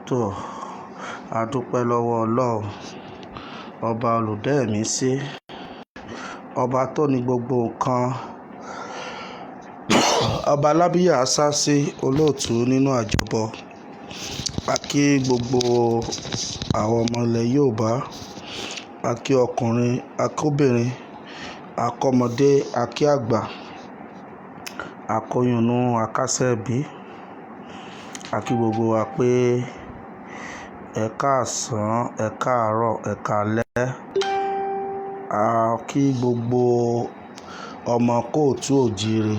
Tó, a dúpẹ́ lọ́wọ́ Ọlọ́run, ọba olùdẹ́ẹ̀mí sí, ọba tó ní gbogbo nǹkan, ọba alábíyà sá sí olóòtú nínú àjọbọ. A kí gbogbo àwọn ọmọ ilẹ̀ Yorùbá, a kí ọkùnrin, a kí obìnrin, a kọ́mọdé, a kí àgbà, a kóyún inú, a kásẹ̀ bí. A kí gbogbo wa pé ẹ káàsán, ẹ káàárọ̀, ẹ káalẹ́. A kí gbogbo ọmọ kóòtù òjìire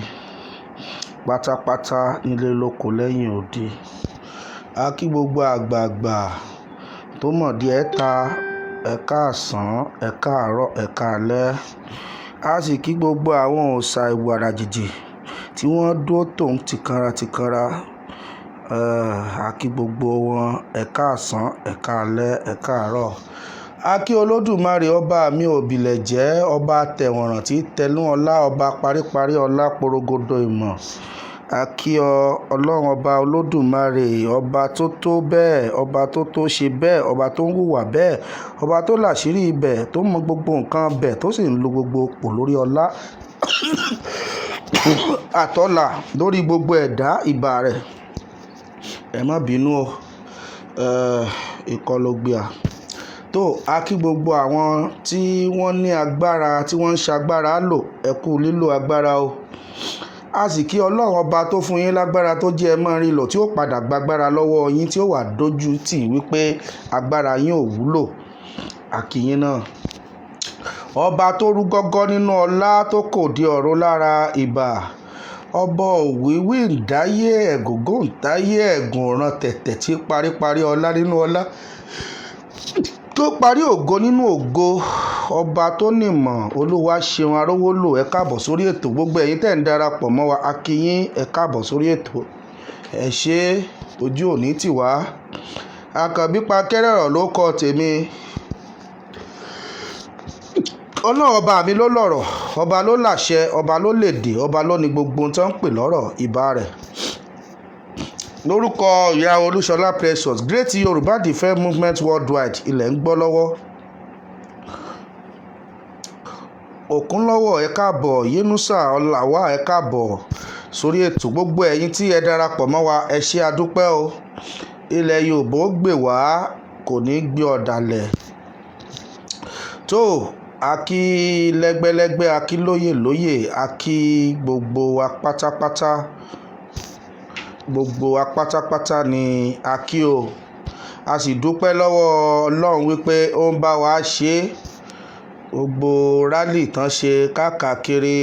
pátápátá nílé lóko lẹ́yìn odi. A kí gbogbo àgbààgbà tó mọ̀ díẹ̀ ta, ẹ káàsán, ẹ káàárọ̀, ẹ káalẹ́. A sì kí gbogbo àwọn òòṣà ìwàrà jìjì tí wọ́n dúró tòun tìkanra tìkanra. A kí gbogbo wọn, ẹ káàsán, ẹ káalẹ́, ẹ káàárọ̀. A kí Olódùmarè ọba mi òbílẹ̀jẹ́, ọba tẹ̀wọ̀nràn tí tẹnu ọlá, ọba paríparí ọlá porogodo ìmọ̀. A kí ọ Ọlọ́run ọba Olódùmarè, ọba tó tó bẹ́ẹ̀, ọba tó tó ṣe bẹ́ẹ̀, ọba tó ń hùwà bẹ́ẹ̀, ọba tó làṣírí ibẹ̀, tó mọ gbogbo nǹkan bẹ́ẹ̀, tó sì ń lo gbogbo ipò lórí ọlá àtọlà lórí gbogbo ẹ̀dá ìbà rẹ̀. Ẹ má bínú o, ìkọlù gbìà. Tó, a kí gbogbo àwọn tí wọ́n ní agbára, tí wọ́n ń ṣagbára lò, ẹ kú lílò agbára o. A sì kí Ọlọ́run ọba tó fún yín lágbára tó jẹ́ ẹ mọ́ rí lò, tí ó padà gbàgbára lọ́wọ́ yín, tí ó wà dójú tì wípé agbára yín ò wúlò. A kí yín náà. Ọba tó rú gọ́gọ́ nínú ọlá tó kò di ọ̀run lára ìbà. Ọba òwìwí ń dáyé, ẹ̀gúngún ń táyé, ẹ̀gùn ọ̀ràn tẹ̀tẹ̀ tí paríparí ọlá nínú ọlá, tó parí ògo nínú ògo. Ọba tó nímọ̀, Olúwa ṣeun arówólò, ẹ káàbọ̀ sórí ètò. Gbogbo ẹ̀yin tẹ́ ń darapọ̀ mọ́ wa, a kí yín, ẹ káàbọ̀ sórí ètò. Ẹ ṣé, ojú ò ní tì wá. Àkànbí Pankẹ́rẹ́ ló kọ tèmi. Ọlọ́run ọba mi ló lọ̀rọ̀, ọba ló làṣẹ, ọba ló lèdè, ọba ló ní gbogbo ohun tó ń pè lọ́rọ̀ ìbà rẹ̀. Lórúkọ ìyá Olúṣọlá Precious, Great Yorùbá Defence Movement Worldwide, ilẹ̀ ń gbọ́ lọ́wọ́. Òkúnlọ́wọ̀, ẹ káàbọ̀. Yínúsà Ọláwà, ẹ káàbọ̀ sórí ètò. Gbogbo ẹ̀yin tí ẹ darapọ̀ mọ́ wa, ẹ ṣé adúpẹ́ o. Ilẹ̀ Yorùbá ó gbè wá, kò ní gbé ọ̀dàlẹ̀. Tó, a kí lẹ́gbẹ́lẹ́gbẹ́, a kí lóyè lóyè, a kí gbogbo wa pátápátá. Gbogbo wa pátápátá ni a kí o. A sì dúpẹ́ lọ́wọ́ Ọlọ́run wípé ó ń bá wa ṣe. Gbogbo rally tán ṣe káàkiri,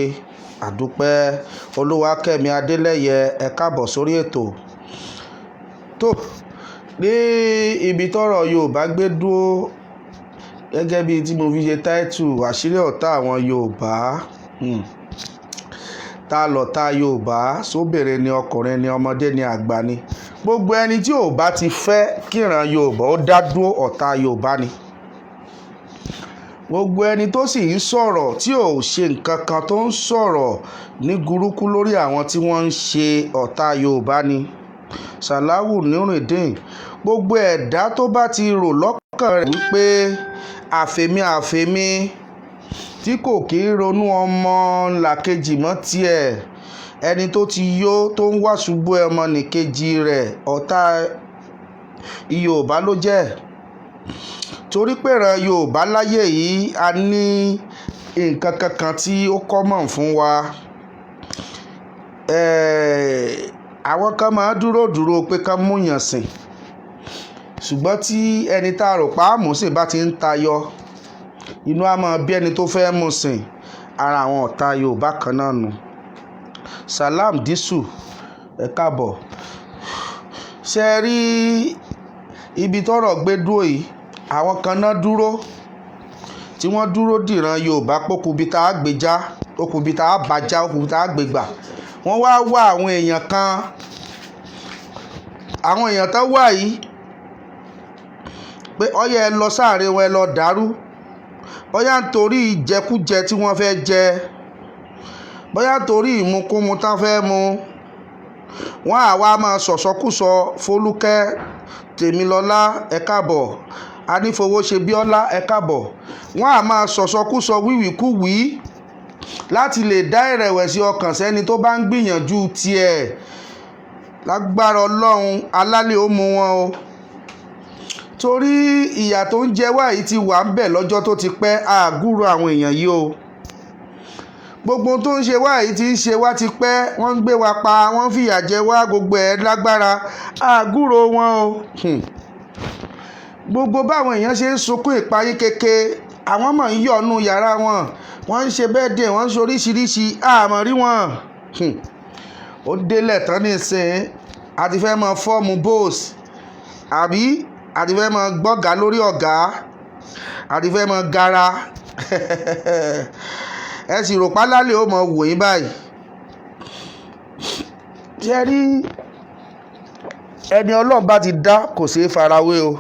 àdúpẹ́. Olúwakẹ́mi Adélẹ́yẹ, ẹ káàbọ̀ sórí ètò. Tó, ní ibi tọ́rọ̀ Yorùbá gbé dúró, gẹ́gẹ́ bí tí mo fi ṣe táìtù, àṣírí ọ̀tá àwọn Yorùbá. Ta lọ̀tá Yorùbá? Sóbìnrin ni, ọkùnrin ni, ọmọdé ni, àgbà ni. Gbogbo ẹni tí ò bá ti fẹ́ kíran Yorùbá ó dá dúró, ọ̀tá Yorùbá ni. Gbogbo ẹni tó sì ń sọ̀rọ̀ tí ò ṣe nǹkan kan, tó ń sọ̀rọ̀ ní burúkú lórí àwọn tí wọ́n ń ṣe, ọ̀tá Yorùbá ni. Salawu Nurudeen, gbogbo ẹ̀dá tó bá ti rò lọ́kàn rẹ̀ wípé àfẹ̀mí àfẹ̀mí, tí kò kí ń ronú ọmọ làkejì mọ́ tiẹ̀, ẹni tó ti yó tó ń wá ṣubú ọmọ nìkejì rẹ̀, ọ̀tá Yorùbá ló jẹ́. Torí pé ìran Yorùbá láyé yìí, a ní nǹkan kankan tí ó common fún wa. Àwọn kan máa ń dúró dúró pé ká mú yàn sìn. Ṣùgbọ́n tí ẹni tá a rò pa á mú sìn bá ti ń tayọ, inú á máa bí ẹni tó fẹ́ mú sìn. Ara àwọn ọ̀tá Yorùbá kan náà nù. Salam Disu, ẹ káàbọ̀. Ṣé ẹ rí ibi tọ́rọ̀ gbé dúró yìí? Àwọn kan náà dúró, tí wọ́n dúró dìran Yorùbá pé ó kú ibi tá a gbé já, ó kú ibi tá a bá já, ó kú ibi tá a gbé gbà. Wọ́n wá wá àwọn èèyàn kan. Àwọn èèyàn tó wà yìí pé ọyẹ ẹ lọ sáàrin wọn, ẹ lọ dàrú. Bóyá nítorí ìjẹkújẹ tí wọ́n fẹ́ jẹ, bóyá nítorí ìmukúmu tán fẹ́ mu. Wọ́n á wá máa sọ̀sọ́kùsọ. Fọlúkẹ́ Tèmilọ́lá, ẹ káàbọ̀. Anífowóṣe Bíọ́lá, ẹ káàbọ̀. Wọ́n á máa sọ̀sọ́kùsọ, wíwìkúwìí, láti lè dá ìrẹ̀wẹ̀sì ọkàn sẹ́ni tó bá ń gbìyànjú tiẹ̀. Lágbára Ọlọ́run, alálẹ̀ ó mú wọn o, torí ìyà tó ń jẹ wá yìí ti wà ń bẹ̀ lọ́jọ́ tó ti pẹ́. Àgúrò àwọn èèyàn yìí o, gbogbo tó ń ṣe wá yìí ti ń ṣe wá ti pẹ́. Wọ́n ń gbé wa pa, wọ́n ń fìyà jẹ wá, gbogbo ẹ̀ lágbára. Àgúrò wọn o. Gbogbo báwọn èèyàn ṣe ń sunkún ìpayín keke, àwọn mọ̀ ń yọ̀nù yàrá wọn, wọ́n ń ṣe birthday, wọ́n ń ṣe oríṣiríṣi, àmọ́ rí wọn. Ó délẹ̀ tán nísìnyí, a ti fẹ́ mọ form boss, àbí a ti fẹ́ mọ gbọ́gàá lórí ọ̀gá, a ti fẹ́ mọ gara. Ẹ sì rò pálálẹ̀ ó mọ wò yín báyìí. Ṣe rí ẹni Ọlọ́run bá ti dá, kò ṣeé farawé o.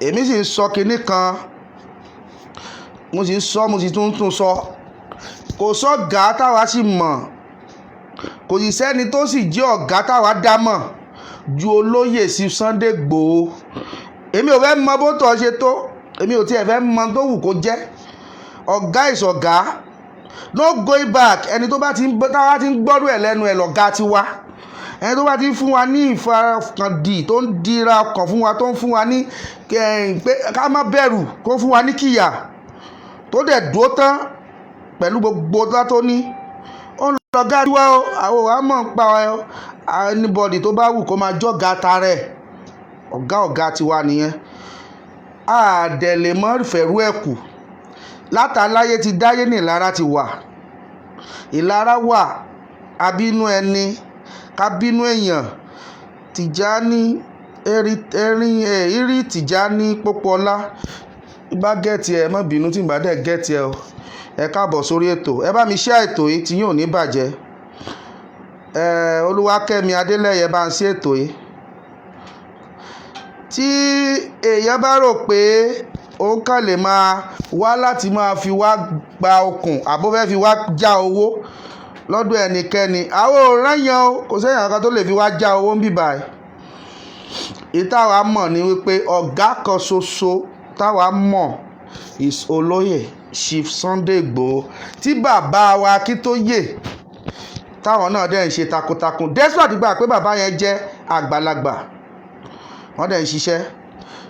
Èmi sì ń sọ kinní kan, mo sì ń sọ, mo sì tún tún sọ: kò sọ́gàá táwa sì mọ̀, kò sì sẹ́ni tó sì jẹ́ ọ̀gá táwa dá mọ̀ ju olóyè sí Sunday Igboho. Èmi ò fẹ́ mọ bó tọ́ ṣe tó, èmi ò tiẹ̀ fẹ́ mọ tó wù kó jẹ́. Ọ̀gá ìsọ̀gá, no going back. Ẹni tó bá ti ń táwa ti ń gbọ́rú ẹ̀ lẹ́nu ẹ̀, lọ̀gá ti wá. Ẹni tó bá ti ń fún wa ní ìfarakàndì, tó ń dira ọkàn fún wa, tó ń fún wa ní pé ká má bẹ̀rù, kó fún wa ní kíyà, tó dẹ̀ dúró tán pẹ̀lú gbogbo tó ní, ó ń lọ̀gá tiwa o. Àwọn ò wá mọ̀ ń pa anybody tó bá wù kó máa jọ́gà tarẹ̀. Ọ̀gá, ọ̀gá tiwa nìyẹn. A dẹ̀ lè mọ́ fẹ̀rú ẹ̀ kù. Látàláyé ti dáyé ní ìlara ti wà, ìlara wà. Abínú ẹni, ká bínú èèyàn. Tìjání erin ìrí, Tìjání Pópóọlá, bá get ẹ, má bínú tí n bá dẹ̀ get ẹ o. Ẹ káàbọ̀ sórí ètò. Ẹ bá mi ṣe ètò yìí, tí yóò ní bàjẹ́. Ẹ Olúwakẹ́mi Adélẹ́yẹ, bá ń ṣe ètò yìí. Tí èèyàn bá rò pé òun kàn lè máa wá láti máa fi wá gba okùn, àbó fẹ́ fi wá já owó lọ́dọ̀ ẹnikẹ́ni, àwọn ò rányàn o. Kò sẹ́yìn kankan tó lè fi wá já owó ń bì báyìí. Ìtawà mọ̀ ni wípé ọ̀gá kan ṣoṣo táwa mọ̀ is olóyè Chief Sunday Igboho, tí bàbá wa Akíntóyè táwọn náà dẹ̀ ń ṣe takuntakun, despite gbà pé bàbá yẹn jẹ́ àgbàlagbà, wọ́n dẹ̀ ń ṣiṣẹ́.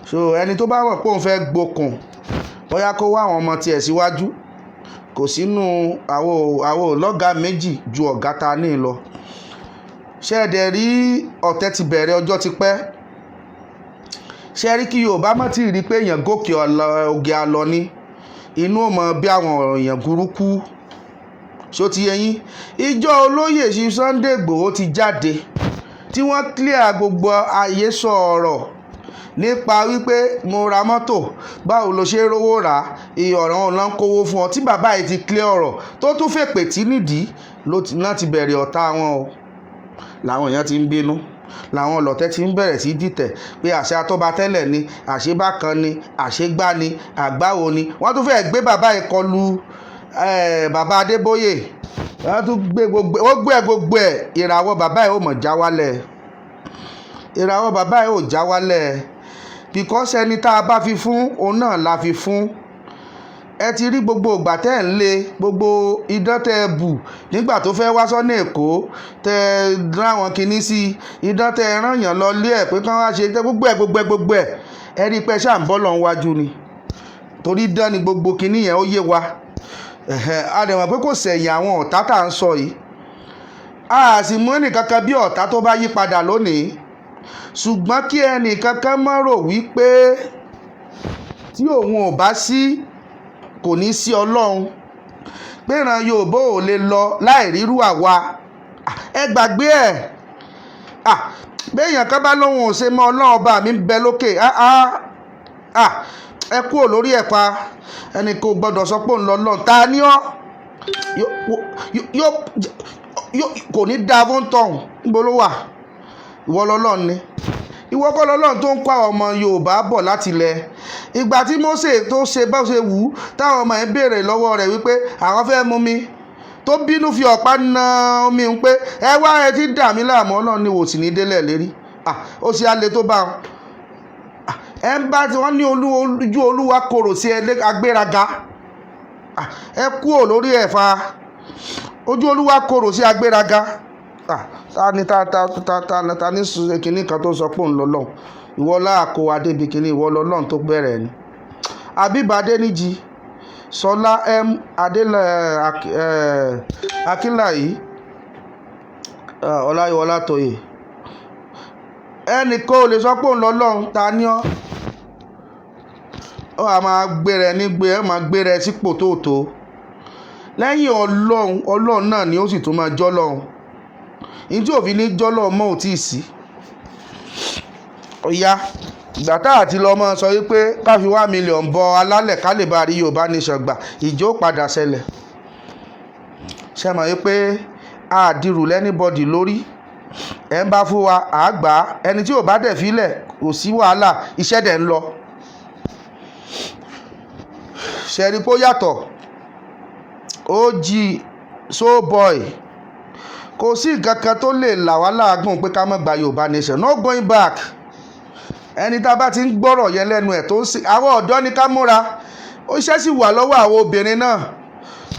So ẹni tó bá mọ̀ pé òun fẹ́ gbókun, bóyá kó wá àwọn ọmọ tiẹ̀ síwájú. Kò sínú àwọn lọ́gàá méjì ju ọ̀gá ta ní lọ. Ṣé ẹ dẹ̀ rí, ọ̀tẹ̀ ti bẹ̀rẹ̀, ọjọ́ ti pẹ́. Ṣé ẹ rí kí Yorùbá má ti rí pé èèyàn gòkè ògè àlọ́ ni, inú ò mọ bí àwọn èèyàn burúkú. Ṣó ti yé yín? Ìjọ olóyè sí Sunday Igboho ti jáde, tí wọ́n clear gbogbo ayé, sọ ọ̀rọ̀ nípa wípé mo ra mọ́tò, báwo ló ṣe rówó rà á, iye ọ̀ràn òun ló ń kówó fún ọ. Tí bàbá yìí ti clear ọ̀rọ̀, tó tún fèpè tí nídìí ló ti náà ti bẹ̀rẹ̀ ọ̀tá wọn o, làwọn èèyàn ti ń bínú, làwọn ọlọ̀tẹ̀ ti ń bẹ̀rẹ̀ sí dìtẹ̀ pé àṣẹ atọ́ba tẹ́lẹ̀ ni, àṣebákan ni, àṣegbá ni, àgbáwo ni. Wọ́n tún fẹ́ẹ́ gbé bàbá yìí kọlu bàbá Adébóyè. Wọ́n tún gbé gbogbo ó gbé gbogbo ẹ̀. Ìràwọ̀ bàbá yìí ò mọ̀ já wálẹ̀, ìràwọ̀ bàbá yìí ò já wálẹ̀, because ẹni tá a bá fi fún, òun náà la fi fún. Ẹ ti rí gbogbo ìgbà tẹ́ ẹ̀ ń lé gbogbo idán tẹ́ ẹ bù nígbà tó fẹ́ wá sọ́nà Èkó, tẹ́ ẹ ráwọn kinní sí idán, tẹ́ ẹ rán yàn lọ lé ẹ̀ pé kán wá ṣe gbogbo ẹ̀, gbogbo ẹ̀, gbogbo ẹ̀. Ẹ rí i pé ṣáà ń bọ́ lọ́n wájú ni, torí dán ni gbogbo kinní yẹn, ó yé wa. A dẹ̀ mọ̀ pé kò sẹ̀yìn àwọn ọ̀tá tá à ń sọ yìí. A sì mú ẹnìkankan bí ọ̀tá tó bá yí padà lónìí, ṣùgbọ́n kí ẹnìkankan má rò wípé tí òun ò bá sí, kò ní sí Ọlọ́run, pé ìran Yorùbá ò lè lọ láì rírú àwa. Ẹ gbàgbé ẹ̀. Béèyàn kan bá lóun ò ṣe mọ́, Ọlọ́run ọba mi ń bẹ lókè. Ẹ kúrò lórí ẹ̀ pa. Ẹnì kò gbọ́dọ̀ sọ pé òun lọ lọ́n ta ni ọ́ yóò kò ní dáa fún tọ̀hún. Níbo ló wà? Ìwọ lọ́lọ́run ni? Ìwọ kọ́ lọ́lọ́run tó ń kọ́ àwọn ọmọ Yorùbá bọ̀ láti ilẹ̀. Ìgbà tí Mósè tó ṣe bá ṣe wù ú, táwọn ọmọ yẹn béèrè lọ́wọ́ rẹ̀ wípé àwọn fẹ́ mú mi Tó bínú fi ọ̀pá na omi ń pé ẹ wá, ẹ ti dà mí láàmú. Ọlọ́run ni wò sí ní délẹ̀ lérí. Ó ṣe á le tó bá wọn. Ẹ ń bá tí wọ́n ní ojú Olúwa korò sí agbéraga. Ẹ kúrò lórí ẹ̀fà. Ojú Olúwa korò sí agbéraga. Ta ni ta ta ta ta ta ní kinní kan tó sọ pé òun lọ́lọ́run? Ìwọ láàkó adébi kinní, ìwọ lọ́lọ́run tó bẹ̀rẹ̀ ni. Habib Adéníjì, Sọlá M Adélẹ, Akínláyí, Ọláyíwọlá Tóyè. Ẹnìkan ò lè sọ pé òun lọ́lọ́run. Ta ni ọ́? Ó wàá máa gbéra ẹ ní gbé ẹ máa gbéra ẹ sípò tó tó lẹ́yìn Ọlọ́run. Ọlọ́run náà ni ó sì tún máa jọ́lọ́run ní tí òfin ní jọ́lọ́run mọ́ ò tí ì sí. Ọ̀ya ìgbà tá àti lọ mọ́ sọ wípé ká fi 1 million bọ alálẹ̀ ká lè bá rí Yorùbá Nation gbà, ìjó padà ṣẹlẹ̀. Ṣe mọ̀ wípé àdìrú l'anybody lórí ẹ̀ ń bá fún wa àgbà, ẹni tí ò bá dẹ̀ fílẹ̀, kò sí wàhálà, iṣẹ́ dẹ̀ ń lọ. Ṣẹ̀rí pó yàtọ̀. OG so boy, kò sí nǹkan kan tó lè là wá láàgùn pé ká má gba Yorùbá Nation. No going back. Ẹni tá a bá ti ń gbọ́rọ̀ yẹn lẹ́nu ẹ̀ tó ń sìn, àwọn ọ̀dọ́ ni ká múra. Ó iṣẹ́ sì wà lọ́wọ́ àwọn obìnrin náà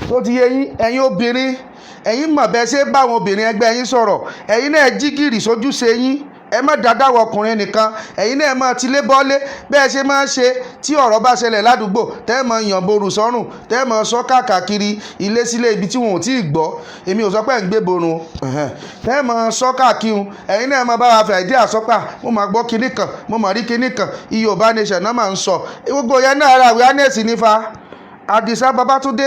tó ti yé yín. Ẹ̀yin obìnrin, ẹ̀yin mọ̀ bẹ́ẹ̀ ṣe bá àwọn obìnrin ẹgbẹ́ yín sọ̀rọ̀. Ẹ̀yin náà jí gìrì sójúṣe yín. Ẹ má dáadáa wọ ọkùnrin nìkan. Ẹ̀yin náà máa tilé bọ́lé bẹ́ẹ̀ ṣe máa ń ṣe. Tí ọ̀rọ̀ bá ṣẹlẹ̀ ládùúgbò, tẹ́ ẹ máa yàn borù sọ́rùn, tẹ́ ẹ máa sọ káàkiri ilé sílé ibi tí wọn ò tí ì gbọ́. Èmi ò sọ pé ẹ̀ ń gbé borun o. Tẹ́ ẹ máa sọ káàkiri, ẹ̀yin náà máa bá wa fẹ̀ ìdí àsọpà. Mo máa gbọ́ kinní kan, mo máa rí kinní kan, Yorùbá Nation náà máa ń sọ. Gbogbo yẹn náà, ara awareness ní fa. Àdìsá Babátúndé,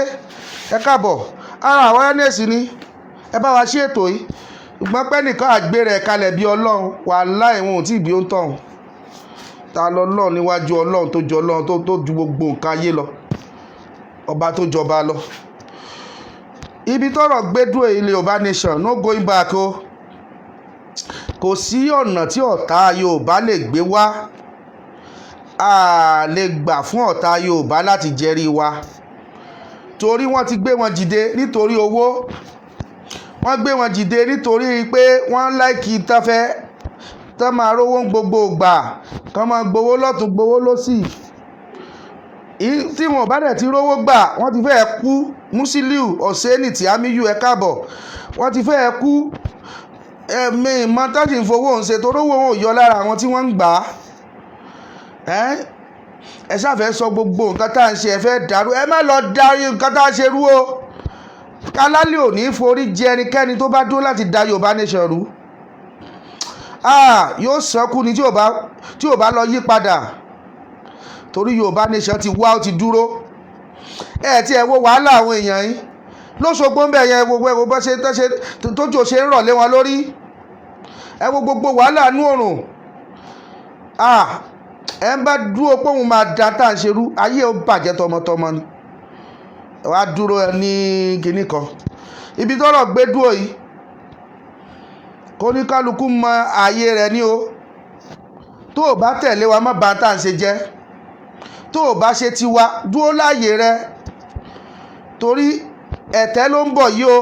ẹ káàbọ̀. Ara awareness ni ẹ bá wa ṣe ètò yìí. Ṣùgbọ́n pẹ́ nìkan àgbé rẹ̀ kalẹ̀ bí Ọlọ́run, wàláhì, wọn ò tí ì bí ó ń tọ̀hún. Ta lọ́lọ́run níwájú Ọlọ́run tó jọ Ọlọ́run tó ju gbogbo nǹkan ayé lọ, ọba tó jọba lọ? Ibi tọ́rọ̀ gbé dúró, ilẹ̀ Yorùbá Nation, no going back o. Kò sí ọ̀nà tí ọ̀tá Yorùbá lè gbé wá, a lè gbà fún ọ̀tá Yorùbá láti jẹ́rí wa, torí wọ́n ti gbé wọn jìde nítorí owó. Wọ́n gbé wọn jìde nítorí pé wọ́n like tán fẹ́ tán máa rówó gbogbo gbà, kán máa gbowó lọ́tún, gbowó lọ́sì. Tí wọn bá dẹ̀ ti rówó gbà, wọ́n ti fẹ́ẹ́ kú. Musiliu Ọ̀sẹ́ni tí Amiyu, ẹ káàbọ̀. Wọ́n ti fẹ́ẹ́ kú. Ẹ̀mí ìmọ̀ tó sì ń fowó ń ṣe, torí owó ò yọ lára àwọn tí wọ́n ń gbà á. Ẹ ṣàfẹ́ sọ gbogbo nǹkan tá à ń ṣe, ẹ fẹ́ dàrú. Ẹ má lọ darí nǹkan tá à ń ṣe rú o. Kálálì ò ní forí jẹ ẹnikẹ́ni tó bá dúró láti da Yorùbá Nation rú. Yóò sẹ́kù ni tí ò bá lọ yí padà, torí Yorùbá Nation ti wá, ó ti dúró. Ẹ tí ẹ wo wàhálà àwọn èèyàn yìí lÓṣogbo ń bẹ̀ yẹn, gbogbo ẹ wo bó ṣe tójò ṣe ń rọ̀ lé wọn lórí. Ẹ wo gbogbo wàhálà nú òrùn. Ẹ ń bá dúró pé òun máa da tá à ń ṣerú, ayé ó bàjẹ́ tọmọtọmọ ni. Ẹ wá dúró ní kinní kan. Ibi tọ́rọ̀ gbé dúró yìí, kó ní kálukú mọ ààyè rẹ̀ ní o. Tó o bá tẹ̀lé wa, má bà tá à ń ṣe jẹ́. Tó o bá ṣe tiwa, dúró láàyè rẹ, torí ẹ̀tẹ́ ló ń bọ̀ yìí o.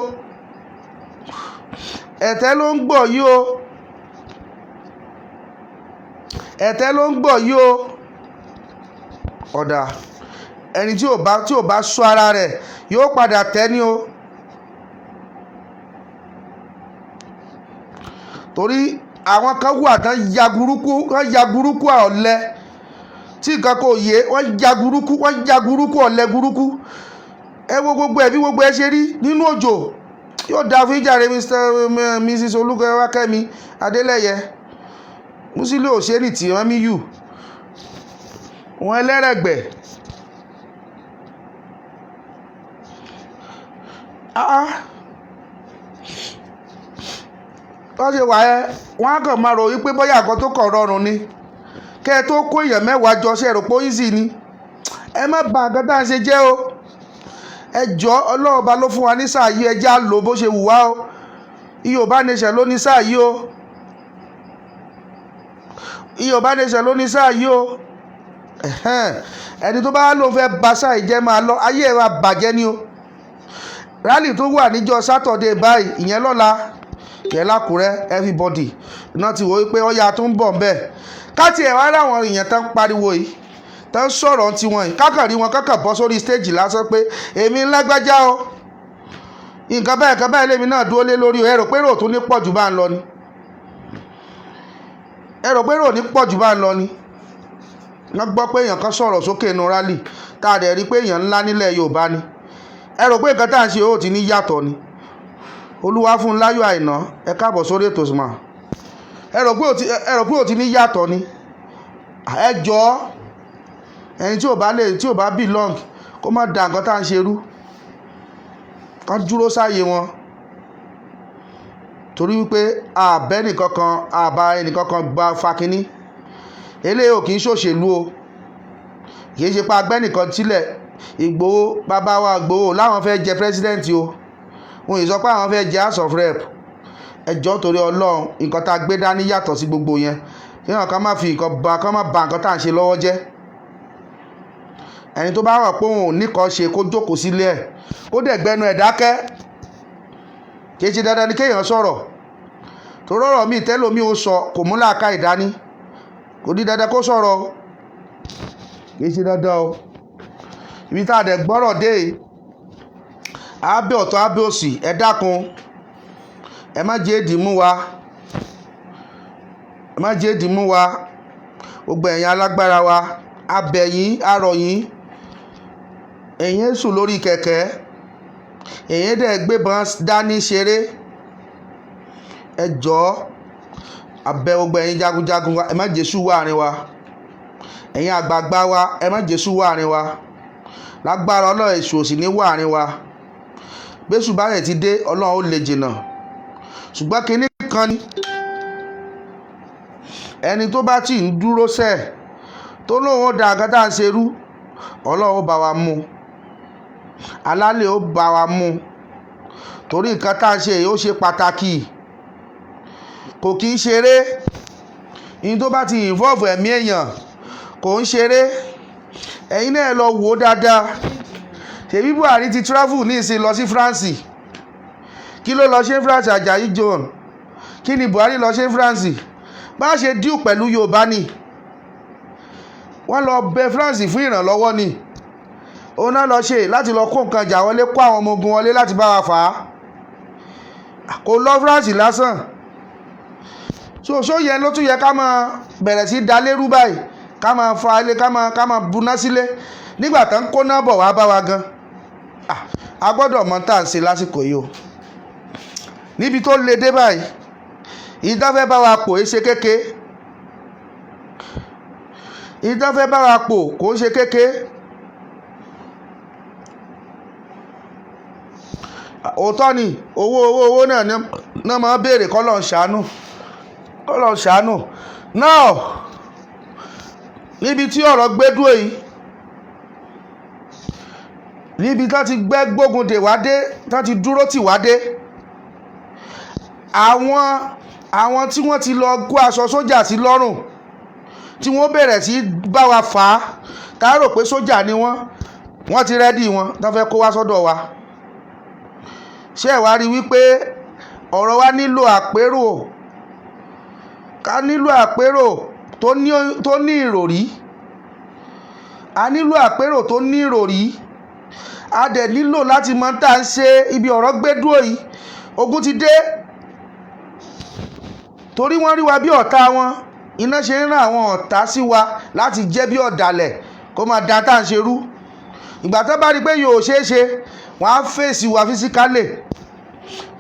Ẹ̀tẹ́ ló ń bọ̀ yìí o. Ẹ̀tẹ́ ló ń bọ̀ yìí o. Ọ̀dà ẹni tí ò bá sọ ara rẹ̀, yóò padà tẹ́ ní o, torí àwọn kan wà tán ya burúkú, wọ́n ya burúkú ọ̀lẹ tí nǹkan kò yé. Wọ́n ya burúkú, wọ́n ya burúkú ọ̀lẹ burúkú. Ẹ wo gbogbo ẹ bí gbogbo ẹ ṣe rí nínú òjò. Yóò dáa fún ìjàre. Mr Mrs Olúkẹ́mi Adélẹ́yẹ, Musiliu Òṣèlú tí wọ́n mí yù wọn ẹlẹ́rẹ̀gbẹ́. Wọ́n ṣe wà ẹ́, wọ́n á kàn máa rò wípé bóyá nǹkan tó kàn rọrùn ni kẹ́ ẹ tó kó èèyàn 10 jọ ṣe rò pé easy ni. Ẹ má bà nǹkan tá à ń ṣe jẹ́ o. Ẹ jọ, Ọlọ́run Ọba ló fún wa ní sáà yìí, ẹ jẹ́ á lò bó ṣe wù wá o. Yorùbá Nation ló ní sáà yìí o. Yorùbá Nation ló ní sáà yìí o. Ẹni tó bá lóun fẹ́ ba sáà yìí jẹ́, máa lọ, ayé ẹ̀ máa bàjẹ́ ni o. Rally tó wà níjọ́ Saturday báyìí, ìyẹn lọ́la, ìyẹn l'Ákúrẹ́. Everybody náà ti wò ó pé ọ̀yà tó ń bọ̀ ń bẹ̀. Káti ẹ̀ wá ráwọn èèyàn tán pariwo yìí, tán sọ̀rọ̀ tiwọn yìí, kákàn rí wọn kákàn bọ́ sórí stage lásán pé èmi ń lágbájá o, nǹkan báyìí, nǹkan báyìí lèmi náà dúró lé lórí o. Ẹ rò pé rò tún ní pọ̀ jù bá ń lọ ni? Ẹ rò pé rò ní pọ̀ jù bá ń lọ ni? Wọ́n gbọ́ pé èèyàn kan sọ̀rọ̀ sókè inú rally, tá a dẹ̀ rí pé èèyàn ńlá nílẹ̀ Yorùbá ni. Ẹ rò pé nǹkan tá à ń ṣe ó ti ní yàtọ̀ ni? Olúwafúnláyọ̀ Àìná, ẹ káàbọ̀ sórí ètò ìsìnmọ̀. Ẹ rò pé ó ti ní yàtọ̀ ni? Ẹ jọ̀ọ́, ẹni tí ò bá lè, tí ò bá belong, kó má da nǹkan tá à ń ṣe rú, kán dúró sáàyè wọn, torí wípé àbẹ́ nìkankan àbá ẹnìkankan gba fakínní. Eléyìí ò kì í ṣòṣèlú o, kì í ṣe pa agbẹ́ nìkan sílẹ̀. Ìgbòho, bàbá wa Ìgbòho láwọn fẹ́ jẹ president o, wọn ì sọ pé àwọn fẹ́ jẹ House of Rep. Ẹ jọ̀ọ́, torí Ọlọ́run, nǹkan tá a gbé dání yàtọ̀ sí gbogbo yẹn. Kí wọn kàn má fi nǹkan ba, kán má ba nǹkan tá à ń ṣe lọ́wọ́ jẹ́. Ẹni tó bá rọ̀ pé òun ò ní kan ṣe, kó jókòó sílé ẹ̀, kó dẹ̀ gbẹnu ẹ̀ dákẹ́. Kì í ṣe dandan ni kéèyàn sọ̀rọ̀, torí ọ̀rọ̀ míì tẹ́lòmíì ó sọ, kò mú làákà ìdání, kò ní dandan kó sọ̀rọ̀ o, kì í ṣe dandan o. Ibi tá a dẹ̀ gbọ́rọ̀ dé yìí, abẹ́ ọ̀tọ̀, abẹ́ òsì, ẹ dákun, ẹ má jẹ́ èdì mú wa, ẹ má jẹ́ èdì mú wa. Gbogbo ẹ̀yin alágbára wa, abẹ̀ yín, arọ̀ yín. Ẹ̀yin sùn lórí kẹ̀kẹ́, ẹ̀yin dẹ̀ gbébọn dání ṣeré. Ẹ jọ̀ọ́, abẹ́ gbogbo ẹ̀yin jagunjagun wa, ẹ má jésù wà àárín wa. Ẹ̀yin àgbààgbà wa, ẹ má jésù wà àárín wa. Lágbára Ọlọ́run, èṣù ò sì ní wà àárín wa. Bẹ́sù bá rẹ̀ ti dé, Ọlọ́run ó lè jìnnà. Ṣùgbọ́n kinní kan ni, ẹni tó bá tì ń dúró sẹ́ẹ̀, tó lóun ó da nǹkan tá à ń ṣerú, Ọlọ́run ó bá wa mú, alálẹ̀ ó bá wa mú, torí nǹkan tá à ń ṣe yìí, ó ṣe pàtàkì, kò kí ń ṣeré. Ní tó bá ti involve ẹ̀mí èèyàn, kò ń ṣeré. Ẹ̀yin náà lọ wò ó dáadáa. Ṣèbí Buhari ti travel ní ìsìn lọ sí France. Kí ló lọ ṣe France? Ajayi John, kí ni Buhari lọ ṣe France? Bá ṣe deal pẹ̀lú Yorùbá ni. Wọ́n lọ bẹ France fún ìrànlọ́wọ́ ni. Òun náà lọ ṣe láti lọ kó nǹkan jà wọlé, kó àwọn ọmọ ogun wọlé láti bá wa fà á. Kò lọ France lásán. So ṣó yẹ ló tún yẹ ká máa bẹ̀rẹ̀ sí da lérú báyìí, ká máa fa ilé, ká máa buná sílé nígbà tán kóná bọ̀ wá bá wa gan? A gbọ́dọ̀ mọ tá à ń ṣe lásìkò yìí o. Níbi tó le dé báyìí, ìdáfẹ́ bá wa pò é ṣe kéke, ìdáfẹ́ bá wa pò kò ń ṣe kéke. Òótọ́ ni, owó, owó, owó náà náà máa béèrè. Kọ́lọ̀ ń ṣàánú, kọ́lọ̀ ń ṣàánú. Now, níbi tí ọ̀rọ̀ gbé dúró yìí, níbi tá ti gbẹ́ gbógun dè wá dé, tá ti dúró tì wá dé, àwọn tí wọ́n ti lọ kó aṣọ sójà sí lọ́rùn, tí wọ́n bẹ̀rẹ̀ sí bá wa fà á, tá a rò pé sójà ni wọ́n, wọ́n ti ready wọn tó fẹ́ kó wá sọ́dọ̀ wa. Ṣé ẹ̀ wá rí wípé ọ̀rọ̀ wa nílò àpérò, ká nílò àpérò tó ní ìròrí? A nílò àpérò tó ní ìròrí. A dẹ̀ nílò láti mọ tá à ń ṣe. Ibi ọ̀rọ̀ gbé dúró yìí, ogun ti dé, torí wọ́n rí wa bí ọ̀tá wọn. Iná ṣe ń rán àwọn ọ̀tá sí wa láti jẹ́ bí ọ̀dàlẹ̀, kó máa da tá à ń ṣe rú. Ìgbà tó bá rí i pé yóò ṣeé ṣe, wọ́n á fèsì wa physically,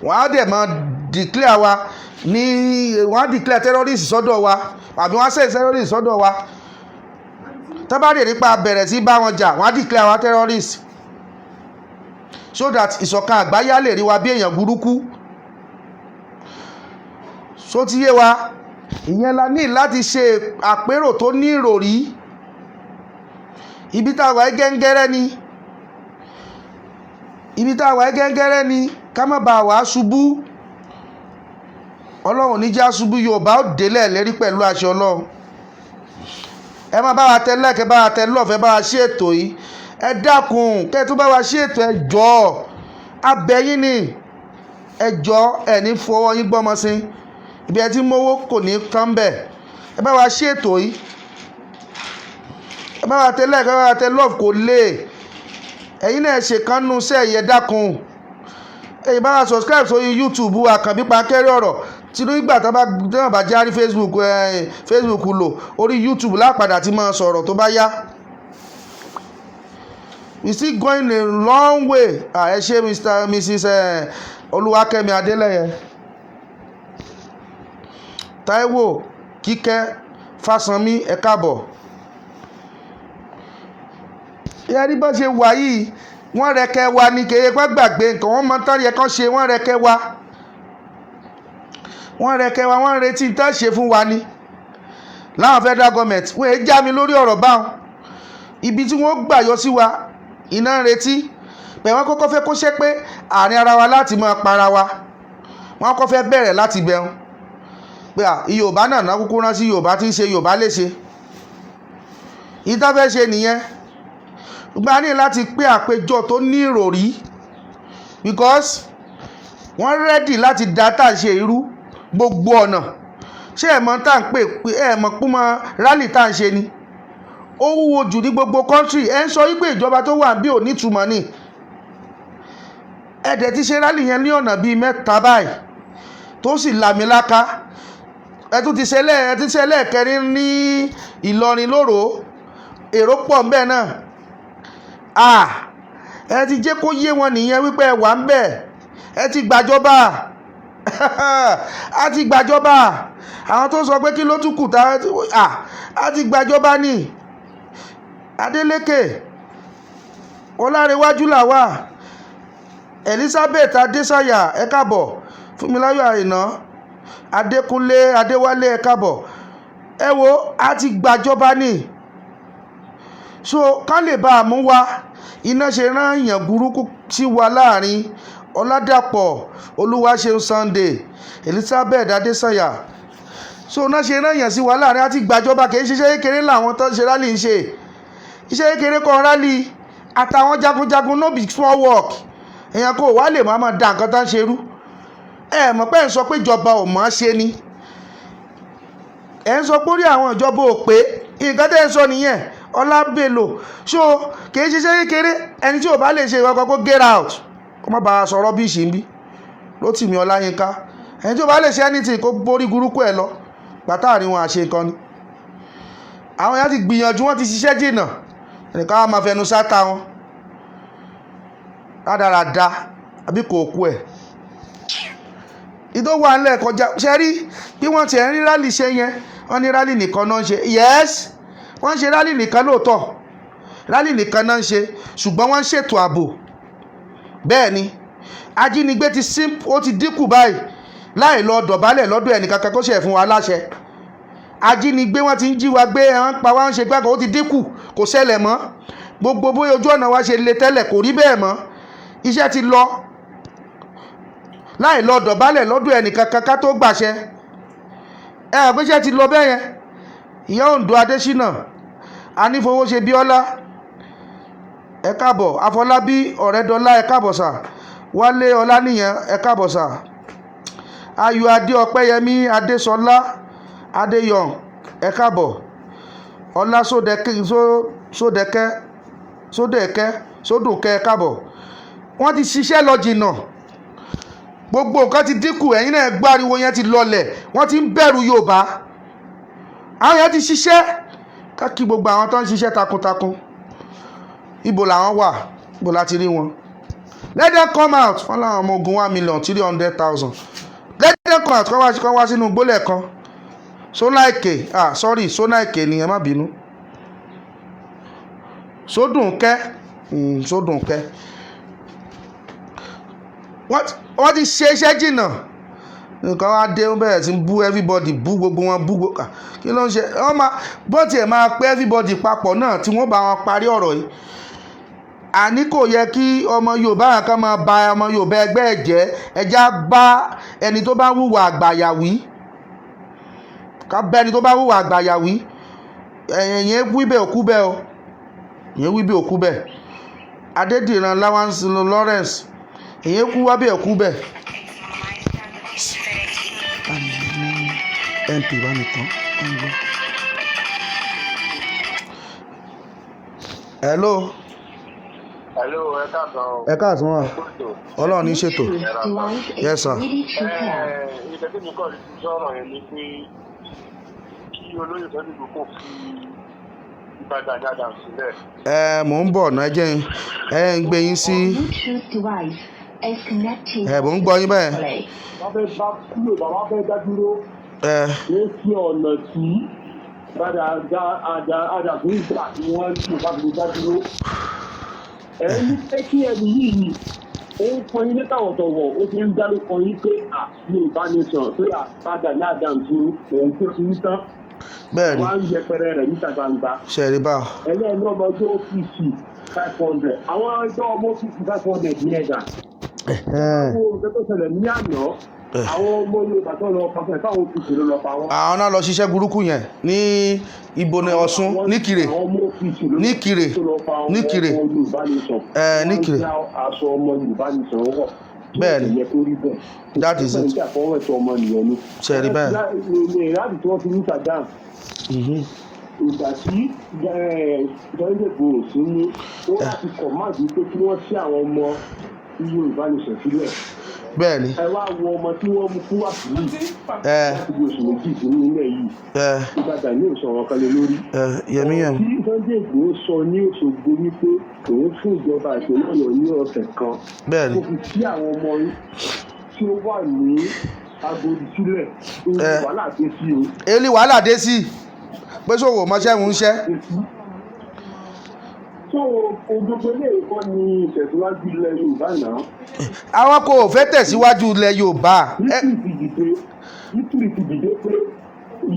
wọ́n á dẹ̀ máa declare wa ní, wọ́n á declare terrorist sọ́dọ̀ wa, àbí wọ́n á send terrorist sọ́dọ̀ wa. Tó bá dẹ̀ nípa bẹ̀rẹ̀ sí bá wọn jà, wọ́n á declare wa terrorist, so that ìṣọ̀kan àgbáyé á lè rí wa bí èèyàn burúkú. So ti yé wa? Ìyẹn la ní láti ṣe àpérò tó ní ìròrí. Ibi tá a wà gẹ́ngẹ́rẹ́ ni, ibi tá a wà gẹ́ngẹ́rẹ́ ni, ká má bàa wàá ṣubú. Ọlọ́run níjà ṣubú. Yorùbá ó délẹ̀ lérí pẹ̀lú àṣẹ Ọlọ́run. Ẹ má bá wa tẹ like, ẹ bá wa tẹ love, ẹ bá wa ṣe ètò yìí. Ẹ dákun, kẹ́ ẹ tún bá wa ṣe ètò. Ẹ jọ̀ọ́. Abẹ́yín ni, ẹ jọ, ẹ ní fọwọ́ yín gbọ́mọ sí ibi ẹ ti mówó, kò ní tán bẹ́ẹ̀. Ẹ bá wa ṣe ètò yìí, ẹ bá wa tẹ like, ẹ bá wa tẹ love. Kò lè ẹ̀yin náà ṣe kánú sẹ́ ẹ̀yẹ, dákun, ẹ̀yin bá wa subscribe sórí YouTube Àkànbí Pankẹ́rẹ́ Ọ̀rọ̀. Tí nígbà tó bá tẹ́wọ̀n bá járí Facebook, Facebook lò orí YouTube lápadà tí máa sọ̀rọ̀ tó bá yá. We still going a long way. Ẹ ṣé, Mr Mrs Olúwakẹ́mi Adélẹ́yẹ, Táíwò Kíkẹ́ Fásánmi, ẹ káàbọ̀. Yẹ́rí bá ṣe wà yìí, wọ́n rẹ̀kẹ́ wa ní kéye pé gbàgbé nǹkan wọ́n mọ tán yẹ kán ṣe. Wọ́n rẹ̀kẹ́ wa, wọ́n rẹ̀kẹ́ wa, wọ́n ń retí tá ṣe fún wa ní láwọn federal government. Wọ́n èé já mi lórí ọ̀rọ̀ báwọn ibi tí wọ́n gbà yọ sí wa, iná ń retí pé wọ́n kọ́kọ́ fẹ́ kó ṣe pé àárín ara wa láti máa para wa. Wọ́n kọ́ fẹ́ bẹ̀rẹ̀ láti bẹ̀rùn pé Yorùbá náà náà kúkú rán sí Yorùbá tí ń ṣe Yorùbá léṣe. Ìta fẹ́ ṣe nìyẹn. Gba ní láti pé àpéjọ tó ní ìròrí, because wọ́n ready láti dá tá à ń ṣe irú gbogbo ọ̀nà. Ṣé ẹ̀ mọ̀ tá à ń pè, ẹ̀ mọ̀ púmọ̀ rally tá à ń ṣe ni ó wúwo jù ní gbogbo country. Ẹ̀ ń sọ wípé ìjọba tó wà bí ò nítumọ̀ ni. Ẹ̀ dẹ̀ ti ṣe rally yẹn ní ọ̀nà bíi mẹ́ta báyìí tó sì làmìlaka. Ẹ tún ti ṣe ẹ ti ṣe lẹ́ẹ̀kẹrin ní Ìlọrin lóró, èrò pọ̀ ń bẹ̀ náà. Ẹ ti jẹ́ kó yé wọn nìyẹn wípé ẹ wà ń bẹ̀, ẹ ti gbàjọba, a ti gbàjọba. Àwọn tó sọ pé kí ló tún kù tá a ti gbàjọba ní Adeleke Ọlárẹ̀wájú làwà. Elizabeth Adésàyà, ẹ káàbọ̀. Fúnmiláyọ̀ Àìná, Adékúnlé Adéwálé, ẹ káàbọ̀. Ẹ wo, a ti gbàjọba ní, so ká lè bá a mú wa iná ṣe rán èèyàn burúkú sí wa láàrin. Ọládàpọ̀ Olúwaṣeun Sunday, Elizabeth Adésànyà, so iná ṣe rán èèyàn sí wa láàrin. A ti gbàjọba. Kì í ṣiṣẹ́ kékeré làwọn tó ń ṣe rally ń ṣe. Iṣẹ́ kékeré kan rally àtàwọn jagunjagun no be small work. Èèyàn kò wá lè máa da nǹkan tó ń ṣe rú. Ẹ mọ̀ pé ẹ̀ ń sọ pé ìjọba ò mọ̀ ọ́n ṣe ni. Ẹ̀ ń sọ pé orí àwọn ìjọba ò pé. Nǹkan tẹ́ ẹ sọ nìyẹn. Ọlábèlò, so kì í ṣiṣẹ́ kékeré. Ẹni tí ò bá lè ṣe ìwọ́n kó get out, kó má bàa sọ rubbish ń bí. Rótìmí Ọláyínká, ẹni tí ò bá lè ṣe anything, kó borí burúkú ẹ lọ gbàtàrí wọn àṣe nǹkan ni. Àwọn èèyàn ti gbìyànjú, wọ́n ti ṣiṣẹ́ jìnnà. Ẹnìkan á máa fẹnu sáta wọn rádaràda àbí kò kú ẹ̀. Ìdó wà ńlẹ̀ kọjá. Ṣe rí bí wọ́n ti ẹ̀ ń rí rally ṣe yẹn? Wọ́n ní rally nìkan náà ń ṣe. Yes, wọ́n ń ṣe rally nìkan lóòótọ́, rally nìkan náà ń ṣe, ṣùgbọ́n wọ́n ń ṣètò ààbò. Bẹ́ẹ̀ ni ajínigbé ti ó ti dínkù báyìí láì lọ dọ̀bálẹ̀ lọ́dọ̀ ẹnìkankan kó ṣe fún wa láṣẹ. Ajínigbé, wọ́n ti ń jí wa gbé, wọ́n ń pa wá, ń ṣe gbàgbọ́, ó ti dínkù, kò ṣẹlẹ̀ mọ́. Gbogbo bóyá ojú ọ̀nà wa ṣe le tẹ́lẹ̀, kò rí bẹ́ẹ̀ mọ́. Iṣẹ́ ti lọ láì lọ dọ̀bálẹ̀ lọ́dọ̀ ẹnìkankan ká tó gbàṣẹ. Ẹ ẹ̀ pé iṣẹ́ ti lọ bẹ́ẹ̀ yẹn. Ìyá Oǹdó, Adésínà Anífowóṣe, Bíọ́lá, ẹ káàbọ̀. Afọlábí Ọ̀rẹ́dọ́lá, ẹ káàbọ̀ sà. Wálé Ọláníyàn, ẹ káàbọ̀ sà. Ayọ̀ Adé, Ọpẹ́yẹmí Adésọlá, Adéyọ̀n, ẹ káàbọ̀. Ọlá Sódẹ̀kẹ́, Sódẹ̀kẹ́, Sódẹ̀kẹ́, Sódùnkẹ́, ẹ káàbọ̀. Wọ́n ti ṣiṣẹ́ lọ jìnnà, gbogbo nǹkan ti dínkù. Ẹ̀yin náà gbọ́, ariwo yẹn ti lọlẹ̀, wọ́n ti ń bẹ̀rù Yorùbá. Àwọn yẹn ti ṣiṣẹ́ káàkiri, gbogbo àwọn tó ń ṣiṣẹ́ takuntakun, ibo làwọn wà? Ibo láti rí wọn? Let them come out. Wọ́n láwọn ọmọ ogun 1,300,000. Let them come out, kọ́ wá sínú gbólẹ̀ kan. Sónáìkè, ah sorry, Sónáìkè ni, ẹ má bínú. Sódùnkẹ́, Sódùnkẹ́, wọ́n ti ṣe iṣẹ́ jìnnà. Nǹkan wá dé, ó bẹ̀rẹ̀ sí bú everybody, bú gbogbo wọn, bú gbogbo. Kí ló ń ṣe wọ́n? Máa bó tiẹ̀ máa pé everybody papọ̀ náà tí wọ́n bá wọn parí ọ̀rọ̀ yìí. Àní kò yẹ kí ọmọ Yorùbá kan máa ba ọmọ Yorùbá ẹgbẹ́ ẹ̀ jẹ́. Ẹja bá ẹni tó bá hùwà àgbàyà wí, ká bá ẹni tó bá hùwà àgbàyà wí. Ẹ̀yìn wí bẹ́ẹ̀, òkú bẹ́ẹ̀ o, ìyẹn wí bẹ́ẹ̀, òkú bẹ́ẹ̀. Adédìran Lawrence, Èyàn kú wá bí ẹ̀ kú bẹ́ẹ̀. Bá mi mú mp, bá mi tán, bá mi gbọ́. Hello. Hello, ẹ káàsán o. Ẹ káàsán wa. Ọlọ́run ní ṣètò. Yes, sir. Ilẹ̀ tí mi kọ́ ti sọ̀rọ̀ yẹn ni pé kí olóyè Sunday Igboho kò fi Ìbà Gani Adams sílẹ̀. Ẹ mò ń bọ̀ náà, ẹ jẹ́ ẹ ń gbé yín sí. Bluetooth device is connected. Ẹ mò ń gbọ́ yín bẹ́ẹ̀. Wọ́n fẹ́ bá kúrò, bàbá fẹ́ dá dúró. Ẹ Ní sí ọ̀nà tí padà Adams ń gbà tí wọ́n ń tún bá fi dá dúró. Ẹ ní pé kí ẹni yìí ó ń fọn yín ní tàwọ̀tọ̀wọ̀, ó ti ń dárúkọ yín pé à Yorùbá nation pé à Ìbà Gani Adams òun tó ti ń tán. Bẹ́ẹ̀ ni. Wọ́n á ń yẹpẹrẹ rẹ̀ níta gbangba. Ṣe rí bá. Ẹlẹ́ẹ̀ni ọmọ ọjọ́ OPC 500, àwọn ọjọ́ ọmọ OPC 500 ní ẹ̀dà. Àwọn nǹkan tó ṣẹlẹ̀ ní àná, àwọn ọmọ Yorùbá tó lọ pàṣẹ fáwọn OPC ló lọ pa wọ́n. Àwọn náà lọ ṣiṣẹ́ burúkú yẹn ní ibo ní Ọ̀ṣun, níkirè. Àwọn ọmọ OPC ló Níkirè. tó lọ pa àwọn Níkirè. ọmọ Yorùbá nation. Ẹ, Níkirè. Wọ́n já aṣọ ọmọ Yorùbá nation wọ̀. Bẹ́ẹ̀ ni. Kò yẹ kó rí bẹ́ẹ̀. That is it. Ìjà fọwọ́ ẹ̀tọ́ ọmọ nìyẹn ni. Ṣe rí bẹ́ẹ̀. Láti tí wọ́n fi ní Saddam, ìgbà tí Sunday Igboho sí ní ó láti kọ̀máàdì pé kí wọ́n sí àwọn ọmọ Yorùbá nation sílẹ̀. Bẹ́ẹ̀ ni. Ẹ wá wo ọmọ tí wọ́n mú fún wàsíù Ẹ láti bí oṣù 2 sí nílẹ̀ yìí. Ẹ Ìbà Gani ò sọ̀rọ̀ kan lé lórí. Ẹ yẹmí yẹm. Tí Sunday Igboho sọ ní Òṣogbo wípé òun fún ìjọba ìpínlẹ̀ Ọ̀yọ́ ní ọ̀sẹ̀ kan Bẹ́ẹ̀ ni. kó fi sí àwọn ọmọ tí ó wà ní Agodi sílẹ̀ tó wàhálà dé sí o. Eli wàhálà dé sí pé sòwò mọṣẹ́ ń ṣẹ́. Dé sí. Tó gbogbo eléyìí kọ́ ni ìtẹ̀síwájú ilẹ̀ Yorùbá náà. Àwọn kò fẹ́ tẹ̀síwájú ilẹ̀ Yorùbá. Ẹ Nítorí ti dìde pé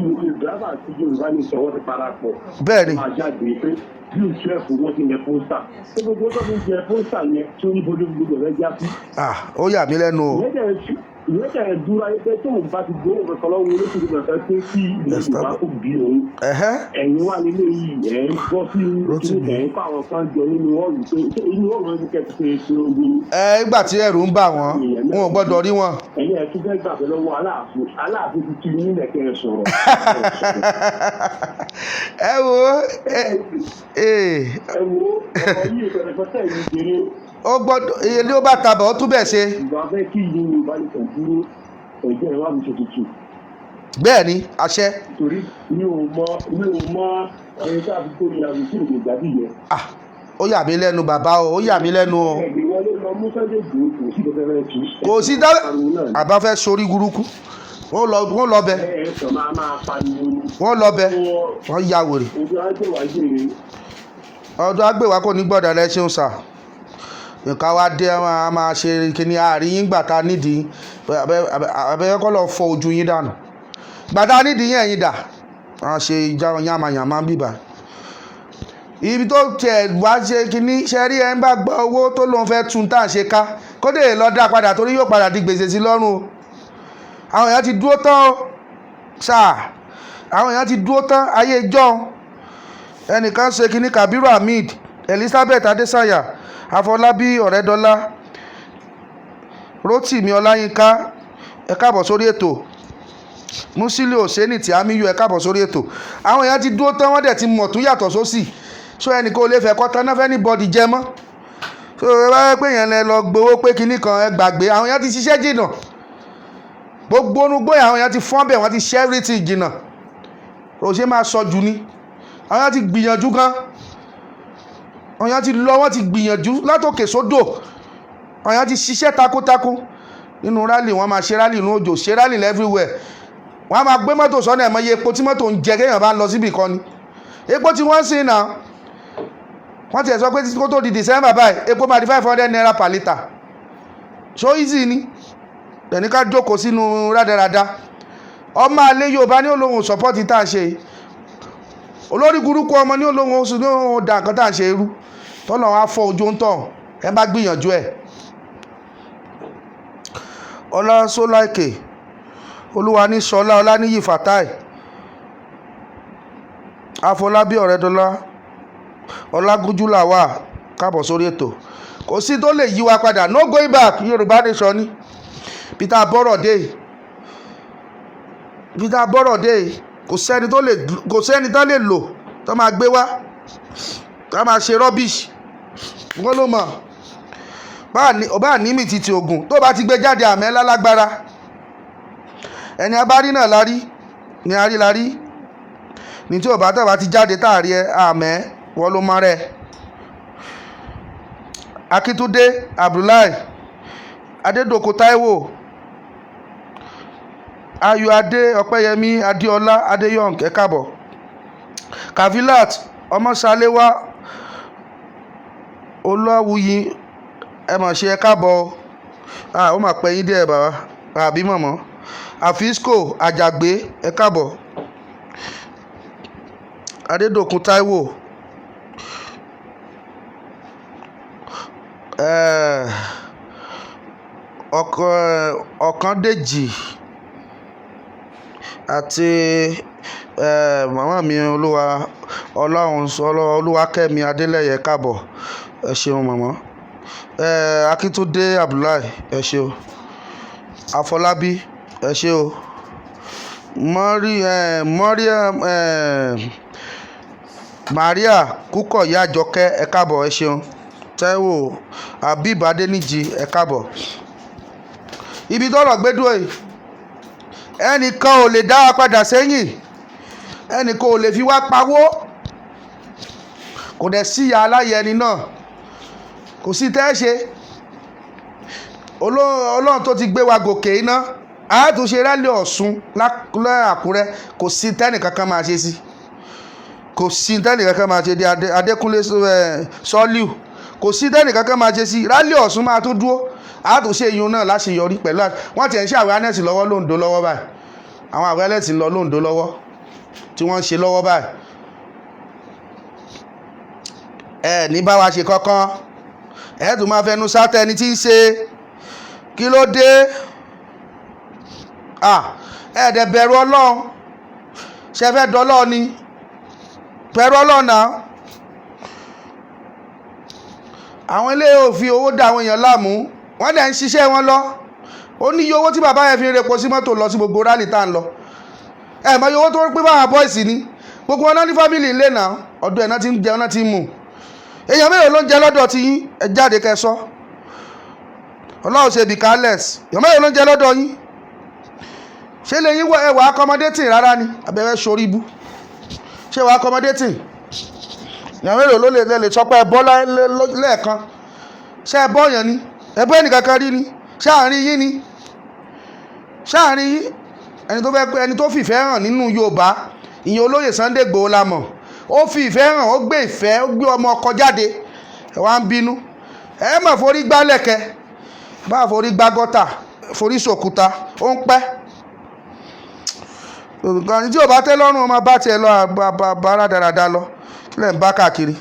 Yorùbá àti Yorùbá ní ìṣọwọ́ ti parapọ̀. Bẹ́ẹ̀ ni. Máa jáde pé bí ìṣẹ́fù wọ́n ti yẹ poster. Ṣé gbogbo tó fi ń jẹ poster yẹn tó ní bójú gbogbo rẹ̀ já sí? Ah, ó yà mí lẹ́nu o. Ìyẹn tẹ̀ dúró ayé pé tóun bá ti gbóhùn kankan lọ́wọ́ olóṣèlú kankan pé kí ilẹ̀ Yorùbá kò bí òun. Ẹ̀yin wà nílé yìí, ẹ̀ ń gbọ́ sí Rótìmí. Ẹ̀ ń kọ́ àwọn kan jọ nínú ọ̀rùn pé inú ọ̀rùn ẹ̀ kẹ́ ti ṣe ṣe ogun. Ẹ ìgbà tí ẹ̀rù ń bà wọ́n, wọn ò gbọ́dọ̀ rí wọn. Ẹ̀yin ẹ̀ tún fẹ́ gbàgbé lọ́wọ́ Aláàfin. Aláàfin ti tu nílẹ̀ kẹ́ ẹ sọ̀rọ̀. Ẹ wo ẹ ẹ Ẹ wo ọ̀rọ̀ yìí pẹ̀lẹ́pẹ̀tẹ̀ yìí jèrè. Ó gbọ́dọ̀ iye ní ó bá tabọ̀, ó tún bẹ̀ ṣe. Ìgbà fẹ́ kí ìlú Yorùbá lè tẹ̀ dúró, ẹ̀jẹ̀ rẹ̀ wà ní ṣètùtù. Bẹ́ẹ̀ ni, àṣẹ. Torí mi ò mọ ẹni tí a fi kó ìyàwó tí òde gbàdí yẹ. Ah, ó yà mí lẹ́nu bàbá o, ó yà mí lẹ́nu o. Ẹgbẹ́ wọlé lọ mú Sunday Igboho, kò sí kẹfẹ́ rẹ̀ tù. Kò sí dá àbá fẹ́ sórí burúkú, wọ́n lọ bẹ. Ẹ ẹ sọ máa máa pariwo ni. Wọ́n lọ bẹ, wọ́n ya wèrè. Ojú ajé wàá jèrè. Ọdún agbèwá kò ní gbọ́dọ̀ rẹ ṣeun sà. Nǹkan wa dé, a máa ṣe kíní àárín yín gbà tá nídìí abẹ́rẹ́ kọ́ lọ fọ ojú yín dànù gbà tá nídìí yín, ẹ̀yin dà wọ́n ṣe yàmàyàmà bíbà ibi tó tiẹ̀ wá ṣe kíní ṣe rí. Ẹ ń bá gba owó tó lóun fẹ́ tún tá à ń ṣe ká kódé lọ dá padà torí yóò padà di gbèsè sí lọ́rùn o. Àwọn èèyàn ti dúró tán o sáà, àwọn èèyàn ti dúró tán ayé ìjọ́un. Ẹnìkan ṣe kínní, Kabiru Hamid, Elizabeth Adesanya, Afọlábí Ọ̀rẹ́dọ́lá, Rotimi Ọláyínká, ẹ káàbọ̀ sórí ètò. Musiliu Oseni tí Amiyu, ẹ káàbọ̀ sórí ètò. Àwọn èèyàn ti dúró tán, wọ́n dẹ̀ ti mọ̀ tún yàtọ̀ sósì, so ẹnì kò lè fẹ́ kọ́ tán náà fẹ́ ní bọ́dì jẹ mọ́. So ẹ bá yẹ pé yẹn lẹ lọ gbowó pé kinní kan, ẹ gbàgbé. Àwọn èèyàn ti ṣiṣẹ́ jìnnà, gbogbo onúgbó yẹn àwọn èèyàn ti fọ́n bẹ̀, wọ́n ti ṣe everything jìnnà. Ròṣe máa sọ jù ni àwọn èèyàn ti gbìyànjú gan. Àwọn èèyàn ti lọ, wọ́n ti gbìyànjú látòkè sódò. Àwọn èèyàn ti ṣiṣẹ́ takuntakun nínú rally. Wọ́n máa ṣe rally nínú òjò, ṣe rally everywhere. Wọ́n á máa gbé mọ́tò sọ́nà, ẹ̀mọ́ iye epo tí mọ́tò ń jẹ kéèyàn bá ń lọ síbì kan ni epo tí wọ́n ń sìn náà. Wọ́n ti ẹ̀ sọ pé kó tó di December báyìí, epo máa di ₦500 per litre. So easy ni ẹni ká jókòó sínú rádaràda. Ọmọ àlè Yorùbá ní olóhùn support tá à ń ṣe, olórí burúkú ọmọ ní olóhùn oṣù ní òun da nǹkan tá à ń ṣe irú tọ́nà wa fọ́ ojú ń tàn. Ẹ bá gbìyànjú ẹ̀. Ọlá Sọláìkè, Olúwa ní Sọlá, Ọláníyì, Fatai Afọlábí, Ọ̀rẹ́dọ́lá, Ọlágúnjú làwà, káàbọ̀ sórí ètò. Kò sí tó lè yí wa padà. No going back. Yorùbá Nation ni. Peter bọ́rọ̀ dé, Peter bọ́rọ̀ dé, kò sẹ́ni tó lè lò tó máa gbé wá tó máa ṣe rubbish. Wọ́n ló mọ̀ ọba ní mi títí ogun tó bá ti gbé jáde, àmẹ́ lálágbára. Ẹni abárí náà la rí ni a rí la rí ní tí ọba tó bá ti jáde táàrí ẹ, àmẹ́ wọ́n ló mọ́ rẹ̀. Akíntúndé Abdullahi, Adédọ̀kọ Táíwò, Ayọ̀adé, Ọpẹ́yẹmí, Adéọlá, Adéyọ̀ǹk, ẹ káàbọ̀. Kafilat Ọmọṣaléwá Olúwàwùyí, ẹ mà ṣe, ẹ káàbọ̀. Ó mà pẹ́ yín díẹ̀, bàbá àbí mọ̀mọ́. Àfisco Àjàgbé, ẹ káàbọ̀. Adédọ̀kun Táíwò, Ọ̀kàndèjì àti màmá mi, Olúwa Ọlọ́run, Olúwakẹ́mi Adélẹ́yẹ, káàbọ̀. Ẹ ṣeun, màmá. Akíntúndé Abdullahi, ẹ ṣeun. Afọlábí, ẹ ṣe o. Mọ́rí Mọ́ríàm, Maria Kúkọ̀yé Àjọkẹ́, ẹ káàbọ̀, ẹ ṣeun. Táíwò Habib Adéníjì, ẹ káàbọ̀. Ibi tọ́rọ̀ gbé dúró yìí, ẹnìkan ò lè dá wa padà sẹ́yìn, ẹnìkan ò lè fi wá pawó. Kò dẹ̀ sí ìyá aláyẹni náà, kò sí tẹ́ ẹ ṣe. Ọlọ́run tó ti gbé wa gòkè iná, àtúnṣe rally Ọ̀ṣun l'Àkúrẹ́, kò sí tẹ́nìkankan máa ṣe sí, kò sí tẹ́nìkankan máa ṣe dé. Adékúnlé Sọ́líù, kò sí tẹ́nìkankan máa ṣe sí. Rally Ọ̀ṣun máa tún dúró, àtúnṣe ìyún náà láṣeyọrí pẹ̀lú. Wọ́n ti ẹ̀ ń ṣe awareness lọ́wọ́ lóńdó lọ́wọ́ báyìí. Àwọn awareness ń lọ lóńdó lọ́wọ́ tí wọ́n ń ṣe lọ́wọ́ báyìí. Ẹ ní bá wa ṣe kankan, ẹ tún máa fẹnu sátẹ ẹni tí ń ṣe. Kí ló dé? Ẹ dẹ̀ bẹ̀rù Ọlọ́run. Ṣe fẹ́ dọ́lọ́ ni? Bẹ̀rù Ọlọ́run náà. Àwọn ilé ò fi owó dá àwọn èèyàn láàmú, wọ́n dẹ̀ ń ṣiṣẹ́ wọn lọ. Ó ní iye owó tí bàbá yẹn fi ń repo sí mọ́tò lọ sí gbogbo rally tá à ń lọ. Ẹ mọ iye owó tó ń pín fáwọn boys ni. Gbogbo wọn náà ní family ńlẹ̀ náà, ọ̀dọ̀ ẹ̀ náà ti ń jẹun, náà ti ń mu. Èèyàn mélòó ló ń jẹ lọ́dọ̀ ti yín? Ẹ jáde kẹ́ sọ. Ọlọ́run ṣe bìkálẹ̀s. Èèyàn mélòó ló ń jẹ lọ́dọ̀ yín? Ṣé lè yín ẹwà accommodating rárá ni abẹ́rẹ́ sórí ibú? Ṣé wà accommodating? Èèyàn mélòó ló lè sọ pé ẹ bọ́ lẹ́ẹ̀kan? Ṣé ẹ bọ́ yẹn ni? Ẹ bọ́ ẹnìkankan rí ni? Ṣé àárín yín ni? Ṣé àárín yín? Ẹni tó fẹ́ pé ẹni tó fìfẹ́ hàn nínú Yorùbá, ìyẹn olóyè Sunday Igboho la mọ̀. Ó fi ìfẹ́ hàn, ó gbé ìfẹ́, ó gbé ọmọ ọkọ jáde. Ẹ wá ń bínú. Ẹ má forí gbálẹ̀kẹ́, bá forí gbá gọ́tà, forí sòkúta, ó ń pẹ́. Nǹkan tí ò bá tẹ́ lọ́rùn, ọmọ bá tiẹ̀ lọ, bá rádaràda lọ. Kí lẹ̀ ń bá káàkiri?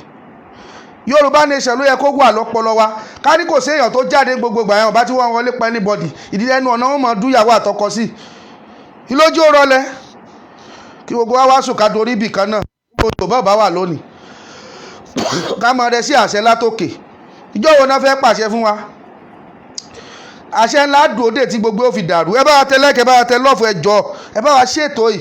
Yorùbá Nation ló yẹ kó wà lọ́pọlọ wa. Ká ní kò sí èèyàn tó jáde gbogbo ìgbà yẹn, ọba tí wọ́n wọlé pa anybody, ìdílé ẹnu ọ̀nà wọn mọ̀ dúyàwó àtọkọ sí ìlójú ó rọlẹ̀ kí gbogbo wa wá sùn ká dorí ibì kan náà. Gbogbo Yorùbá bá wà lónìí, ká mọ rẹ sí àṣẹ látòkè. Ìjọ wo náà fẹ́ pàṣẹ fún wa? Àṣẹ ńlá dòde tí gbogbo ó fi dàrú. Ẹ bá wa tẹ like, ẹ bá wa tẹ love, ẹ jọ̀ọ́, ẹ bá wa ṣètò yìí.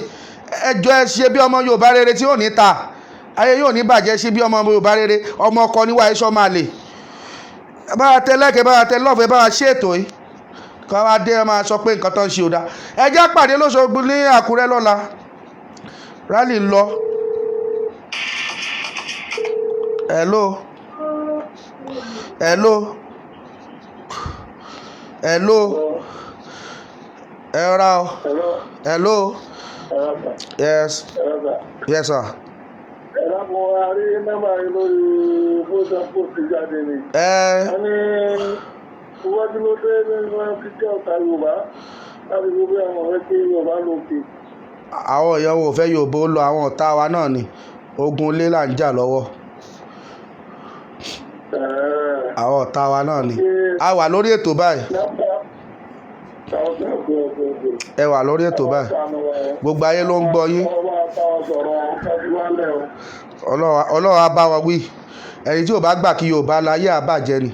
Ẹ jọ̀ọ́, ẹ ṣe bí ọmọ Yorùbá rere tí ò ní ta ayé yóò ní bàjẹ́. Ṣe bí ọmọ Yorùbá rere, ọmọ ọkọ níwá iṣọ́ máa lè. Ẹ bá wa tẹ like, ẹ bá wa tẹ love, ẹ bá wa ṣètò yìí. Ká wá dé, ẹ máa sọ pé nǹkan tó ń ṣe ò dáa. Ẹ jẹ́ pàdé lóṣogbo ní Àkúrẹ́ lọ́la. Rally ń lọ. Hello, hello, hello. Ẹ rọra o. Hello. Yes, yes sir. Ẹ̀rọ a rí nọ́mbà yìí lórí fóònù, post jáde ni. Ẹ Wọ́n ní iwájú ló dé ní wọ́n fi jẹ́ ọ̀tá Yorùbá láti gbogbo àwọn ọ̀rẹ́ pé Yorùbá lókè. Àwọn èèyàn wo fẹ́ Yorùbá ó lọ? Àwọn ọ̀tá wa náà ni. Ogun ilé là ń jà lọ́wọ́. Àwọn ọ̀tá wa náà ni. A wà lórí ètò báyìí. Ẹ wà lórí ètò báyìí, gbogbo ayé ló ń gbọ́ yín. Ọlọ́run á bá wa wí. Ẹni tí ò bá gbà kí Yorùbá láyé àbàjẹ́ ni.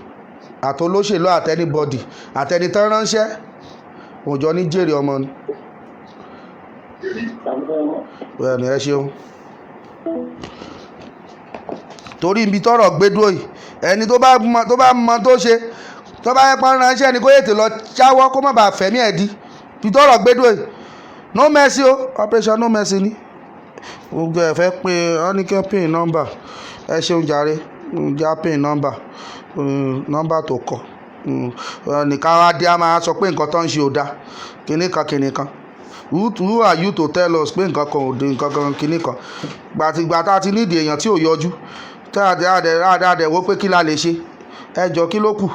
Àtolóṣèlú, àtẹnibọdì, àtẹnitán ránṣẹ́, òjò ní jèrè ọmọ ni. Bẹ́ẹ̀ ni, ẹ ṣeun. Torí ibi tọ́rọ̀ gbé dúró yìí, ẹni tó bá mọ, tó bá mọ tó ṣe, tó bá yẹ pọ́n ránṣẹ́ ni, kó yètè lọ jáwọ́, kó má bàa fẹ̀mí ẹ̀ di. Ibi tọ́rọ̀ gbé dúró yìí, no mercy o, operation no mercy ni. Gbogbo ẹ̀ fẹ́ pé wọ́n ní kí wọ́n pin number. Ẹ ṣeun jàre, já pin number, number tó kọ nìkan wá dé, a máa sọ pé nǹkan tó ń ṣe ò dáa, kinní kan kinní kan. Who are you to tell us pé nǹkan kan ò dé, nǹkan kan kinní kan? Gbàtìgbà tá a ti nídìí èèyàn tí ò yọjú, tá a dẹ̀ a dẹ̀ wò pé kí la lè ṣe, ẹ jọ, kí ló kù?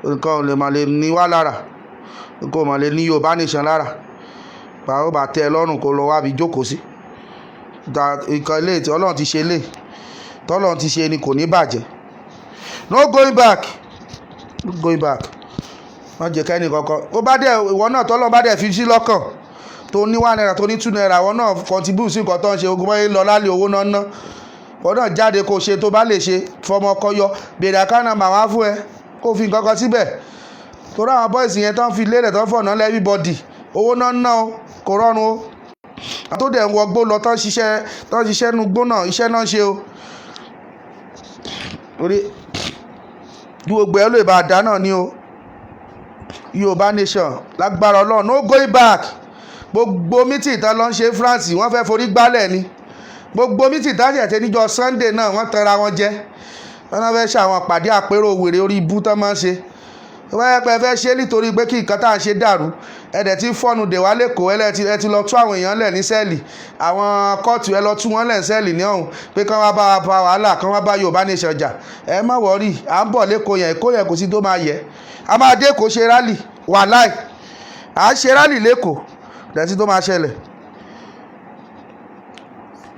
Nǹkan ò lè mà lè ní wá lára, nǹkan ò mà lè ní Yorùbá nation lára. Báwo bá tẹ́ ẹ lọ́rùn, kó lọ wábi jókòó sí nǹkan ilé tí Ọlọ́run ti ṣe, lè tọ́lọ́run ti ṣe ni, kò ní bàjẹ́. No going back, no going back. Wọ́n jẹ́ kẹ́ni kankan ó bá dẹ̀ ìwọ náà, tọ́lọ́run bá dẹ̀ fi sí lọ́kàn, tó ní ₦1, tó ní ₦2, ìwọ náà contribute sí nǹkan tó ń ṣe. Ogun mọ́ lọ lálẹ́, owó náà ná. Ìwọ náà jáde, kó ṣe tó bá lè ṣe, fọmọ ọkọ yọ, béèrè account number wá fún ẹ, kó fi nǹkan kan síbẹ̀. Torí àwọn boys yẹn tán fi lélẹ̀, tán fọ̀nà lẹ́ everybody, owó náà ná o, kò rọrùn o. Tó dẹ̀ ń wọgbó lọ, tán ṣiṣẹ́ nu gbó náà, iṣẹ́ náà ṣe o. Torí kí gbogbo ẹ lè bá a dá náà ni o. Yorùbá nation, lágbára Ọlọ́run, no going back. Gbogbo meeting tán lọ ń ṣe France, wọ́n fẹ́ forí gbálẹ̀ ni. Gbogbo meeting tán ṣẹ̀ṣẹ̀ níjọ́ Sunday náà, wọ́n tanra wọn jẹ. Wọ́n náà fẹ́ ṣe àwọn pàdé àpérò wèrè orí ibú tán máa ń ṣe. Wọ́n yẹ pé ẹ fẹ́ ṣe nítorí pé kí nǹkan tá à ń ṣe dàrú. Ẹ dẹ̀ ti fọ́nu dè wá lẹ́kọ̀ọ́. Ẹ ti lọ tú àwọn èèyàn lẹ̀ ní cell, àwọn kóòtù, ẹ lọ tú wọn lẹ̀ ní cell ní ọ̀hún, pé kán wá bá wa fa wàhálà, kán wá bá Yorùbá nation jà. Ẹ má worry, à ń bọ̀ lẹ́kọ̀ọ́ yẹn. Èkó yẹn, kò sí tó máa yẹ. A máa dé Èkó ṣe rally, wàláì, à ń ṣe rally lẹ́kọ̀ọ́ dẹ̀sí tó máa ṣẹlẹ̀.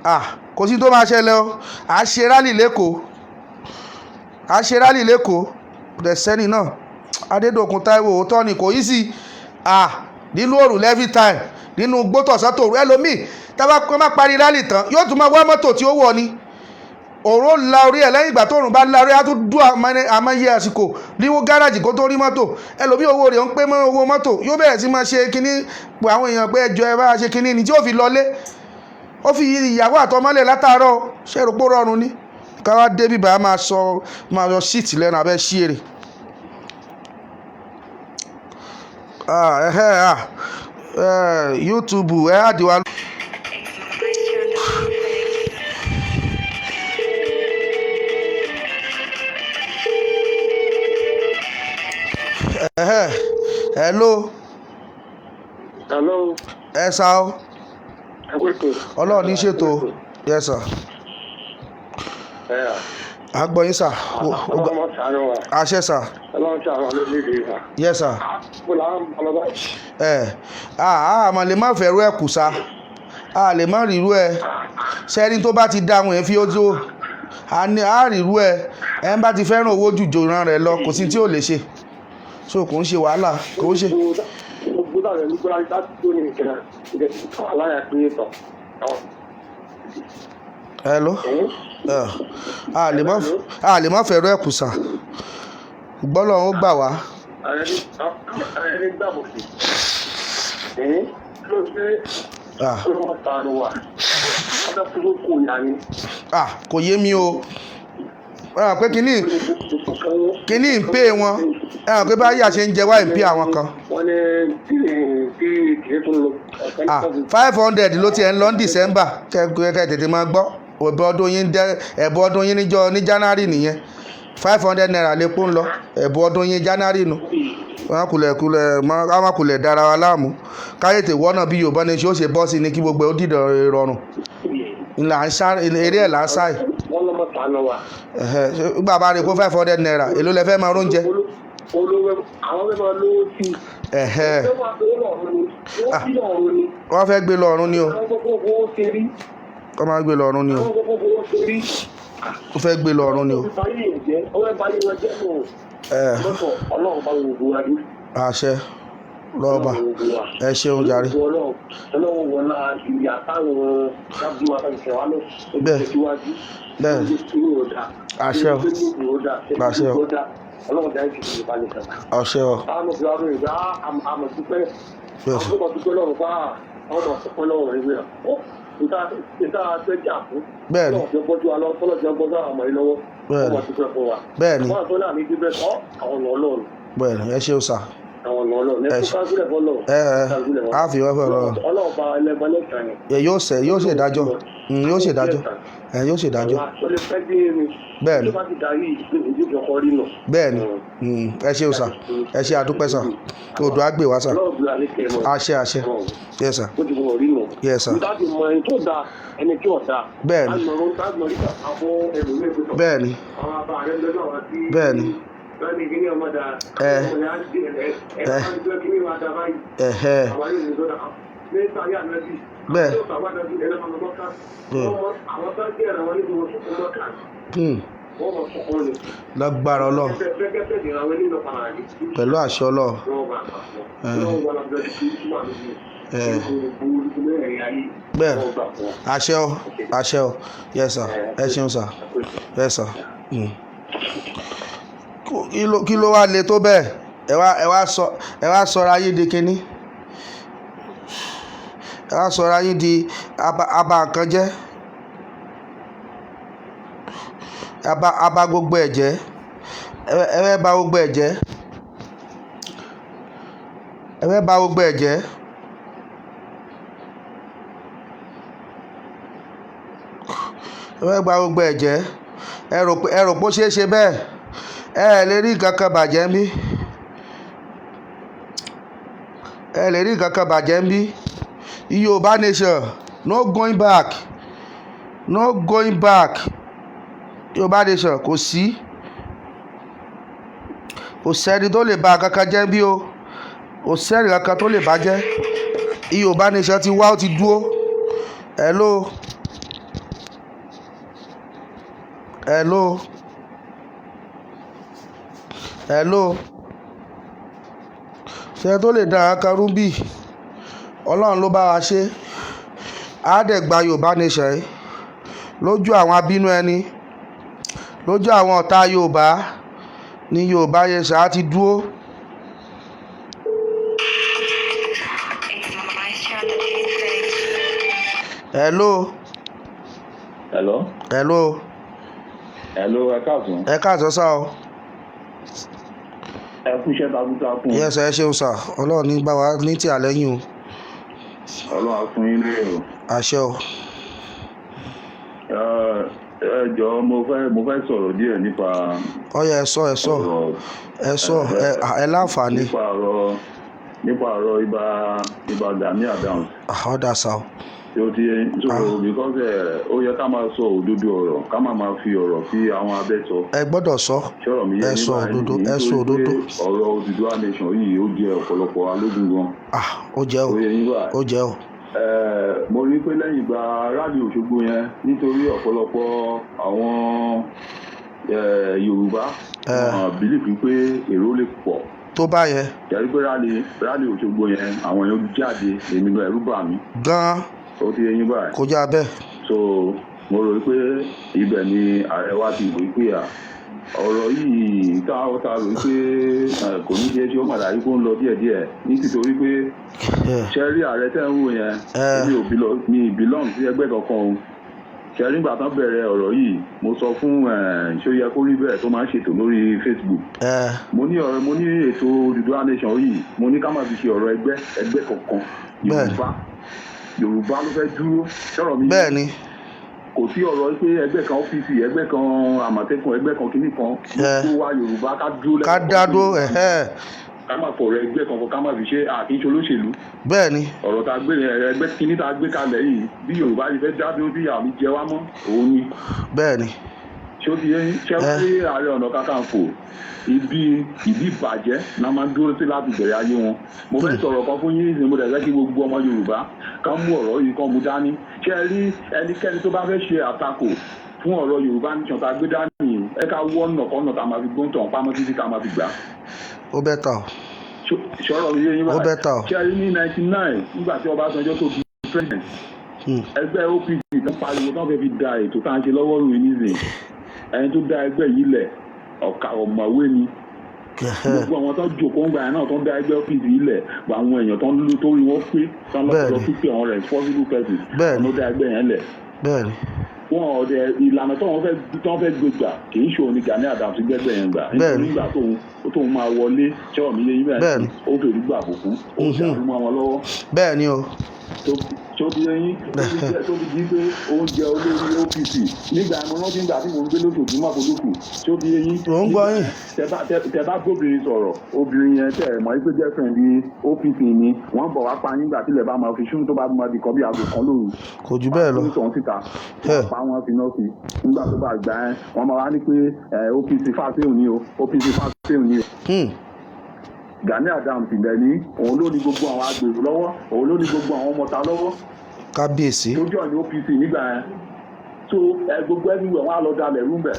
Ah, kò sí tó máa ṣẹlẹ̀ o. À ń ṣe rally lẹ́kọ̀ọ́, à ń ṣe rally lẹ́kọ̀ọ́ dẹ̀sẹ́ni náà. Adédọ̀kun Táíwò, òótọ́ ni, kò yí sí. Ah, nínú òrùn every time, nínú gbótọ̀sán tòru, ẹlòmíì tábà kó má parí rally tán, yóò tún máa wá mọ́tò tí ó wọ̀ ni. Òró la orí ẹ̀. Lẹ́yìn ìgbà tóòrùn bá la orí, á tún dún àmọ́yé àsìkò níwó gáràjì kó tó rí mọ́tò. Ẹlòmíì, owó rẹ̀ ń pé mọ́ owó mọ́tò, yóò bẹ̀rẹ̀ sí máa ṣe kínní pé àwọn èèyàn pé ẹjọ́, ẹ bá ṣe kínní ni tí ó fi lọlé. Ó fi ìyàwó àtọmọ́lẹ̀ látàárọ̀. Ṣé èrò pó rọrùn ni káwá dé bíbá máa sọ síìtì lẹ́nu abẹ́ sí èrè? Ah, ẹhẹ́, ah, YouTube, ẹ á di wa. Ẹhẹ́, hello. Hello. Ẹ sá o. Ẹ kú ètò. Ọlọ́run ní ṣètò, yes sir. À ń gbọ́ yín, sir. Ọlọ́run máa ṣàánú wa. Àṣẹ, sir. Ọlọ́run ṣàánú wa lórílẹ̀-èdè wa. Yes sir. Bó la ń bọ̀ lọ báyìí? Ẹ àmọ́ lè má fẹ́rù ẹ̀ kù sa, a lè má rírú ẹ sẹ́ni tó bá ti dá àwọn èèyàn fi ó tó a ní a rírú ẹ. Ẹ ń bá ti fẹ́ràn owó jù jòrán rẹ̀ lọ, kò sí tí ò lè ṣe, so kò ń ṣe wàhálà, kò ń ṣe. Gbogbo táwọn ẹni gbọ́dọ̀ láti tó ní ìkẹrẹ ìkẹrẹ tó wà láyà pé tọ̀. Hello. A lè má fẹ́rù ẹ̀ kù sa, gbọ́dọ̀ ó gbà wá. Ẹni gbàgbọ́ sí. Ló ṣe ló ṣàánú wa. Ọjọ́ tó kò yá ni. Ah, kò yé mi o. Ẹ hàn pé kínní ń pè wọn. Ẹ hàn pé báyìí àṣẹ ń jẹ wá, ń pè àwọn kan. Wọ́n ní tí kìí tó lọ. Ah, 500 ló tiẹ̀ ń lọ ní December. Kẹ́ tètè máa gbọ́ ẹ̀bùn ọdún yín dẹ́. Ẹ̀bùn ọdún yín níjọ́ ní January nìyẹn. ₦500 lè pọ́n lọ, ẹ̀bùn ọdún yín January nu. Wọn kulẹ̀ kulẹ̀ wọn kulẹ̀ dára wa láàmú. Káyọ̀tẹ̀ wọ́nà bí Yorùbá ní ṣe ó ṣe bọ́ sí ni, kí gbogbo ẹ̀ ó dìdọ̀ rọrùn ńlá ń sá eré ẹ̀ là ń sá yìí. Wọ́n lọ́mọ ṣàánú wa. Nígbà bá rí i kó ₦500, èló lẹ fẹ́ máa róúnjẹ? Olówó àwọn fẹ́ máa lówó sí i. Wọ́n máa lówó lọ́rùn ni. Wọ́n sí lọ́rùn ni. Wọ́n fẹ́ gbé lọ ọ̀run ni o. Àwọn gbogbo owó ṣe rí. Wọ́n máa gbé lọ ọ̀run ni o. Àwọn gbogbo owó ṣe rí. Ó fẹ́ gbé lọ ọ̀run ni o. Wọ́n bá yé jẹ́, wọ́n bá yé wọn jẹ́ nù. Lọ́tọ̀ Ọlọ́run bá gbogbo wa dé. Àṣẹ lọ́ọ̀bà, ẹ ṣeun jàre. Ọlọ́run wọlá ìyá táwọn dábìí wa tàbí ṣẹ̀wá lọ. Bẹ́ẹ̀. Bẹ́ẹ̀. Àṣẹ o. Àṣẹ o. Ọlọ́run dá ìṣèlú Yorùbá nìkan. Àṣẹ o. Àwọn ọmọ ìgbà rẹ̀ gbà àmọ̀ dúpẹ́. Yes. Àwọn ọmọ dúpẹ́ lọ́run fún àwọn ọmọ ọ̀pọ̀ lọ́run rẹ̀ wíwá. Ó ìta àtẹ́jà fún. Bẹ́ẹ̀ni. Ọlọ́run jẹ́ bọ́jú wa lọ́wọ́, tọ́lọ́ jẹ́ bọ́jú àwọn ọmọ yìí lọ́wọ́. Bẹ́ẹ̀ni. Ọmọ dúpẹ́ fún wa. Bẹ́ẹ̀ni. Àwọn àtọ́lá mi dúpẹ́ sọ àwọn ọ̀nà Ọlọ́run. Bẹ́ẹ̀ni, ẹ ṣeun sà. Àwọn ọ̀nà Ọlọ́run. Ẹ Ẹ kú káńsílẹ̀ fọlọ́run. Ẹ ẹ á fi wọ́n fẹ́ lọ. Ọlọ́run bá ẹlẹ́gbọ́n lẹ́sàn yẹn. Ẹ yóò ṣe, yóò ṣèdájọ́. Yóò ṣèdájọ́. Ẹ yóò ṣèdájọ́. Ó lè fẹ́ dé mi. Bẹ́ẹ̀ni. Tó bá ti darí ìdíje ọkọ rí nù. Bẹ́ẹ̀ni. Ẹ ṣeun sà, ẹ ṣe, àdúpẹ́ sà. Odò á gbè wá sà. Ọlọ́run bí alẹ́ kẹ́ mọ́. Àṣẹ, àṣẹ. Yes sir. Ó ti mọ̀ rí nù. Yes, sir. Nígbà tí mọ ẹni tó da, ẹni tí ò da. Bẹ́ẹ̀ni. Bẹ́ẹ̀ni. Bẹ́ẹ̀ni. Àwọn àbá rẹ̀ lọ́jọ́ àwọn tí. Bẹ́ẹ̀ni. Bẹ́ẹ̀ni, kí ni ọmọ da. Ẹ. Ẹ. Ẹ. Kí ni wàá da báyìí? Ẹ̀hẹ́. Àwọn yóò ní sọ́dà. Ní sáré ànábì. Bẹ́ẹ̀. Àwọn tó bá ànábì ẹ̀rọ ọmọ mọ́ká. Bẹ́ẹ̀. Àwọn tó jẹ́ ẹ̀rọ wọn níbi wọn sọ̀kún mọ́ká. Wọ́n mọ̀ sọ̀kún ni. Lágbára Ọlọ́run. Gẹ́gẹ́ bí ìràwọ̀ ilé ìlọ́pàá rẹ̀. Pẹ̀lú àṣẹ Ọlọ́run. Ẹ. Bẹ́ẹ̀. Àṣẹ o, àṣẹ o. Yes sir, ẹ ṣeun sir. Yes sir. Kí ló wá le tó bẹ́ẹ̀? Ẹ wá sọra yín di kínní, ẹ wá sọra yín di aba nǹkan jẹ́, aba gbogbo ẹ̀ jẹ́. Ẹ fẹ́ bà gbogbo ẹ̀ jẹ́, ẹ fẹ́ bà gbogbo ẹ̀ jẹ́. Ẹ fẹ́ bà gbogbo ẹ̀ jẹ́. Ẹ rò pé ó ṣeé ṣe bẹ́ẹ̀? Ẹ ẹ̀ lè rí nǹkan kan bàjẹ́ ń bí, ẹ lè rí nǹkan kan bàjẹ́ ń bí. Yorùbá nation, no going back, no going back. Yorùbá nation, kò sí, kò sẹ́ni tó lè ba kankan jẹ́ bí o, kò sẹ́ni kankan tó lè bàjẹ́. Yorùbá nation ti wá, ó ti dúró. Hello, hello, hello. Ṣe tó lè dá kankan rú bí? Ọlọ́run ló bá wa ṣe, á dẹ̀ gba Yorùbá nation yìí lójú àwọn abínú ẹni, lójú àwọn ọ̀tá Yorùbá ní Yorùbá nation á ti dúró. It's Maestro on the beat. Hello. Hello. Hello. Hello, ẹ káàsán. Ẹ káàsán sá o. Ẹ kú iṣẹ́ takuntakun. Yes, ẹ ṣeun sá. Ọlọ́run ní bá wa ní tí àlẹ́yìn o. Ọlọ́run á fún yín lérè o. Àṣẹ o. Ẹ jọ̀ọ́, mo fẹ́ sọ̀rọ̀ díẹ̀ nípa Ọyẹ, ẹ sọ, ẹ sọ. ọ̀rọ̀ Ẹ sọ, ẹ láǹfààní. Nípa ọ̀rọ̀ Ìbà Gani Adams. Ọ̀dà sá o. Tí ó ti so because ó yẹ ká máa sọ òdodo ọ̀rọ̀, ká má máa fi ọ̀rọ̀ sí àwọn abẹ́ sọ. Ẹ gbọ́dọ̀ sọ. Ṣọ́rọ̀ mi yé? Ẹ sọ nígbà òdodo, yìí, ẹ sọ nítorí òdodo. pé ọ̀rọ̀ Odùduwà nation yìí, ó jẹ ọ̀pọ̀lọpọ̀ alógún gan. Ah, ó jẹ́ o. Ó yẹ yín báyìí. Ó jẹ́ o. Mo rí pé lẹ́yìn ìgbà rally Òṣogbo yẹn, nítorí ọ̀pọ̀lọpọ̀ àwọn Yorùbá wọn believe pé èrò lè pọ̀ tó bá yẹn. Yàrá pé rally Òṣogbo yẹn, àwọn èèyàn jáde, èmi gan ẹ̀rù bà mí. Gan. Ó ti yé yín báyìí? Kọjá bẹ́ẹ̀. So mo rò pé ibẹ̀ ni ààrẹ wa ti rò pé à ọ̀rọ̀ yìí tá a ta rò pé kò ní ṣe é ṣe, ó padà rí kó ń lọ díẹ̀díẹ̀ ní tìtorí pé ṣe rí ààrẹ tẹ́ ń wò yẹn, mi ò belong, mi ì belong sí ẹgbẹ́ kankan o. Ṣe rí nígbà tán bẹ̀rẹ̀ ọ̀rọ̀ yìí, mo sọ fún ṣó yẹ kó rí bẹ́ẹ̀ tó máa ń ṣètò lórí Facebook. Mo ní ọ̀rọ̀, mo ní ètò Odùduwà nation yìí, mo ní ká má fi ṣe ọ̀rọ̀ ẹgbẹ́ kankan. Yorùbá ló fẹ́ dúró. Ṣọ̀rọ̀ mi yé? Bẹ́ẹ̀ ni. Kò sí ọ̀rọ̀ pé ẹgbẹ́ kan OPC, ẹgbẹ́ kan Àmọ̀tẹ́kùn, ẹgbẹ́ kan kínní kan. Gbogbo wa Yorùbá, ká dúró ká lẹ́yìn dá dúró, ẹ̀hẹ́. Ká má fọ̀rọ̀ ẹgbẹ́ kankan, ká má fi ṣe àkínṣe olóṣèlú. Bẹ́ẹ̀ ni. Ọ̀rọ̀ tá a gbé ẹgbẹ́ kínní tá a gbé kalẹ̀ yìí, bí Yorùbá yìí fẹ́ dá dúró, bí àmì jẹ wá mọ́ òun ni. Bẹ́ẹ̀ ni. Ṣé ó ti yé yín? Ṣé ó rí Ààrẹ Ọ̀nà Kakanfò, ibi ìdí ìbàjẹ́ la máa ń dúró sí láti bẹ̀rẹ̀ ayé wọn. Mo fẹ́ sọ̀rọ̀ kan fún yín nísìnyí, mo dẹ̀ fẹ́ kí gbogbo ọmọ Yorùbá kán mú ọ̀rọ̀ yìí, kán mú dání. Ṣé ẹ rí ẹnikẹ́ni tó bá fẹ́ ṣe àtakò fún ọ̀rọ̀ Yorùbá nation tá a gbé dání yìí, ẹ ká wọ́ ọ̀nà kọ́nà tá a máa fi gbóǹtàn pamọ́ títí tá a máa fi gbà. Ó better o. Ṣọ́rọ̀ mi yé yín Ó báyìí? better o. Ṣé ẹ rí ní 99, nígbà tí Ọbásanjọ́ tó di president, ẹgbẹ́ OPC tó ń pariwo tó ń fẹ́ fi da ètò tá à ń ṣe lọ́wọ́ rú nísìnyí, ẹni tó dá ẹgbẹ́ yìí lẹ̀, ọ̀ka ọ̀mọ̀wé ni. Gbogbo àwọn tó jòkó ń gbà yẹn náà, tó ń dá ẹgbẹ́ OPC ilẹ̀, àwọn èèyàn tó ń lò tó rí wọ́n pé, tó ń lọ́pọ̀lọ́ pípé, àwọn responsible persons ló dá ẹgbẹ́ yẹn lẹ̀. Wọn ọ̀dẹ ìlànà tó wọ́n fẹ́ gbé gbà kì í ṣe òun ni Gani Adams gbẹ́gbẹ́ yẹn gbà. Nígbà tóun máa wọlé, ṣọ́ọ̀ mi yé yín bẹ́ẹ̀? Ó fèrè gbà àbùkù, ó dàrú mọ́ wọn lọ́wọ́. Bẹ́ẹ̀ ni o. Tó fi yẹn tó fi di pé oúnjẹ olórí OPC nígbà mo rántí nígbà tí mo ń gbé lóṣooṣù mọ́kòlókù, tó fi yẹn. Mò ń gbọ́ yín. Tẹ bá gbóbìnrin sọ̀rọ̀, obìnrin yẹn tẹ mọ̀ pé girlfriend ní OPC ni, wọ́n bọ̀ wá pa yín gbà tílẹ̀ bá máa fi ṣún, tó bá máa di kan bí aago 1 lóru. Kò jù bẹ́ẹ̀ lọ. Wọ́n tọ̀ síta, wọ́n pa wọ́n fi náà sí. Nígbà tó bá gbà ẹ́, wọ́n máa wá ní pé OPC fàṣẹ́hùn ni o, OPC fàṣẹ́hùn ni o. Gani Adams ibẹ̀ ní òun ló ní gbogbo àwọn agbèrò lọ́wọ́, òun ló ní gbogbo àwọn ọmọọta lọ́wọ́. Kábíyèsí. Tó jọ ní OPC nígbà yẹn, so gbogbo everywhere wọn á lọ dalẹ̀ rúmbẹ̀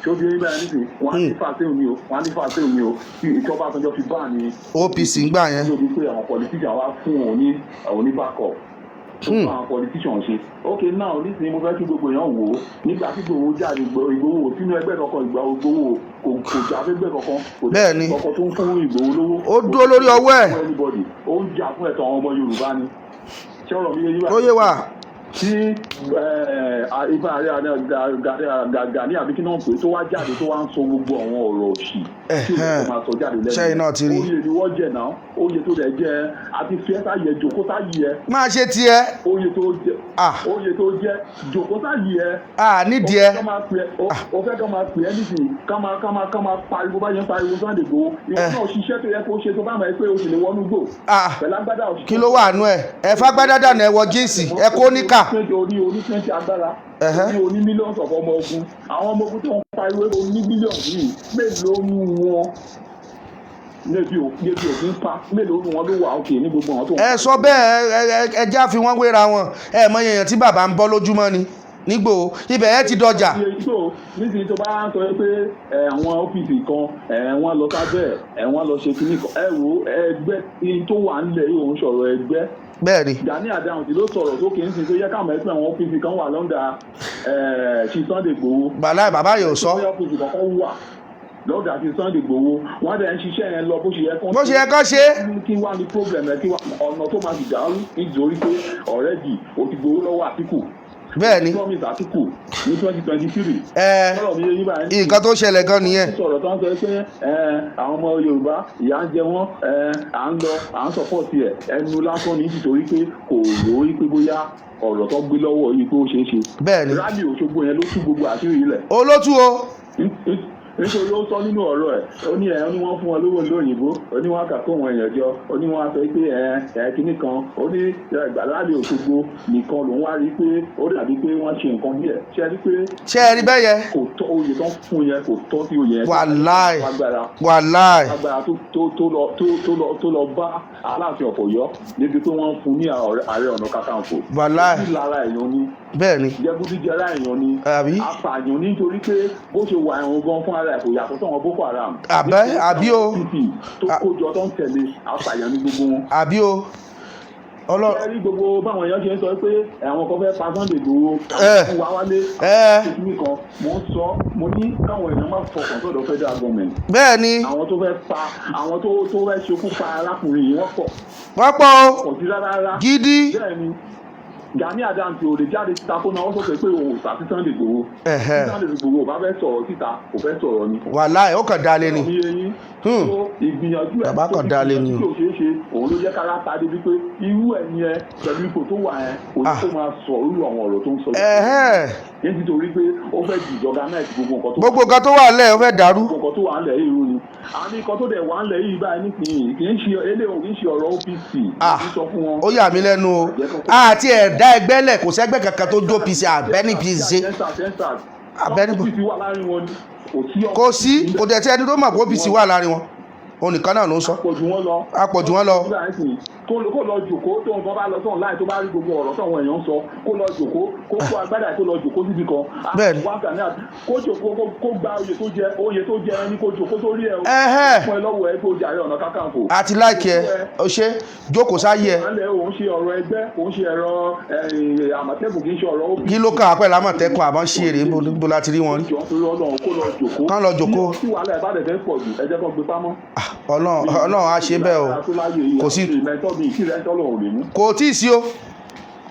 tó di nígbà yẹn nísìnyí, wọn á ní fàṣẹ́hùn ni o, wọn á ní fàṣẹ́hùn ni o, tí ìjọba àtọ́jọ́ fi bá ní. OPC ń gbà yẹn. Lórí pé àwọn politician wá fún òun ní backup tó fún àwọn politician ṣe. Ok, now nísìnyí, mo fẹ́ kí gbogbo èèyàn wò ó. Nígbà tí Ìgbòho jáde, Ìgbòho ò sínú ẹgbẹ́ kankan. Ìgbà Ìgbòho kò jà fẹ́gbẹ́ kankan, kò sí kankan tó ń fún Ìgbòho lówó. Ó dúró lórí ọwọ́ ẹ̀. Fún anybody, ó ń jà fún ẹ̀tọ́ àwọn ọmọ Yorùbá ni. Ṣé ọ̀rọ̀ mi yé yín báyìí? Ó yé wa. Tí ibà ààrẹ Gani àbí kí náà pé, tó wá jáde, tó wá ń sọ gbogbo àwọn ọ̀rọ̀ òṣì tí ò yẹ kó máa sọ jáde lẹ́nu. Ṣẹ́yìn náà ti rí. Oyè ni wọ́n jẹ náà, oyè tó dẹ̀ jẹ àti fi ẹ́ sáyẹ, jòkó sáyẹ ẹ. Máa ṣe tiẹ̀. Oyè tó jẹ, Ah. oyè tó jẹ, jòkó sáyẹ ẹ. Ah, nídìí ẹ. Ó fẹ́ kọ́ máa pè é nísìnyí, ká máa pariwo báyẹn ń pariwo Sunday Igboho. Ìwọ náà ṣiṣẹ́ tó yẹ kó ṣe, tó bá mọ̀ ẹ́ pé o sì lè wọnú gbò pẹ̀lú agbádá òṣìṣẹ́. Kí ló wà nú ẹ? Ẹ fagbádá dànù, ẹ wọ jeans, ẹ kó níkà. Oní oní twenty agbára, oní oní millions of ọmọ ogun, àwọn ọmọ ogun tó ń pariwo oní millions yìí, mélòó mú wọn níbi òfin pa? Mélòó nu wọn ló wà òkè ní gbogbo àwọn tó ń Ẹ sọ bẹ́ẹ̀, ẹ já fi wọ́n wéra wọn. Ẹ mọ èèyàn tí bàbá ń bọ́ lójúmọ́ ni nígbò ibẹ̀ ẹ ti dọjà. So nísìnyí, tó bá ń sọ pé àwọn OPC kan, wọ́n lọ sábẹ́ ẹ, wọ́n lọ ṣe kinní kan, ẹ wo ẹgbẹ́ tí tó wà ńlẹ̀ yìí, òun sọ̀rọ̀ ẹgbẹ́. Bẹ́ẹ̀ ni. Gani Adams ló sọ̀rọ̀ sókè ń sin tó yẹ káwọn ẹgbẹ́ àwọn OPC kan wà lọ́ndà ti Sunday Igboho. Bàlá bàbá yóò sọ. Bóyá OPC kankan wà lọ́dà ti Sunday Igboho, wọ́n dẹ̀ ń ṣiṣẹ́ yẹn lọ bó ṣe yẹ kán. Bó ṣe yẹ kán ṣe. Kí wá ní problem ẹ? Kí wá ọ̀nà tó máa fi dàrú? Nítorí pé already o ti gbowó lọ́wọ́ Àtìkù. Bẹ́ẹ̀ ni. Promise Àtìkù ní 2023. Ẹ Ọ̀rọ̀ mi yé yín báyìí? Nǹkan tó ṣẹlẹ̀ gan nìyẹn. Sọ̀rọ̀ tó ń sọ pé àwọn ọmọ Yorùbá, ìyà ń jẹ wọ́n, à ń lọ à ń support ẹ̀, ẹnu lásán ní, nítorí pé kò rò ó pé bóyá ọ̀rọ̀ tó gbé lọ́wọ́ yìí pé ó ṣeé ṣe. Bẹ́ẹ̀ ni. Rally Òṣogbo yẹn ló tú gbogbo àṣírí ilẹ̀. Olótú o. Nítorí ó sọ nínú ọ̀rọ̀ ẹ̀, ó ní ẹ̀, ó ní wọ́n fún wọn lówó lóyìnbó, ó ní wọ́n kà kó wọn èèyàn jọ, ó ní wọ́n á sọ pé ẹ ẹ kinní kan, ó ní ìgbà Rally Òṣogbo nìkan lòún wá rí pé ó dàbí pé wọ́n ṣe nǹkan díẹ̀. Ṣe é rí pé Ṣé ẹ rí bẹ́ẹ̀ yẹn? kò tọ́ oyè tó ń fún yẹn, kò tọ́ sí oyè yẹn. Wàláì. Agbára Wàláì. agbára tó tó tó lọ tó tó lọ tó lọ bá Aláàfin of Ọ̀yọ́ níbi pé wọ́n ń fún ní Ààrẹ Ọ̀nà Kakanfò. Wàláì. Ó lára èèyàn ni. Bẹ́ẹ̀ ni. Jẹgúdújẹrá èèyàn ni. Àbí? Apààyàn, nítorí pé bó ṣe wà, ẹ̀wọ̀n gan fún ara ẹ̀ kò yàtọ̀ sọ́wọ́n Boko Haram. Àbẹ́, àbí o. PDP tó kójọ tó ń tẹ̀lé, apààyàn ní gbogbo wọn. Àbí o. Ọlọ. Ẹ rí gbogbo báwọn èèyàn ṣe ń sọ pé àwọn kan fẹ́ pa Sunday Igboho fún wa wálé kíní kan. Mo ń sọ, mo ní káwọn èèyàn má fọkàn sọ́dọ̀ federal government. Bẹ́ẹ̀ ni. Àwọn tó fẹ́ pa, àwọn tó fẹ́ ṣekú pa arákùnrin yìí, wọ́n pọ̀. Wọ́n pọ̀ o. Kò sí rárá rárá. Gidi. Bẹ́ẹ̀ ni, Gani Adams ò lè jáde síta kó náà sọ pé òun ò sá sí Sunday Igboho. Tí Sunday Igboho ò bá fẹ́ sọ̀rọ̀ síta, kò fẹ́ sọ̀rọ̀ ni. Wàláì, ó kàn dalẹ̀ ni. Ọ̀rọ̀ mi yé yín? So, ìgbìyànjú ẹ̀ Bàbá tó kan fi dalẹ̀ ni o. gbìyànjú tí ò ṣeé ṣe, òun ló jẹ́ kára ta débi pé irú ẹ̀ ni ẹ pẹ̀lú ipò tó wà ẹ, kò ní kó máa sọ irú àwọn ọ̀rọ̀ tó ń sọ. Nítorí pé ó fẹ́ disorganize gbogbo nǹkan tó Gbogbo nǹkan tó wà lẹ̀, ó fẹ́ dàrú. Gbogbo nǹkan tó wà ńlẹ̀ yìí rú ni. Àmì nǹkan tó dẹ̀ wà ńlẹ̀ yìí báyìí nísìnyí, kì í ṣe eléyìí, kì í ṣe ọ̀rọ̀ OPC. Kì í sọ fún wọn. Ó yà mí lẹ́nu o. Àti ẹ̀dá ẹgbẹ́ lẹ̀, kò sẹ́gbẹ́ kankan tó jó OPC àbẹ́ní PC. Abẹ́ní OPC wà láàrin wọn ni, kò sí. Kò sí, kò dẹ̀ tí ẹni tó mọ̀ pé OPC wà láàrin wọn, òun nìkan náà ló ń sọ. Àpọ̀jù wọn lọ. Àpọ̀jù wọn lọ. Kó lọ jòkó. Tó nǹkan bá lọ sọ̀rọ̀ láì tó bá rí gbogbo ọ̀rọ̀ táwọn èèyàn ń sọ, kó lọ jòkó, kó kó agbádá, kó lọ jòkó síbi kan. Wá Gani Adams, kó jòkó, kó gba oyè tó jẹ, oyè tó jẹ ẹni, kó jòkó sórí ẹ o. Fún ẹ lọ́wọ́ ẹ, kó jẹ Ààrẹ Ọ̀nà Kakanfò. Àti láìkí ẹ, o ṣe jókòó sáyé ẹ. Ìpínlẹ̀ òun ṣe ọ̀rọ̀ ẹgbẹ́, òun ṣe ẹ̀rọ Àmọ̀tẹ́kùn, kì í ṣe ọ̀rọ̀ OPC. Kí ló kàn á pẹ̀lú Àmọ̀tẹ́kùn? Àmọ́ ṣí èrè níbo láti rí wọn rí? Jọ torí Ọlọ́run, kó lọ jòkó. Kán lọ jòkó. Tí wàhálà ẹ̀ bá dẹ̀ fẹ́ pọ̀ jù, ẹ jẹ́ kó gbé pamọ́. Ah, Ọlọ́run, Ọlọ́run á ṣe bẹ́ẹ̀ o. Kò sí ìmẹ̀tọ́ bíi ìkírẹ́ńtọ́ lọ́wọ́ lè mú. Kò tí ì sí o,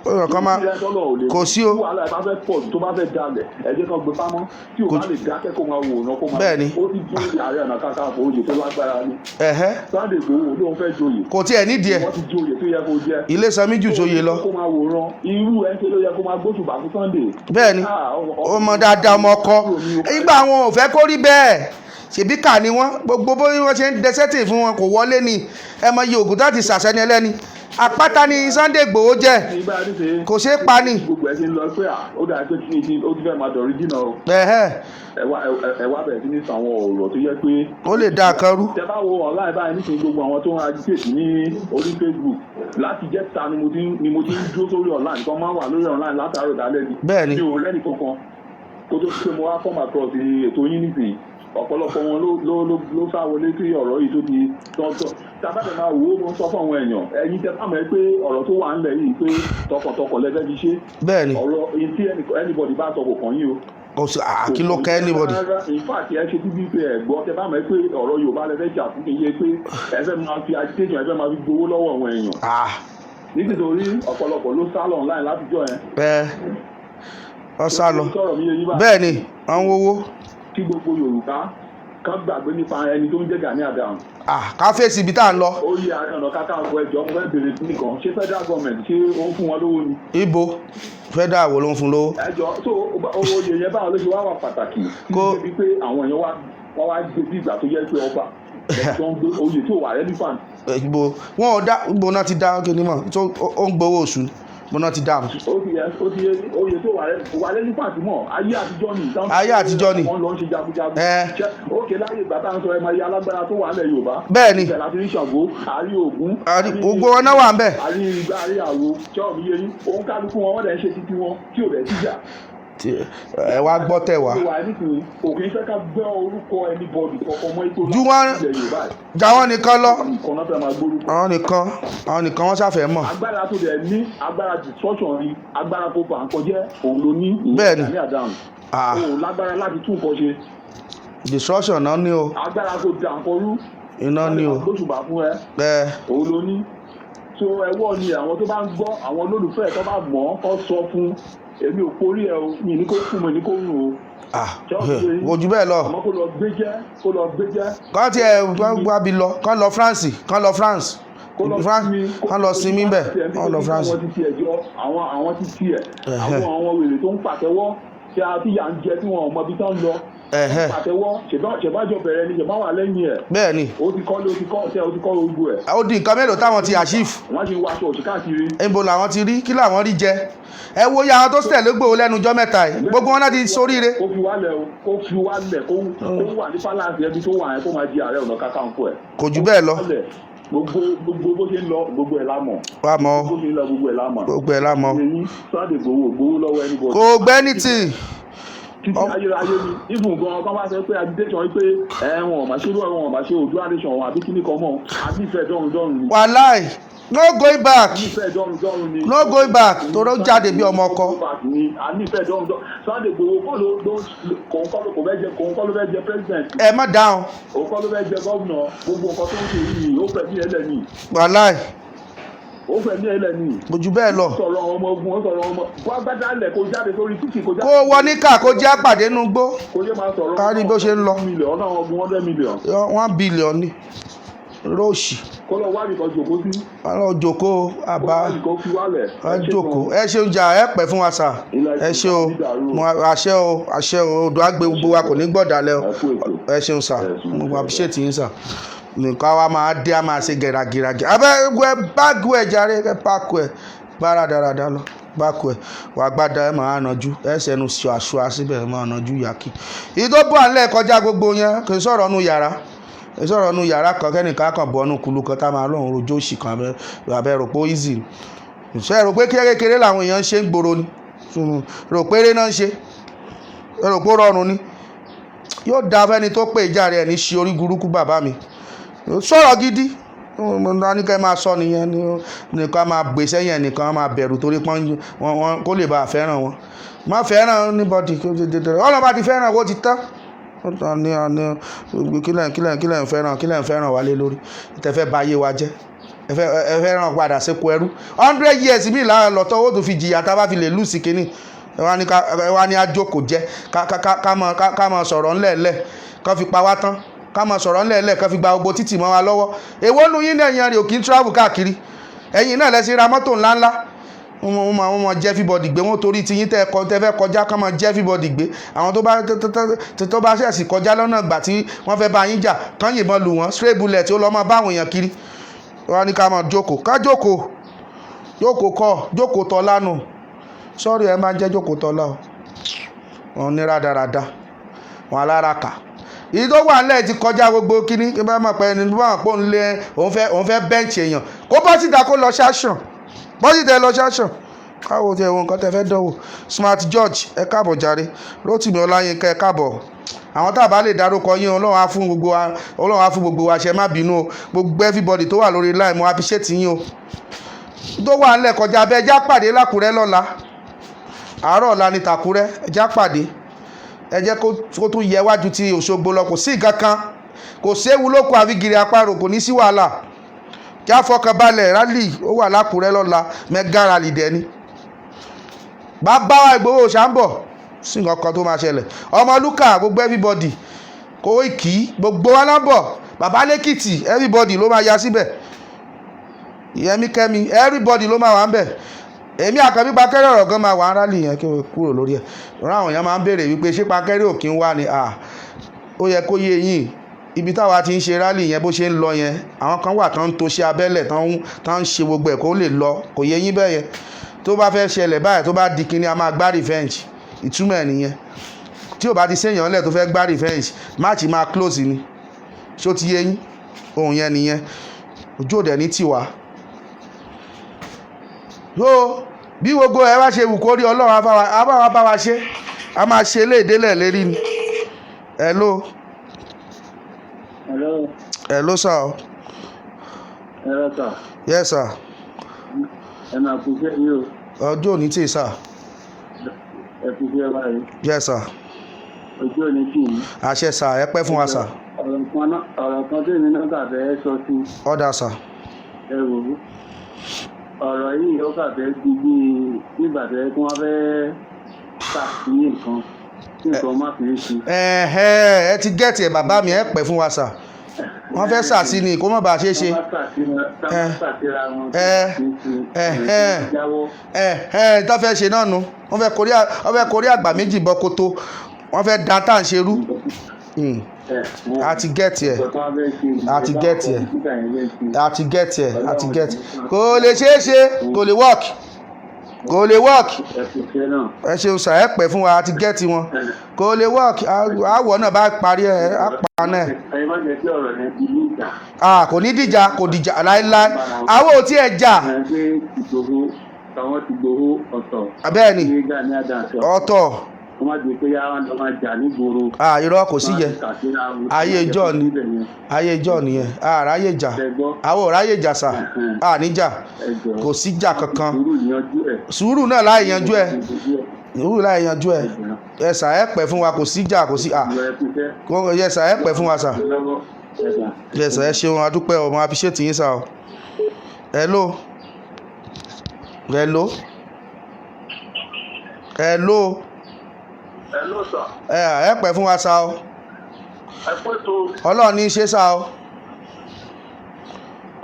ọ̀rọ̀ kan máa kò sí o. Tí wàhálà ẹ̀ bá fẹ́ pọ̀ jù, tó bá fẹ́ dalẹ̀, ẹ jẹ́ kó gbé pamọ́. Tí o bá lè dákẹ́, kó máa wòran, kó máa ó ti dúró Ààrẹ Ọ̀nà Kakanfò, oyè tó lágbára ni. Sunday Igboho ló ń fẹ́ joyè. Kò tí ẹ̀ nídìí ẹ̀. Wọ́n ti joyè tó yẹ kó jẹ. Ilé sanmi jù sóye lọ. Kó máa wòran irú ẹ̀ ń ṣe ló yẹ kó máa gbóṣùbà fún Sunday. Bẹ́ẹ̀ ni. Ah, ó mọ dáadáa, ọmọ ọkọ ìgbà àwọn ò fẹ́ kó rí bẹ́ẹ̀. Ṣèbí kà ni wọ́n gbogbo bó wọ́n ṣe ń dẹsẹ́tì fún wọn, kò wọlé ni. Ẹ mọ iye ògùn láti ṣàṣẹni ẹlẹ́ni, àpáta ni Sunday Igboho jẹ́. Ìgbà níṣe Kò ṣeé pa ni. Gbogbo ẹ ti ń lọ pé à ó dà pé kí ni ó ti fẹ́ máa dọ̀rí jìnnà o. Ẹ wá bẹ̀rẹ̀ sí ní sọ àwọn ọ̀rọ̀ tó yẹ pé Ó lè dá nǹkan rú. Tẹ bá wo online báyìí nísìnyí, gbogbo àwọn tó ń agitate ní orí Facebook láti jẹ́ta ni mo ti ń dúró sórí online kan, máa ń wà lórí online látàárọ̀ dálẹ́ ni. Bẹ́ẹ̀ ni. Mi ò rẹ́nì kankan kó tó pé mo wá come across ètò yín nísìnyí. Ọ̀pọ̀lọpọ̀ wọn ló sá wọlé sí ọ̀rọ̀ yìí tó ti tọ́tọ̀. Tábàdàn máa wò ó, mo ń sọ fún àwọn èèyàn, ẹ̀yin tẹ bá mọ̀ ẹ́ pé ọ̀rọ̀ tó wà ńlẹ̀ yìí pé tọkàntọkàn lẹ́fẹ́ fi ṣe. bẹ́ẹ̀ ni Ọ̀rọ̀ èyí tí anybody bá sọ kò kàn yín o. Kò sí kí ló kẹ́ anybody? Rárá, in fact, ẹ ṣe bíbí pé ẹ gbọ́, tẹ bá mọ̀ pé ọ̀rọ̀ Yorùbá lẹ fẹ́ jà fún, kì í ṣe pé ẹ fẹ́ máa fi agitation, ẹ fẹ́ máa fi gbowó lọ́wọ́ àwọn èèyàn. Nítorí ọ̀pọ̀lọpọ̀ ló sá lọ online látijọ́ yẹn. Ẹ ọ sá lọ. Sọ̀rọ̀ mi yé yín báyìí? Bẹ́ẹ̀ ni, wọ́n ń wówó. Kí gbogbo Yorùbá kán gbàgbé nípa ẹni tó ń jẹ́ Gani Adams. Ká fèsì ibi tá à ń lọ. Ó yẹ Ààrẹ Ọ̀nà Kakanfò, ẹjọ́, mo fẹ́ bèrè sí nìkan, ṣé federal government, ṣé ó ń fún wọn lówó ni? Ibo federal wo ló ń fún lówó? Ẹjọ́ tó owó oyè yẹn, báwo ló ṣe wá wà pàtàkì débi pé àwọn èèyàn wá wọ́n wá gbé bí ìgbà tó jẹ́ pé ọba ẹ̀ tó ń gbé oyè tó wà relevant? Ibo wọn ò dá, ibo náà ti dá kíní mọ̀ tó ó ń gbowó oṣù, ibo náà ti dá mọ̀? Ó ti yẹ oyè tó wà relevant mọ́, ayé àtijọ́ ni. Ayé àtijọ́ ni. Wọ́n lọ ń ṣe jagunjagun. Ókè, láyé ìgbà tá à ń sọ, ẹ máa yẹ alágbára tó wà nílẹ̀ Yorùbá. Bẹ́ẹ̀ ni. Ibẹ̀ láti rí Ṣàngó, àrí Ògún. Gbogbo wọn náà wà ń bẹ̀. Àrí igbá, àrí àwo, ṣọ́ọ̀bù yé yín, òun kálukú wọn, wọ́n dẹ̀ ń ṣe títí wọn tí ò dẹ̀ síjà. Ẹ wá gbọ́ tẹ̀ wá. Wà nísìnyí, òkè fẹ́ ká gbọ́ orúkọ anybody kankan mọ́ ipò Ju ilẹ̀ Yorùbá yìí. Jáwọ́ nìkan lọ. Nǹkan náà fẹ́ máa gbórúkọ. Àwọn nìkan wọ́n ṣàfẹ́ mọ̀. Agbára tó dẹ̀ ní, agbára destruction ni, agbára kó bà nǹkan jẹ́ òun ló ní ìyẹn. Bẹ́ẹ̀ ni. Gani Adams, òun lágbára láti tún nǹkan ṣe. Destruction náà ní o. Agbára kó da nǹkan rú. Iná ní o. Gbóṣùbà fún ẹ. Ẹ Òun ló ní. So ẹwọ́ ni àwọn tó bá ń gbọ́, àwọn olólùfẹ́ tó bá mọ̀ ọ́, kó sọ fún. Èmi ò porí ẹ o, mi ní kó fún mi ní kó rùn o. Kò jù bẹ́ẹ̀ lọ. Àmọ́ kó lọ gbé jẹ́, kó lọ gbé jẹ́. Kán tiẹ̀ wábi lọ, kán lọ France, kán lọ France. Kó lọ France sinmi. Kán lọ sinmi bẹ̀, kán lọ France. Àwọn ti tiẹ̀ jọ, àwọn ti tiẹ̀, àwọn wèrè tó ń pàtẹ́wọ́ tí a ti yà ń jẹ, tí wọn ò mọ ibi tán ń lọ, pàtẹ́wọ́, ṣèbájọ bẹ̀rẹ̀ ni, ṣèbá wà lẹ́yìn ẹ̀. Bẹ́ẹ̀ ni. Ó ti kọ́lé, ó ti kọ́ ọ̀tẹ́, ó ti kọ́ gbogbo ẹ̀. Ó di nǹkan mélòó táwọn ti achieve? Wọ́n ti ń wáṣọ òṣì káàkiri. Níbo làwọn ti rí? Kí làwọn rí jẹ? Ẹ wo iye àwọn tó tẹ̀lé Ìgbòho lẹ́nu ọjọ́ mẹ́ta yìí, gbogbo wọn láti soríire. Kó fi wálẹ̀ o, kó fi wálẹ̀, kó wà ní palace ẹbí tó wà yẹn, kó máa di Ààrẹ Ọ̀nà Kakanfò ẹ̀. Kò jù bẹ́ẹ̀ lọ. Wálẹ̀. Gbogbo bó ṣe ń lọ, gbogbo ẹ̀ la mọ̀. Wà mọ́. Bó ṣe ń lọ, gbogbo ẹ̀ la mọ̀. Gbogbo ẹ̀ la mọ̀. Èyí Sunday Igboho gbowó lọ́wọ́ anybody. Kò gbẹ́ ní tì. Títí ayérayé ni. Even gan kan bá sọ pé agitation pé ẹ wọn ò máa ṣe wọn ò máa ṣe Oòduà nation wọn àbí kíní kan mọ́, àbífẹ́ dọ́run dọ́run ni. Wàláì, no going back. Ànífẹ́ dọ́run dọ́run ni. No going back, toró jáde bí ọmọ ọkọ. Ni ànífẹ́ dọ́run dọ́run. Sunday Igboho kọ́ ló ló kòun kọ́ ló kò fẹ́ jẹ, kòun kọ́ ló fẹ́ jẹ president. Ẹ má dáhùn. Òun kọ́ ló fẹ́ jẹ gómìnà. Gbogbo nǹkan tó ń ṣe yìí, ó fẹ́ ní ẹlẹ́ni. Wàláì. Ó fẹ́ ní ẹlẹ́ni. Kò jù bẹ́ẹ̀ lọ. Sọ̀rọ̀ àwọn ọmọ ogun, ó sọ̀rọ̀ ọmọ wá gbádá lẹ̀, kó jáde sórí títì, kó jáde. Kó wọ níkà, kó jẹ́ àpàdé nínú gbó. Kó yé máa sọ̀rọ̀. Ká rí bó ṣe ń lọ. Mílíọ̀nù ọ̀nà àwọn ogun 100 million. 1 billion ni róòṣì. Kó lọ wá nìkan jòkó sí. Wọn lọ jókòó àbá. Kó lọ wá nìkan fi wálẹ̀. Ẹ jókòó, ẹ ṣeun jà, ẹ pẹ́ fún wa sà, ẹ ṣe o, mo àṣẹ o, àṣẹ o, odò àgbẹ̀ gbogbo wa kò ní gbọ̀dálẹ̀ o. Ẹ ṣeun sà, mo appreciate yín sà. Nǹkan wa máa dé, a máa ṣe gẹ̀ràgẹ̀ràgẹ̀ abẹ́ ẹ báàgù ẹ jàre, ẹ páàkù ẹ bára dáradára lọ, báàkù ẹ wà gbádà, ẹ máa nàjú, ẹ sẹnu ṣùàṣùà síbẹ̀, ẹ máa nàjú yàkí. Èyí tó bọ̀ àlẹ́ kọjá gbogbo yẹn, kì í sọ̀rọ̀ nu yàrá. Sọ̀rọ̀ nu yàrá kan kẹ́nìkan kan bọ̀ ọ́nù kulu kan tá máa lóun rojọ́ òṣì kan abẹ́ rò pé ó easy ni. Ṣé rò pé kékeré làwọn èèyàn ń ṣe ń gbòòrò ni? Rò pé eré náà ń ṣe, rò pé ó rọrùn ni? Yóò da fẹ́ni tó pè járe ẹ̀ ní ṣe orí burúkú. Bàbá mi, sọ̀rọ̀ gidi ní ká máa sọ nìyẹn, nìkan máa gbé sẹ́yìn, ẹnìkan máa bẹ̀rù torí pọ́n wọn kó lè bá a fẹ́ràn wọn. Má fẹ́ràn anybody. Ọlọ́ba ti fẹ́ràn, owó ti tán. Kílẹ̀ ń fẹ́ràn, kílẹ̀ ń fẹ́ràn wálé lórí tẹ́fẹ́ bá ayé wa jẹ́. Ẹ fẹ́ ràn padà séko ẹrú 100 years mi là lọ́tọ́ owó tó fi jìyà tá a bá fi lè lose kínní. Ẹ wá ní àjòkò jẹ́ ká mọ sọ̀rọ̀ ńlẹ̀ẹ́lẹ̀ ká fi pa wá tán, ká mọ sọ̀rọ̀ ńlẹ̀ẹ́lẹ̀ ká fi gba gbogbo títì mọ́ wa lọ́wọ́. Èwo nu yín náà yan rè ò kí ń travel káàkiri? Ẹ̀yin náà lẹ́sìn ra mọ́tò ńláńlá. Wọ́n mọ jẹ́ everybody gbé wọ́n torí tiyín tẹ́ fẹ́ kọjá, kán mọ jẹ́ everybody gbé. Àwọn tó bá ṣẹ̀sì kọjá lọ́nà ìgbà tí wọ́n fẹ́ bá yín jà, kán yìnbọn lù wọ́n, stray bullet ó lọ́ mọ bá àwọn èèyàn kiri. Wọ́n ní ká máa jókòó, ká jókòó, jókòó kọ́ jókòó tọ́lá nù. Sọ́ọ̀rì, ẹ máa ń jẹ́ jókòó tọ́lá o. Wọn ní rádaràda wọn alára kà. Èyí tó wà nílẹ̀ ti kọjá gbogbo kínní. Kí bá mọ̀ pé ẹni tó bá mọ̀ pé òun lé, òun fẹ́ bench èèyàn, kó bọ́ síta, kó lọ ṣáṣàn, bọ́ síta, ẹ lọ ṣáṣàn, káwo tí ẹ̀wọ̀n nǹkan tẹ fẹ́ dánwò. Smart George, ẹ káàbọ̀ jàre. Rótìmí Ọláyínká, ẹ káàbọ̀. Àwọn tá a bá lè dárúkọ yín, Ọlọ́run á fún gbogbo wa ṣe. Má bínú o. Gbogbo everybody tó wà lórí line, mo appreciate yín o. Tó wà nílẹ̀ kọjá abẹ́. Já pàdé lákùrẹ́ lọ́la, àárọ̀ ọ̀la ní tàkúrẹ́. Já pàdé. Ẹ jẹ́ kó tún yẹ wájú ti Òṣogbo lọ. Kò sí nǹkan kan, kò séwu lóko àfi gírí apárò, kò ní sí wàhálà. Já fọkàn balẹ̀. Rally ó wà lákùrẹ́ lọ́la, mega rally dẹ̀ ni. Bàbá wa Ìgbòho ṣà ń bọ̀, sí nǹkan kan tó máa ṣẹlẹ̀. Ọmọlúkà, gbogbo everybody, Kóìkì, gbogbo wa náà bọ̀. Bàbá lẹ́kìtì, everybody ló máa ya síbẹ̀. Yẹmi Kẹ́mi, everybody ló máa wà ń bẹ̀. Èmi Àkànbí Pankẹ́rẹ́ ọ̀rọ̀ gan máa wà ń rally yẹn. Kí o kúrò lórí ẹ̀ rán. Àwọn èèyàn máa ń béèrè wípé ṣé Pankẹ́rẹ́ ò kí ń wá ni. Ó yẹ kó yé yín, ibi táwa ti ń ṣe rally yẹn, bó ṣe ń lọ yẹn, àwọn kan wà tán ń to ṣe abẹ́lẹ̀, tán ń ṣe gbogbo ẹ̀ kó lè lọ. Kò yé yín bẹ́ẹ̀ yẹn. Tó bá fẹ́ ṣẹlẹ̀ báyìí, tó bá di kinní, a máa gbá revenge. Ìtumọ̀ ẹ̀ nìyẹn. Tí ò bá ti séèyàn lẹ̀ tó fẹ́ gbá revenge, match máa close ni. Ṣó ti yé yín? Ohun yẹn nìyẹn. Ojú òde ní tiwa yóò bí gbogbo ẹ bá ṣe wù kó rí. Ọlọ́run á bá wa ṣe, a máa ṣe eléèdélẹ̀ lérí ni. Hello. Hello. Hello sir. Hello sir. Yes sir. Ẹ máa kú iṣẹ́ yìí o. Ọjọ́ òní tì sir. Ẹ kú iṣẹ́ báyìí. Yes sir. Ojú òní tì yín. Àṣẹ sir, ẹ pẹ́ fún wa sir. Ọ̀rọ̀ kan tó ní náà kà fẹ́ sọ sí. Ọ̀dà sir. Ẹ wò ó. Ọ̀rọ̀ yìí ó kà fẹ́ di bí nígbà tó yẹ kí wọ́n fẹ́ ṣàfihàn nǹkan kí nǹkan má fi ṣe. Ẹ̀hẹ́, ẹ ti get ẹ̀. Bàbá mi, ẹ pẹ́ fún wa sir. Wọ́n fẹ́ sàsí ni kó má bàa ṣe é ṣe. Ẹ tó fẹ́ ṣe náà nu, wọ́n fẹ́ korí àgbà méjì bọ́ koto, wọ́n fẹ́ da tá à ń ṣe rú. A ti get ẹ̀, a ti get ẹ̀, a ti get ẹ̀, a ti get. Kò lè ṣeé ṣe, kò lè work, kò lè work. Ẹ ṣeun sir, ẹ pẹ́ fún wa. A ti get wọn, kò lè work. Àwọ̀ náà bá parí ẹ̀, á pa náà. Ẹ má jẹ́ kí ọ̀rọ̀ yẹn di ní ìjà. Ah, kò ní dìjà, kò dìjà láéláé. Àwọn ò tiẹ̀ jà. Ẹ pé Ìgbòho, àwọn ti Ìgbòho ọ̀tọ̀. Bẹ́ẹ̀ ni. Ní Gani Adams ọ̀tọ̀. Wọ́n má di pé yá wọn lọ máa jà nígboro. Ah, irọ́, kò sí yẹ. Ayé ìjọ ni, ayé ìjọ nìyẹn. Ah, ráyè jà, àwọn ò ráyè jà sir. Ah, níjà, kò sí jà kankan. Sùúrù yanjú ẹ̀. Sùúrù náà láì yanjú ẹ̀, sùúrù láì yanjú ẹ̀. Ẹ sir, ẹ pẹ́ fún wa. Kò sí jà, kò sí. Ah, yẹ sir, ẹ pẹ́ fún wa sir. Yẹ sir, ẹ ṣeun, adúpẹ́ ọmọ, appreciate yín sir o. Hello, hello, hello. Hello sir. Ẹ pẹ́ fún wa sir o. Ẹ pé tó. Ọlọ́run ní í ṣe sir o.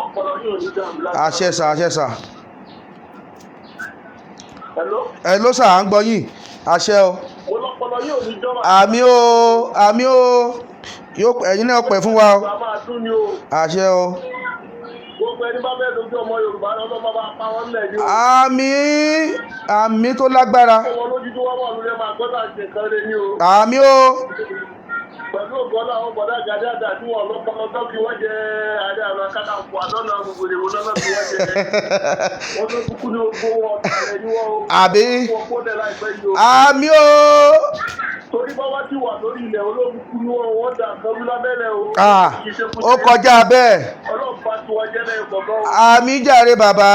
Ọpọlọ yóò ní dàrú láti. Àṣẹ sir, àṣẹ sir. Hello. Hello sir, à ń gbọ́ yín. Àṣẹ o. Mo lọ́pọlọ yóò ní jọba. Àmì o, àmì o. Yóò ẹ̀yin náà pẹ́ fún wa o. A máa dún ní o. Àṣẹ o. Gbogbo ẹni bá fẹ́ dojú ọmọ Yorùbá lọ́wọ́ bá bá pa wọ́n lẹ̀ ní o. Àmì, àmì tó lágbára. Ọmọ lójú tó wá wà lórí ẹ máa gbọ́dọ̀ àti nǹkan rẹ ní o. Àmì o. Pẹ̀lú Pẹ̀lú ògbọ́n àwọn bọ̀dá gàdáàdà tí wọ́n lọ́pọ̀lọpọ̀ fi wọ́n jẹ ààrẹ àwọn akátaǹkù àdọ́nà gbogbo ìwò lọ́nà fi wọ́n jẹ. Wọ́n tó kúkú ní ogbó wọn ọ̀tẹ̀ ní wọ́n o. Àbí? Wọ́n kó dẹ̀ láìpẹ́ yìí o. Àmì o. Torí bá wá ti wà lórí ilẹ̀ ológun kú ní wọn, wọ́n dà nǹkan rú lábẹ́lẹ̀ o. Ah, Kì í ṣe fún ó kọjá bẹ́ẹ̀. Ọlọ́pàá tí wọ́n jẹ́ lẹ́yìn kọ̀ọ̀kan o. Àmì jàre bàbá,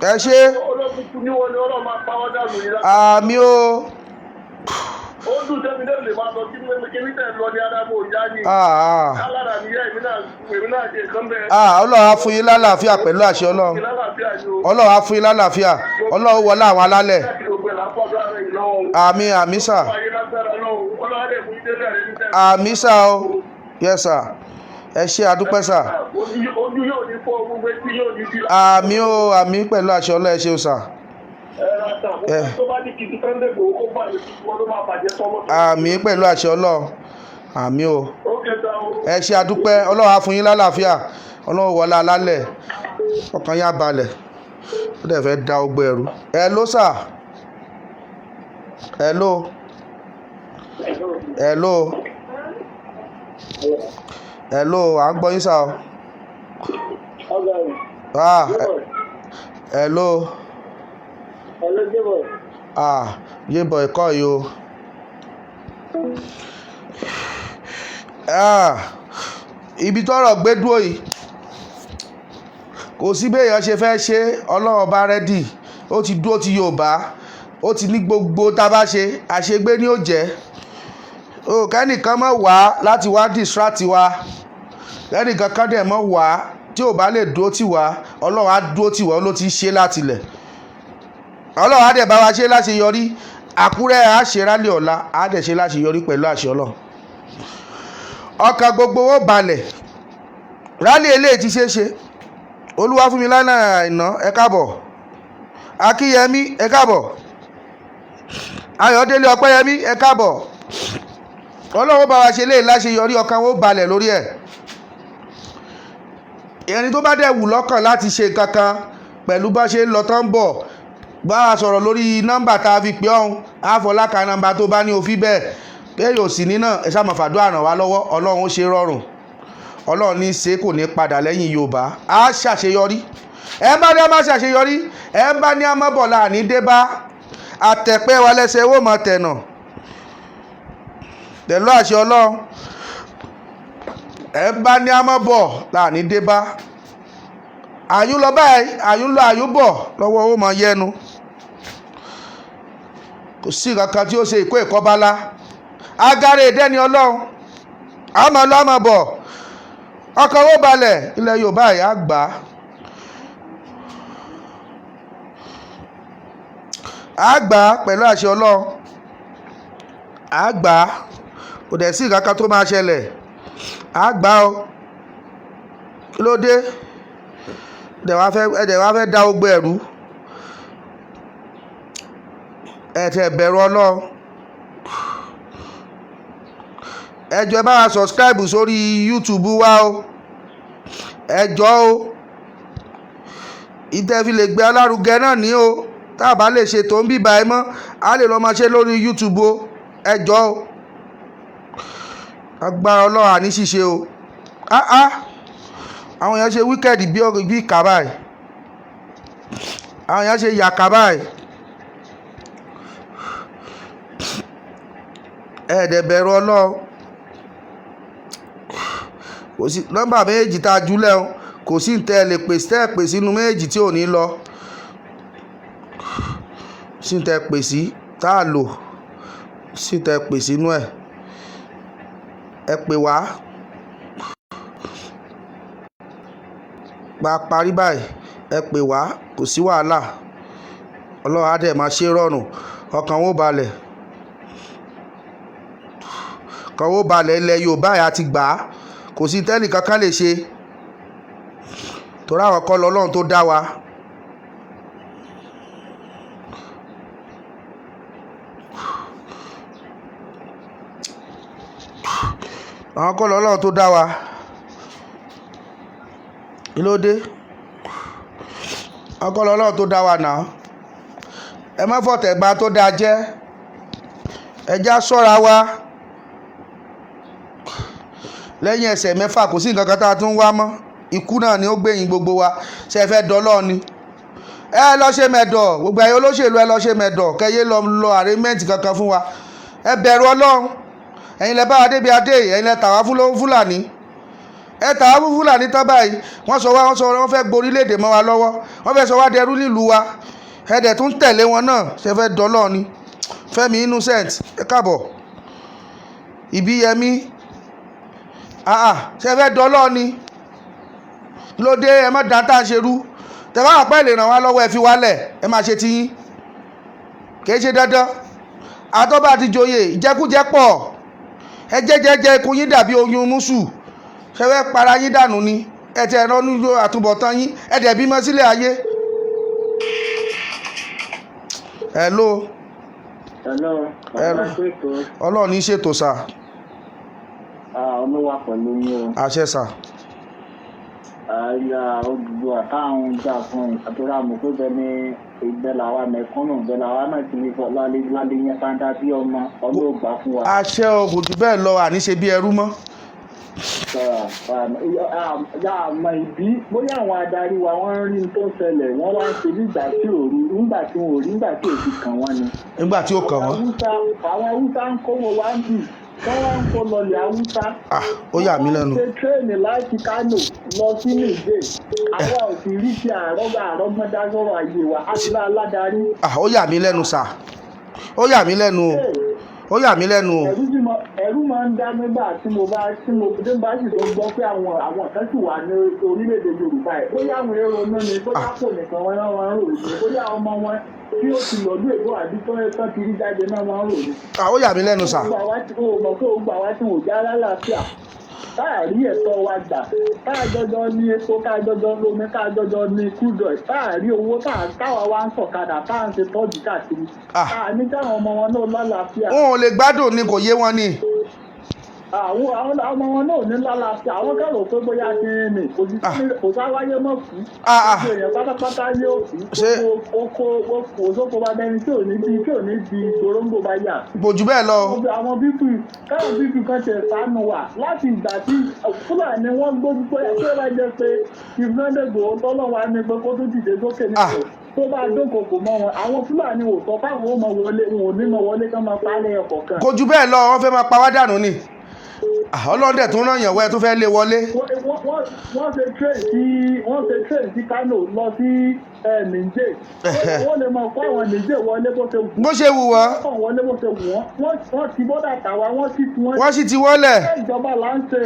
ẹ ṣé. Ológun kú ní wọn ni Ọlọ́run máa pa wọ́n dànù ní láti. Àmì o. Ó dùn sẹ́mi náà lè máa lọ sí mímí tẹ̀ lọ ní Ádámù òjá ni. Ah, ah. Alára mi yá èmi náà, èmi náà ṣe nǹkan bẹ́ẹ̀. Ah, Ọlọ́run á fún yín lálàáfíà pẹ̀lú àṣẹ Ọlọ́run. Ìlàlàáfíà ni o. Ọlọ́run á fún yín lálàáfíà. Ọlọ́run wọlé àwọn alálẹ̀. Láti gbogbo ẹ̀ lápá ọ̀dọ́ ààrẹ yìí lọ́wọ́ o. Àmì, àmì sà. Ayé lágbára lọ́wọ́. Ọlọ́run á dẹ̀ fún yín délé rẹ̀ ní tẹ́lẹ̀. Àmì sà o. Yes sà, ẹ ṣé, àdúpẹ́ sà. Ojú yóò ní fọ́, gbogbo etí yóò ní di. Àmì o, àmì pẹ̀lú àṣẹ Ọlọ́run. Ẹ ṣé sà. Ẹ ra tà. Tó bá ní kìtì Sunday Igboho kó bàjẹ́, wọn ló máa bàjẹ́ tọmọ. Àmì pẹ̀lú àṣẹ Ọlọ́run, àmì o. Ó kẹta o. Ẹ ṣé, àdúpẹ́. Ọlọ́run á fún yín lálàáfíà. Ọlọ́run wọlé alálẹ̀, ọkàn yá balẹ̀. Ó dẹ̀ fẹ́ da ogbó ẹrú. Hello sà, hello, hello, hello, à ń gbọ́ yín sà o. Ah, hello. Hello, Jébọ̀. Ah, yébọ̀ ẹ̀kọ́ yìí o. Ah, ibi tọ́rọ̀ gbé dúró yìí, kò sí béèyàn ṣe fẹ́ ṣe. Ọlọ́run bá ready, ó ti dúró ti Yorùbá, ó ti ní gbogbo tá a bá ṣe, àṣegbé ni ó jẹ́ o. Kẹ́nìkan mọ̀ wá láti wá distract wa, kẹ́nìkan kan dẹ̀ mọ̀ wá tí ò bá lè dúró tì wá. Ọlọ́run á dúró tì wá, ló ti ṣe láti lẹ̀. Ọlọ́run á dẹ̀ bá wa ṣe láṣeyọrí. Àkúrẹ́ á ṣe rally ọ̀la, á dẹ̀ ṣe láṣeyọrí pẹ̀lú àṣẹ Ọlọ́run. Ọkàn gbogbo ó balẹ̀. Rally eléyìí ti ṣeé ṣe. Olúwa fún mi lánàá àìná, ẹ káàbọ̀. Akínyẹmí, ẹ káàbọ̀. Ayọ̀délé Ọpẹ́yẹmí, ẹ káàbọ̀. Ọlọ́run bá wa ṣe léyìí láṣeyọrí, ọkàn ó balẹ̀ lórí ẹ̀. Ẹni tó bá dẹ̀ wù lọ́kàn láti ṣe nǹkan kan pẹ̀lú bá ṣe ń lọ tán bọ̀, bá a sọ̀rọ̀ lórí nọ́mbà tá a fi pè ọ́hún àfọlákà, nọ́mbà tó bá ní òfin bẹ́ẹ̀ bẹ́ẹ̀ yóò sì ní náà. Ẹ sáà máa fàdúrà ràn wá lọ́wọ́. Ọlọ́run ó ṣe rọrùn. Ọlọ́run ní í ṣe, kò ní padà lẹ́yìn Yorùbá. Á ṣàṣeyọrí. Ẹ bá ní a máa ṣàṣeyọrí, ẹ bá ní a máa bọ̀ láàní dé bá àtẹ̀pẹ́ wa lẹ́sẹ̀ owó mọ̀ tẹ̀nà pẹ̀lú àṣẹ Ọlọ́run. Ẹ bá ní a máa bọ̀ láàní dé bá àyún lọ báyìí, àyún lọ, àyún bọ̀ lọ́wọ́ owó mọ̀ yẹnu. Kò sí kankan tí ó ṣe ìkó ìkọ́bálá agare ìdẹ́ni. Ọlọ́run àmọ́ lọ́ àmọ́ bọ̀, ọkàn owó balẹ̀. Ilẹ̀ Yorùbá yìí á gbà á, á gbà á pẹ̀lú àṣẹ Ọlọ́run, á gbà á. Kò dẹ̀ sí nǹkan kan tó máa ṣẹlẹ̀, á gbà á o. Kí ló dé? Ẹ dẹ̀ wá fẹ́ da ogbó ẹ̀rú. Ẹ tẹ̀ bẹ̀rù Ọlọ́run. Ẹ jọ̀ọ́, ẹ bá wa subscribe sórí YouTube wa o. Ẹ jọ̀ọ́ o, ìtẹ́ fi lè gbé alárugẹ náà ní o. Tá a bá lè ṣe tó ń bíbá ẹ mọ́, a lè lọ́ọ́ máa ṣe lórí YouTube o. Ẹ jọ̀ọ́ o, agbára Ọlọ́run àní ṣíṣe o. Ah ah, àwọn èèyàn ṣe wicked bí ìkà báyìí, àwọn èèyàn ṣe yàkà báyìí. Ẹ dẹ̀ bẹ̀rù Ọlọ́run. Kò sí nọ́mbà méjì tá a júlẹ̀ o, kò sí tẹ́ ẹ lè pè tẹ́ ẹ pè sínú méjì tí ò ní lọ sí tẹ́ ẹ pè sí tá a lò sí tẹ́ ẹ pè sínú ẹ̀. Ẹ pè wá pa parí báyìí, ẹ pè wá, kò sí wàhálà. Ọlọ́run á dẹ̀ máa ṣe rọrùn. Ọkàn ó balẹ̀, ọkàn ó balẹ̀. Ilẹ̀ Yorùbá yìí á ti gbà á. Kò sí tẹ́nì kankan lè ṣe, torí àwọn kọ́ lọ́lọ́run tó dá wa. Àwọn kọ́ lọ́lọ́run tó dá wa. Kí ló dé? Àwọn kọ́ lọ́lọ́run tó dá wa náà. Ẹ má fọ̀tẹ̀ gba tó dáa jẹ́. Ẹ já sọ́ra wa. Lẹ́yìn ẹsẹ̀ 6 kò sí nǹkan kan tá a tún wá mọ́. Ikú náà ni ó gbẹ̀yìn gbogbo wa. Ṣe é fẹ́ dọ́lọ́ ni? Ẹ lọ ṣe mẹ̀dọ̀. Gbogbo ẹ̀yin olóṣèlú, ẹ lọ ṣe mẹ̀dọ̀, kẹyẹ lọ lọ arrangement kankan fún wa. Ẹ bẹ̀rù Ọlọ́run. Ẹ̀yin lẹ bá wa débi adé, ẹ̀yin lẹ tà wá fún Fúlàní. Ẹ tà wá fún Fúlàní tán báyìí, wọ́n sọ wá, wọ́n sọ wọ́n fẹ́ gborílẹ̀-èdè mọ́ wa lọ́wọ́, wọ́n fẹ́ sọ wá dẹrú nílùú wa. Ẹ dẹ̀ tún tẹ̀lé wọn náà. Ṣe fẹ́ dọ́lọ́ ni? Fẹ́mi Innocent, ẹ káàbọ̀. Ìbíyẹmí, ṣe fẹ́ dọ́lọ́ ni? Lóde ẹ má dá tá a ṣe rú. Tẹ̀fá àpẹ́ lè ràn wá lọ́wọ́, ẹ fi wálẹ̀, ẹ máa ṣe tiyín. Kìí ṣe dandan àtọ́bà ti joyè. Ìjẹkújẹ pọ̀. Ẹ jẹ́jẹ́jẹ́ ikú yín dàbí oyún mùsù. Ṣe fẹ́ para yín dànù ni? Ẹ tẹ ẹ̀rọ nílò àtúbọ̀tán yín. Ẹ dẹ̀ bímọ sílẹ̀ ayé. Hello. Hello, bàbá, ṣètò. Ọlọ́run ní ṣètò, sà. Olówà pẹ̀lú yín o. Àṣẹ, sà. Àyà Odùduwà táwọn ń jà fún àdúrà mọ̀ pé bẹ́ẹ̀ ni ìgbẹ́ làwa mẹ̀kúnnù, bẹ́ẹ̀ làwa náà ti ní lálẹ́ yẹn fáńdá bí ọmọ ọlọ́ọ̀gbà fún wa. Àṣẹ o. Kò jù bẹ́ẹ̀ lọ, àní ṣe bí ẹrú mọ́. Àmọ́ ìdí bóyá àwọn adarí wa, wọ́n ń rí tó ń ṣẹlẹ̀, wọ́n wá ń ṣe nígbà tí ò rí, nígbà tí wọn ò rí, nígbà tí ò fi kàn wọ́n ni. Nígbà tí ó kàn wọ́n. Àwọn Haúsá ń kówó wá ń bì, wọ́n wá ń kó lọlẹ̀ Haúsá. Ah, ó yà mí lẹ́nu. Wọ́n ṣe train láti Kánò lọ sí Niger. Àwa ò sì rí ti àrọ́gbọ́n dá sọ̀rọ̀ ayé wa á ti lá aládarí. Ah, ó yà mí lẹ́nu, sà. Ó yà mí lẹ́nu o, ó yà mí lẹ́nu o. Ẹ̀rù máa ń dá nígbà tí mo bá tí mo tí mo bá sì tó gbọ́ pé àwọn kan sì wà ní orílẹ̀-èdè Yorùbá ẹ̀, bóyá àwọn èrò náà ni, bóyá kò nìkan wọn náà wọn ń rò ní, bóyá ọmọ wọn tí ó ti lọ́dún èbó àbí tó ẹ tán ti rí jáde náà wọn ń rò ní. Ah, ó yà mí lẹ́nu, sà. Gbogbo àwa tí ó mọ̀ pé gbogbo àwa tí wò já lálàáfíà, táà rí ẹ̀tọ́ wa gbà, táà jọjọ ní epo, táà jọjọ lómi, táà jọjọ ní crude oil, táà rí owó, táwa wá ń sọ̀kadà, táà ń ṣe tọ́jú káàkiri, táà ní káwọn ọmọ wọn náà lálàáfíà. Wọn ò lè gbádùn ni, kò yé wọn ni. Àwọn ọmọ wọn náà ní lálàáfíà. Àwọn kẹrò pé bóyá kí ni kò sí, kò sáwáyé mọ́ kú. Gbogbo èèyàn pátápátá ní òkú. Oko oko òsókò bá dẹni tí ò ní bí goróńgbò bá yà. Kò jù bẹ́ẹ̀ lọ. Gbogbo àwọn people káwọn people kan tẹ̀ sánú wà láti ìgbà tí Fúlàní wọ́n gbójú pé tí ó bá jẹ́ pé Sunday Igboho tọ́lọ́ wa ní pé kó tún dìde sókè Ah. nípò tó bá dókòkò mọ́ wọn, àwọn Fúlàní ò sọ fáwọn ò mọ wọlé, wọn ò ní mọ wọlé kán máa pa á lẹ́yọ kọ̀ọ̀kan. Kò jù bẹ́ẹ̀ lọ. Wọ́n fẹ́ máa pa wá dànù ni. Ah, Ọlọ́run dẹ̀ tún ràn yàn wẹ́ tó fẹ́ lé wọlé. Wọ́n ṣe train sí Kano lọ sí Niger. Wọ́n lè máa kó àwọn Niger wọlé bó ṣe wù Bó ṣe wù wọ́n. wọ́n kàn wọlé bó ṣe wù wọ́n. Wọ́n ti bọ́dà tàwa, wọ́n sì tí wọ́n. Wọ́n sì ti wọ́lẹ̀. Ìjọba là ń ṣe.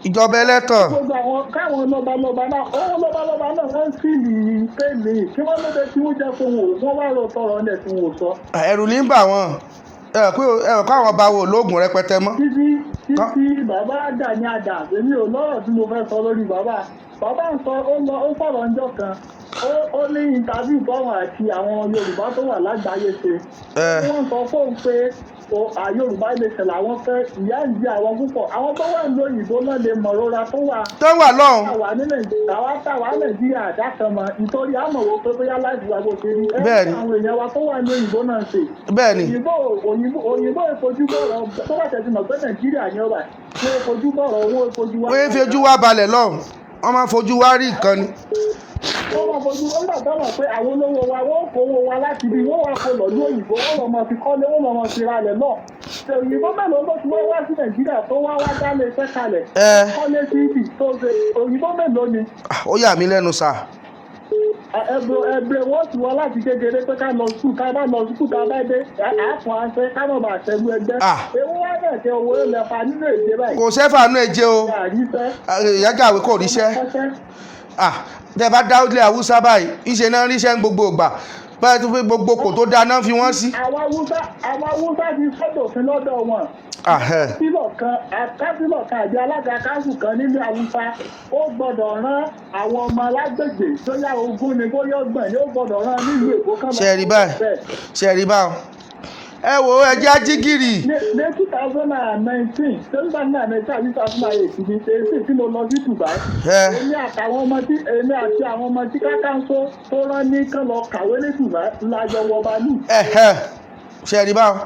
Ìjọba ẹlẹ́tàn. Gbogbo àwọn káwọn lọ́balọ́ba náà, owó lọ́balọ́ba náà, wọ́n ń fìlì pèmí kí wọ́n lóde tí wọ́n jẹ́ fún wọn, wọ́n wá lọ tọrọ ẹ̀ tí wọ́n ò sọ. Ẹ̀rù ní ń bà wọ́n. Ẹ pé ẹ rò káwọn bá wo lóògùn rẹpẹtẹ mọ́. Títí títí bàbá Gani Adams, èmi ò lọ́rọ̀ tí mo fẹ́ sọ lórí bàbá. Bàbá ń sọ, ó lọ, ó sọ̀rọ̀ ńjọ́ kan, ó ní interview báwọn àti àwọn Yorùbá tó wà lágbàáyé ṣe. Wọ́n sọ fóun pé Yorùbá nation làwọn fẹ́, ìyà ń jẹ àwọn púpọ̀, àwọn tó wà ní òyìnbó náà lè mọ̀ rora tó wà. Tó wà lọ́hùn. Táwa ní Nàìjíríà, àwa táwa Nàìjíríà àdá kan mọ̀ nítorí àmọ̀ wo pé bóyá láti wà bó ṣe rí. Bẹ́ẹ̀ni. Àwọn èèyàn wa tó wà ní òyìnbó náà ń ṣe. Òyìnbó ìfojúbọ̀rọ̀ tó bá tẹ̀sí mọ̀ pé Nàìjíríà ni ó wà, wọ́n ìfojúbọ̀rọ̀, wọ́n ìfojú wa. Wọ́n fi ojú wa balẹ̀ lọ́hùn, wọ́n máa ń fojú wa rí nǹkan ni. Wọ́n máa fojú wọ́n gbà tọ́mọ̀ pé àwọn olówó wa, wọ́n kówó wa láti ibi wọ́n wá kó lọ́dún òyìnbó, wọ́n lọ́ máa fi kọ́lé, wọ́n lọ́ máa fi ralẹ̀ náà. Ṣe òyìnbó mélòó ló ti wá wá sí Nàìjíríà tó wá wá dálé iṣẹ́ kalẹ̀, kọ́lé sí ibi tó ṣe? Òyìnbó mélòó ni? Ah, ó yà mí lẹ́nu, sà. Ẹ̀bùn wọ́n ti wá láti kékeré pé ká lọ sùkúù, ká bá lọ sùkúù, ká bá dé àáfọ̀ aṣẹ ká mọ̀ bá ṣẹ́gun ẹgbẹ́. Ewu wá náà ṣe owó lẹ́fà nínú èdè báyìí. Kò sẹ́fà nú ẹ̀jẹ̀ o. Àríṣẹ́. Ìyá kàwé kò ríṣẹ́. Ah, tẹ bá dá ilé Haúsá báyìí, ìṣe náà ríṣẹ́ ń gbogbo ìgbà báyìí, tó fi gbogbo kò tó dáná fi wọ́n sí. Àwọn Haúsá ti sọ́dọ̀fin lọ́dọ̀ wọn. Kánsílọ̀ kan àbí alága kánsù kan nílé Haúsá, ó gbọ́dọ̀ rán àwọn ọmọ alágbègbè tó yá 20 ni, bóyá 30 ni, ó gbọ́dọ̀ rán nílùú Èkó kan. Ṣe rí báyìí? Ṣe rí báyìí? Ẹ wo, ẹ jẹ́ ajígìrì. Ní 2019, 2019 àbí 2008 ní èsì tí mo lọ sí Dubai, èmi àti àwọn ọmọ tí kákáńsó tó rán ní kán lọ kàwé ní Dubai lájọ wọ bàálù. Ṣe rí báwọn?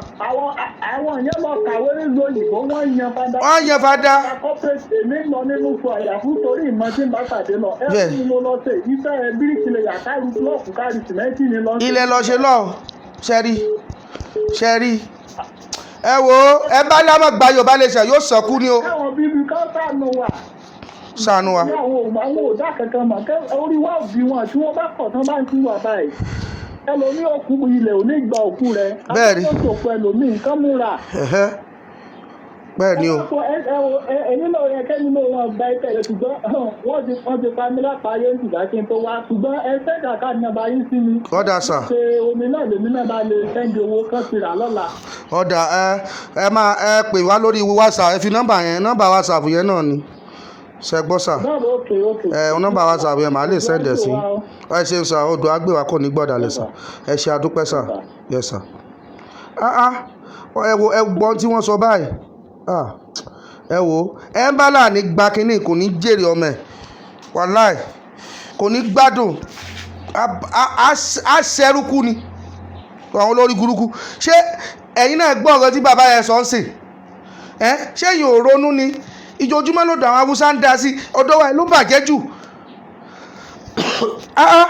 Àwọn yẹn lọ kàwé nílùú òyìnbó, wọ́n yan fada. Wọ́n yan fada. Corporate, èmi ń lọ nínú fún àyàfú torí ìmọ̀ tí ń bá pàdé lọ. Ẹ fún mi, mo lọ ṣe iṣẹ́ ẹ bíríkìlẹ̀yà, kárí búlọ́ọ̀kù, kárí sìmẹ́ǹtì ni lọ ṣe. Ilẹ̀ lọ ṣe lọ. Ṣe rí, ṣe rí? Ẹ wo, ẹ bá lámọ̀ gba Yorùbá lè ṣe yóò sọkú ni o. Káwọn bíbí ká ṣàánú wa. Ṣàánú wa. Ní àwọn òdà kankan mọ̀ kẹ́ orí wa òbí wọn tí wọ́n bá kọ̀ tán bá ń tú wa báyìí. Ẹlòmíì òkú ilẹ̀ ò ní gba òkú rẹ̀. Bẹ́ẹ̀ni. Akókò òkú ẹlòmíì nǹkan múra. Ẹ̀hẹ́. Bẹ́ẹ̀ ni o. Ẹ̀yin náà yẹ kẹ́ni náà wọn gba ẹ̀tẹ̀ rẹ̀, ṣùgbọ́n wọ́n ti pa mí lápá ayé ń tìgbà kí n tó wá, ṣùgbọ́n ẹ send account number yín sí mi. Ó dáa, sir. Ṣe omi náà lèmi náà bá lè send owó kan ti rà lọ́la. Ó dáa, ẹ máa ẹ pè wá lórí WhatsApp. Ẹ fi nọ́mbà yẹn, nọ́mbà WhatsApp yẹn náà ni. Ṣe gbọ́, sir? Báwo? Ok. Ẹ nọ́mbà WhatsApp yẹn, màá lè send ẹ̀ sí. Ẹ ṣeun, sir. Odò agbèwà kò ní gbọ́dọ̀ sir. Ẹ ṣe, àdúpẹ́, sir. Yes, sir. Ah ah, ẹ wo, ẹ gbọ́n tí wọ́n sọ báyìí. Ah, ẹ wo, ẹ ń bá láàní gba kínní, kò ní jèrè ọmọ ẹ, wàláì kò ní gbádùn, á ṣẹrúkú ni àwọn olórí burúkú. Ṣé ẹ̀yin náà gbọ́ ọ̀rọ̀ tí bàbá yẹn sọ ń sìn? Ẹ ṣé yìí ò ronú ni? Ìjojúmọ́ ló dọ̀ àwọn Haúsá ń da sí ọ̀dọ́ wa ló bàjẹ́ jù. Ah ah,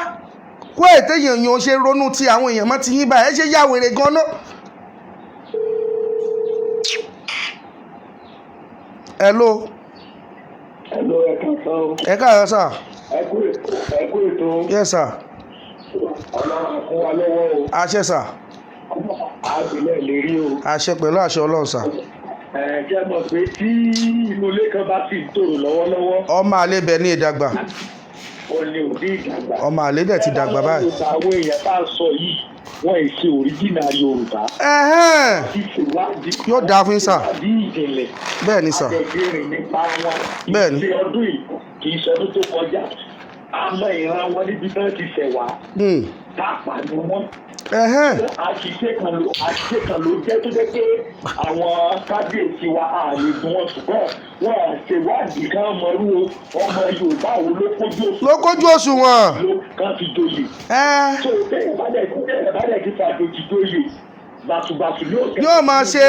kó ètè èèyàn ṣe ronú ti àwọn èèyàn mọ́ ti yín báyìí, ẹ ṣe yá wèrè gan-an. Hello. Hello, ẹ káàsán o. Ẹ káàárọ̀, sir. Ẹ kú ètò. Yes, sir. Ọlọ́run á kún wa lọ́wọ́ o. Àṣẹ, sir. Àbílẹ̀ lè rí o. Àṣẹ, pẹ̀lú àṣẹ Ọlọ́run, sir. Ẹ jẹ́ mọ̀ pé tí inú ilé kan bá sì ń tòrò lọ́wọ́lọ́wọ́, ọmọ àlè bẹ̀ ní ìdàgbà. Ó ní òbí ìdàgbà. Ọmọ àlè dẹ̀ ti dàgbà báyìí. Àwọn èèyàn tá a sọ yìí, wọ́n ì ṣe original Yorùbá. Ẹ̀hẹ́n. Ti ṣèwádìí. Yóò dáa fún yín, sir. Ìwádìí ìjìnlẹ̀. Bẹ́ẹ̀ ni, sir. Àjẹgbẹ́rìn nípa wọn. Bẹ́ẹ̀ ni. Kì í ṣe ọdún yìí, kì í ṣe ọdún tó kọjá. Àmọ́ ìran wọn níbi tí wọ́n ti ṣẹ̀ wá. Tápà ni wọ́n. Àṣìṣe kan ló jẹ́ tó jẹ́ pé àwọn kábíyèsí wa á lè gun wọn, ṣùgbọ́n wọn à ṣèwádìí kan mọ̀rú ọmọ Yorùbá wo ló kójú òṣùwọ̀n Ló kójú òṣùwọ̀n. Ló kàn fi joyè. Ẹ́ Tó tẹ́yẹ̀ bá dẹ̀ ti fàjòjì joyè, bàṣubàṣu yóò tẹ̀. Yóò máa ṣe.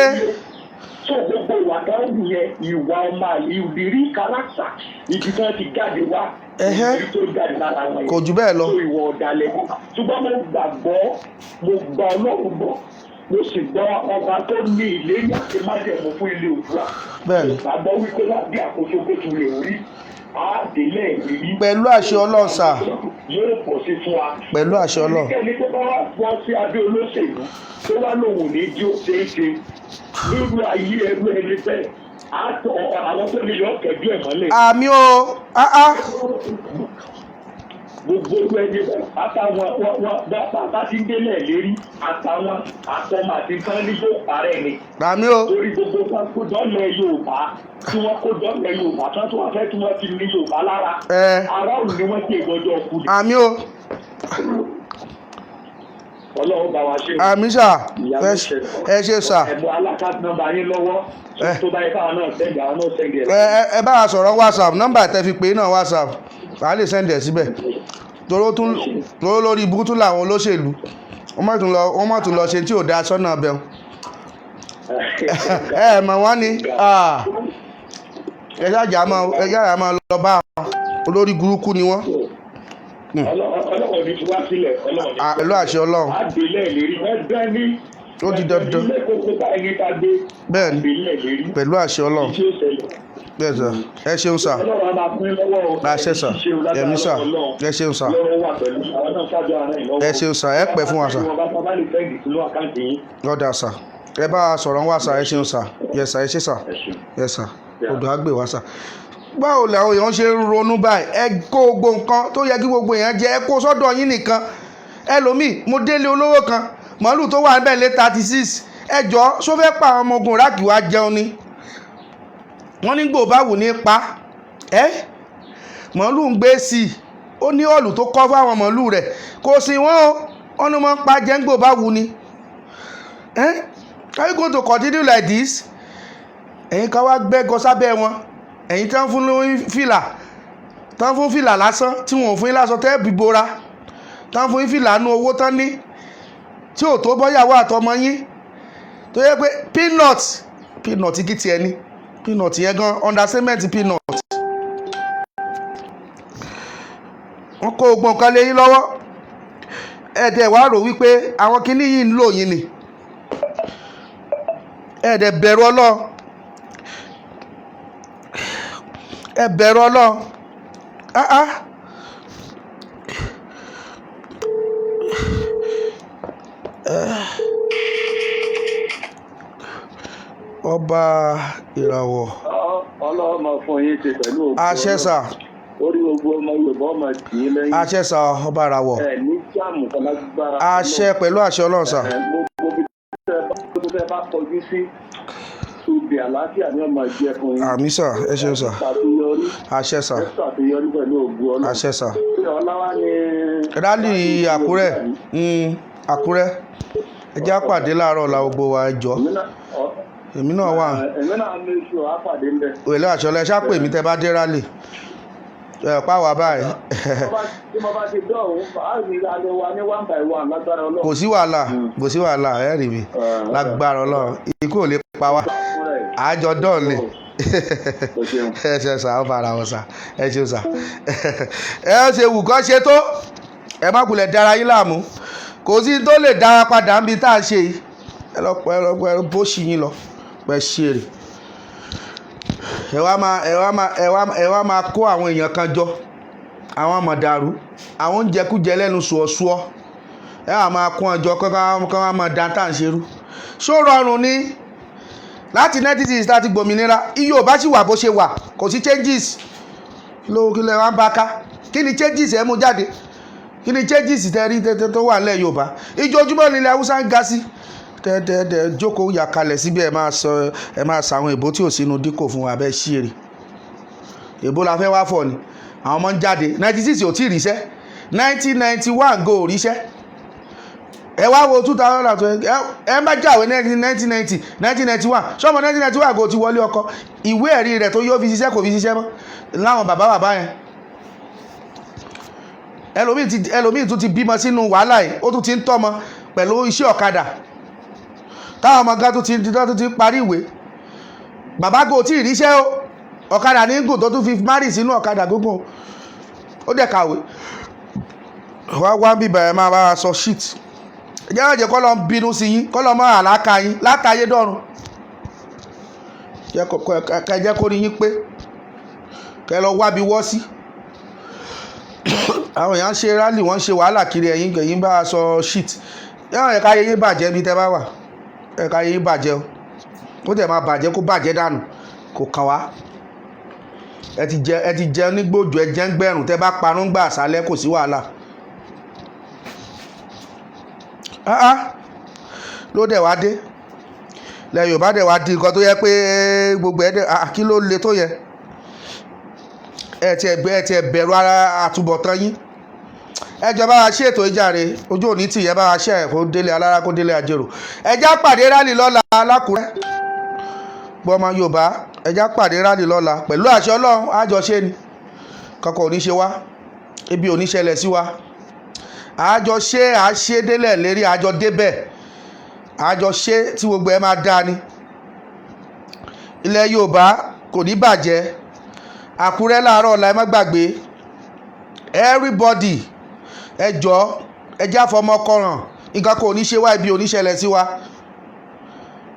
Tó gbogbo ìwà kan wù yẹn, ìwà ọmọ àlè, ìrírí káràkítà ibi tí wọ́n ti jáde wá, ìrírí tó jáde lára wọn yẹn Kò jù bẹ́ẹ̀ lọ. Tó ìwọ ọ̀dàlẹ̀, ṣùgbọ́n mo gbàgbọ́, mo gba Ọlọ́run gbọ́, mo sì gbọ́ ọba tó ní ìlérí àti májẹ̀mú fún ilé Oòduà. Bẹ́ẹ̀ni. Gbàgbọ́ wípé lábẹ́ àkóso bó ti lè rí, àádélẹ̀ ìrírí Pẹ̀lú àṣẹ Ọlọ́run, sir. yóò pọ̀ sí fún wa. Pẹ̀lú àṣẹ Ọlọ́run. Ẹnikẹ́ni tó bá wá bọ́ sí abẹ́ olóṣèlú tó wá lòun ò ní jí ó ṣeé ṣe nínú ayé ẹrú ẹni bẹ́ẹ̀, á tọ àwọn tó ní yọ kẹjú ẹ̀ mọ́lẹ̀. Àmín o. Ah ah. Gbogbo ẹrú ẹni bẹ́ẹ̀ àtàwọn wọn bá ti ń délẹ̀ lérí, àtàwọn àtọmọ àti nǹkan ní yóò parẹ́ ni. Àmín o. Torí gbogbo wọn kó dọ́lẹ̀ Yorùbá tí wọ́n kó dọ́lẹ̀ Yorùbá tí wọ́n tún wá fẹ́ tí wọ́n ti ní Yorùbá lára. Ará òun ni wọ́n ti gbọ́dọ̀ kú ni. Àmín o. Ọlọ́run bá wa ṣe. Àmín, sir. Ẹ ṣe, sir. Ẹ̀bùn alákàtúntì nọ́mbà yín lọ́wọ́ tó bá yẹ káwọn náà send, àwọn náà send ẹ̀. Ẹ bá wa sọ̀rọ̀ WhatsApp, nọ́mbà tẹ fi pè é náà WhatsApp, à á lè send ẹ̀ síbẹ̀. Toró lórí ibú tún làwọn olóṣèlú, wọ́n má tún lọ ṣe tí ò dáa sọ́nà bẹ́ẹ̀. Ẹ mọ̀ wọ́n ni. Ah. Ẹ ṣáàjà máa lọ bá wọn. Olórí burúkú ni wọ́n. Ọlọ́run ní fi wá sílẹ̀, Ọlọ́run ní. Ah, pẹ̀lú àṣẹ Ọlọ́run. Àdélẹ̀ lérí dandan ní. Ó di dandan. Ilé kókó báyìí ní ká gbé. Bẹ́ẹ̀ ni. Àdélẹ̀ lérí. Pẹ̀lú àṣẹ Ọlọ́run. Tí ó ṣẹlẹ̀. Bẹ́ẹ̀ sir, ẹ ṣeun, sir. Ọlọ́run á máa fún yín lọ́wọ́ o. Àṣẹ, sir. Ṣe o lágbára Ẹ̀mí, sir. Ọlọ́run. Ẹ ṣeun, sir. Ọlọ́run wà pẹ̀lú àwọn náà ṣáájú ara yín lọ́wọ́. Ẹ ṣeun, sir. Ẹ pẹ́ fún wa, sir. Wọ́n bá lè send sínú account yín. Ó dáa, sir. Ẹ bá wa sọ̀rọ̀ wá, sir. Ẹ ṣeun, sir. Yes, sir. Ẹ ṣé, sir. Ẹ ṣeun. Yes, sir. Odò àgbè wá, sir. Báwo làwọn èèyàn ṣe ń ronú báyìí? Ẹ kó gbogbo nǹkan tó yẹ kí gbogbo èèyàn jẹ, ẹ kó sọ́dọ̀ yín nìkan. Ẹlòmíì, mo délé olówó kan, màálù tó wà níbẹ̀ lé 36. Ẹ jọ, ṣó fẹ́ pa àwọn ọmọ ogun Iraq wá jẹun ni? Wọ́n ní gbò bá wù ní pa ẹ́. Màálù ń gbé sí i, ó ní ọ̀lù tó kọ́ fáwọn màálù rẹ̀, kò sí wọ́n o. Wọ́n ní wọ́n ń pa jẹ́ ń gbò bá wù ni. Eh? Are you going to continue like this? Ẹ̀yin kan wá gbẹ́gọ sábẹ́ wọn, ẹ̀yin tán fún lórí fìlà, tán fún fìlà lásán, tí wọn ò fún yín lásán tẹ́ bìbora, tán fún yín fìlà nú owó tán ní tí ò tó bọ́yàwó àtọmọ yín. Tó yẹ pé peanut, peanut kí tiẹ̀ ní peanut yẹn gan, understatement peanut. Wọ́n kó gbogbo nǹkan lé yín lọ́wọ́. Ẹ̀ẹ́dẹ̀ wá rò wípé àwọn kinní yìí ń lò yín ni. Ẹ̀ẹ́dẹ̀ bẹ̀rù Ọlọ́run, ẹ bẹ̀rù Ọlọ́run. Ah ah. Ọba ìràwọ̀. Ọlọ́run máa fún yín ṣe pẹ̀lú ògo Àṣẹ Ọlọ́run. Sà. Orí gbogbo ọmọ Yorùbá ọmọ tì í lẹ́yìn. Àṣẹ sà, ọba ìràwọ̀. Ẹ ní jáàmù kan lágbára. Àṣẹ, pẹ̀lú àṣẹ Ọlọ́run sà. Ẹ, gbogbo ibi tẹ́ bá kọjú sí ibi àlàáfíà ni ọmọ jẹ fún yín. Àmín sà, ẹ ṣeun sà. Ṣàṣeyọrí. Àṣẹ sà. Ẹ ṣàṣeyọrí pẹ̀lú ògo Ọlọ́run. Àṣẹ sà. Ṣé ọlá wá ní. Rally Àkúrẹ́, Àkúrẹ́, ẹ jẹ́ á pàdé láàárọ̀ ọ̀la, gbogbo wa, ẹ jọ̀ọ́. Èmi náà wà. Èmi náà ní iṣu àpàdé ńbẹ. Pẹ̀lú àṣẹ Ọlọ́run, ẹ ṣáà pè mí tẹ́ bá dé rally ẹ pa wá báyìí. Tí mo bá ti dọ̀hún, á rí alẹ́ wa ní one by one lágbára Ọlọ́run. Kò sí wàhálà, kò sí wàhálà, ẹ rí mi lágbára Ọlọ́run. Ikú ò lè pa wá, àjọ dán ni. O ṣeun. Ẹ ṣe sà, ó bára wọn sà, ẹ ṣe sà. Ẹ ṣe wù kọ́ ṣe tó, ẹ má kulẹ̀ dára yín láàmú. Kò sí tó lè dára padà níbi tá à ń ṣe yìí. Ẹ lọ pẹ́, ẹ lọ pẹ́, bó ṣì yín lọ pẹ́ ṣe èrè. Ẹ wá máa kó àwọn èèyàn kan jọ, àwọn mọ̀dàrú, àwọn oúnjẹkújẹ lẹ́nu sùọ̀sùọ̀. Ẹ wá máa kó wọn jọ kán wá máa da tá à ń ṣerú. Ṣó rọrùn ni? Láti 1960 láti gbòmìnira, iye ò bá sì wà bó ṣe wà, kò sí changes. Ló kí lẹ wá ń bá ká? Kí ni changes ẹ mú jáde? Kí ni changes tẹ rí tẹ tó wà nílẹ̀ Yorùbá? Ìjojúmọ́ nílẹ̀ Haúsá ń ga sí. Tẹ jókòó yà kalẹ̀ síbi, ẹ máa sọ, ẹ máa sọ àwọn èbó tí ò sínú díkò fún wa. Bẹ́ẹ̀ ṣí èrè èbó la fẹ́ wá fọ̀ ni. Àwọn ọmọ ń jáde 96, ò tí ì ríṣẹ́. 1991 go ò ríṣẹ́. Ẹ wá wo 2020. Ẹ má jáwé 1990, 1991. Sọmọ 1991 go ti wọlé ọkọ, ìwé ẹ̀rí rẹ̀ tó yóò fi ṣiṣẹ́, kò fi ṣiṣẹ́ mọ́ láwọn bàbá bàbá yẹn. Ẹlòmíì tún ti bímọ sínú wàhálà yìí, ó tún ti ń tọ́mọ pẹ̀lú iṣẹ́ ọ̀kadà. Táwọn ọmọ gan tó ti parí ìwé, bàbá kò tí ì ríṣẹ́ o. Ọ̀kadà ní gùn, tó tún fi márì sínú ọ̀kadà gúngùn. Ó dẹ̀ kàwé wá wá bíbẹ̀. Ẹ máa bá wa sọ shit. Jẹ́ ọ̀jẹ̀ kọ́ lọ ń bínú sí yín, kọ́ lọ mọ́ àlákà yín látàyé dọ̀run. Kẹ́ jẹ́ kó rí yín pé kẹ́ lọ wábi wọ́ sí. Àwọn èèyàn ń ṣe rally, wọ́n ń ṣe wàhálà kiri, ẹ̀yin bá wa sọ shit. Yẹ́n ẹ̀ka ayé yín bàjẹ́ bí tẹ́ bá wà. Ẹ̀ka ayé yín bàjẹ́ o, ó dẹ̀ máa bàjẹ́, kó bàjẹ́ dànù, kò kàn wá. Ẹ ti jẹ nígbòjò, ẹ jẹ́ ń gbẹ̀rùn. Tẹ́ bá parun gbà sálẹ̀, kò sí wàhálà. Ah ah, ló dẹ̀ wá dé lẹ Yorùbá dẹ̀ wá di nǹkan tó yẹ pé gbogbo ẹ̀ dẹ̀, ah, kí ló le tó yẹ? Ẹ tiẹ̀ bẹ̀rù ara àtúbọ̀tán yín. Ẹ jọ̀ọ́, bá wa ṣe ètò ìjàre ojú òní tì yẹ, bá wa ṣe ẹ̀ kó délé alára, kó délé àjèrò. Ẹ já pàdé rally lọ́la lákùrẹ́. Gbọ́mọ Yorùbá, ẹ já pàdé rally lọ́la pẹ̀lú àṣẹ Ọlọ́run. Àjọṣe ni, kankan ò ní ṣe wá, ibi ò ní ṣẹlẹ̀ sí wa. Àjọṣe, àṣe délẹ̀ lérí, àjọ débẹ̀, àjọṣe tí gbogbo ẹ máa dáa ni. Ilẹ̀ Yorùbá kò ní bàjẹ́. Àkúrẹ́ láàárọ̀ ọ̀la, ẹ má gbàgbé. Everybody, ẹ jọ̀ọ́, ẹ já fọmọ kọràn. Nǹkan kò ní ṣe wá, ibi ò ní ṣẹlẹ̀ sí wa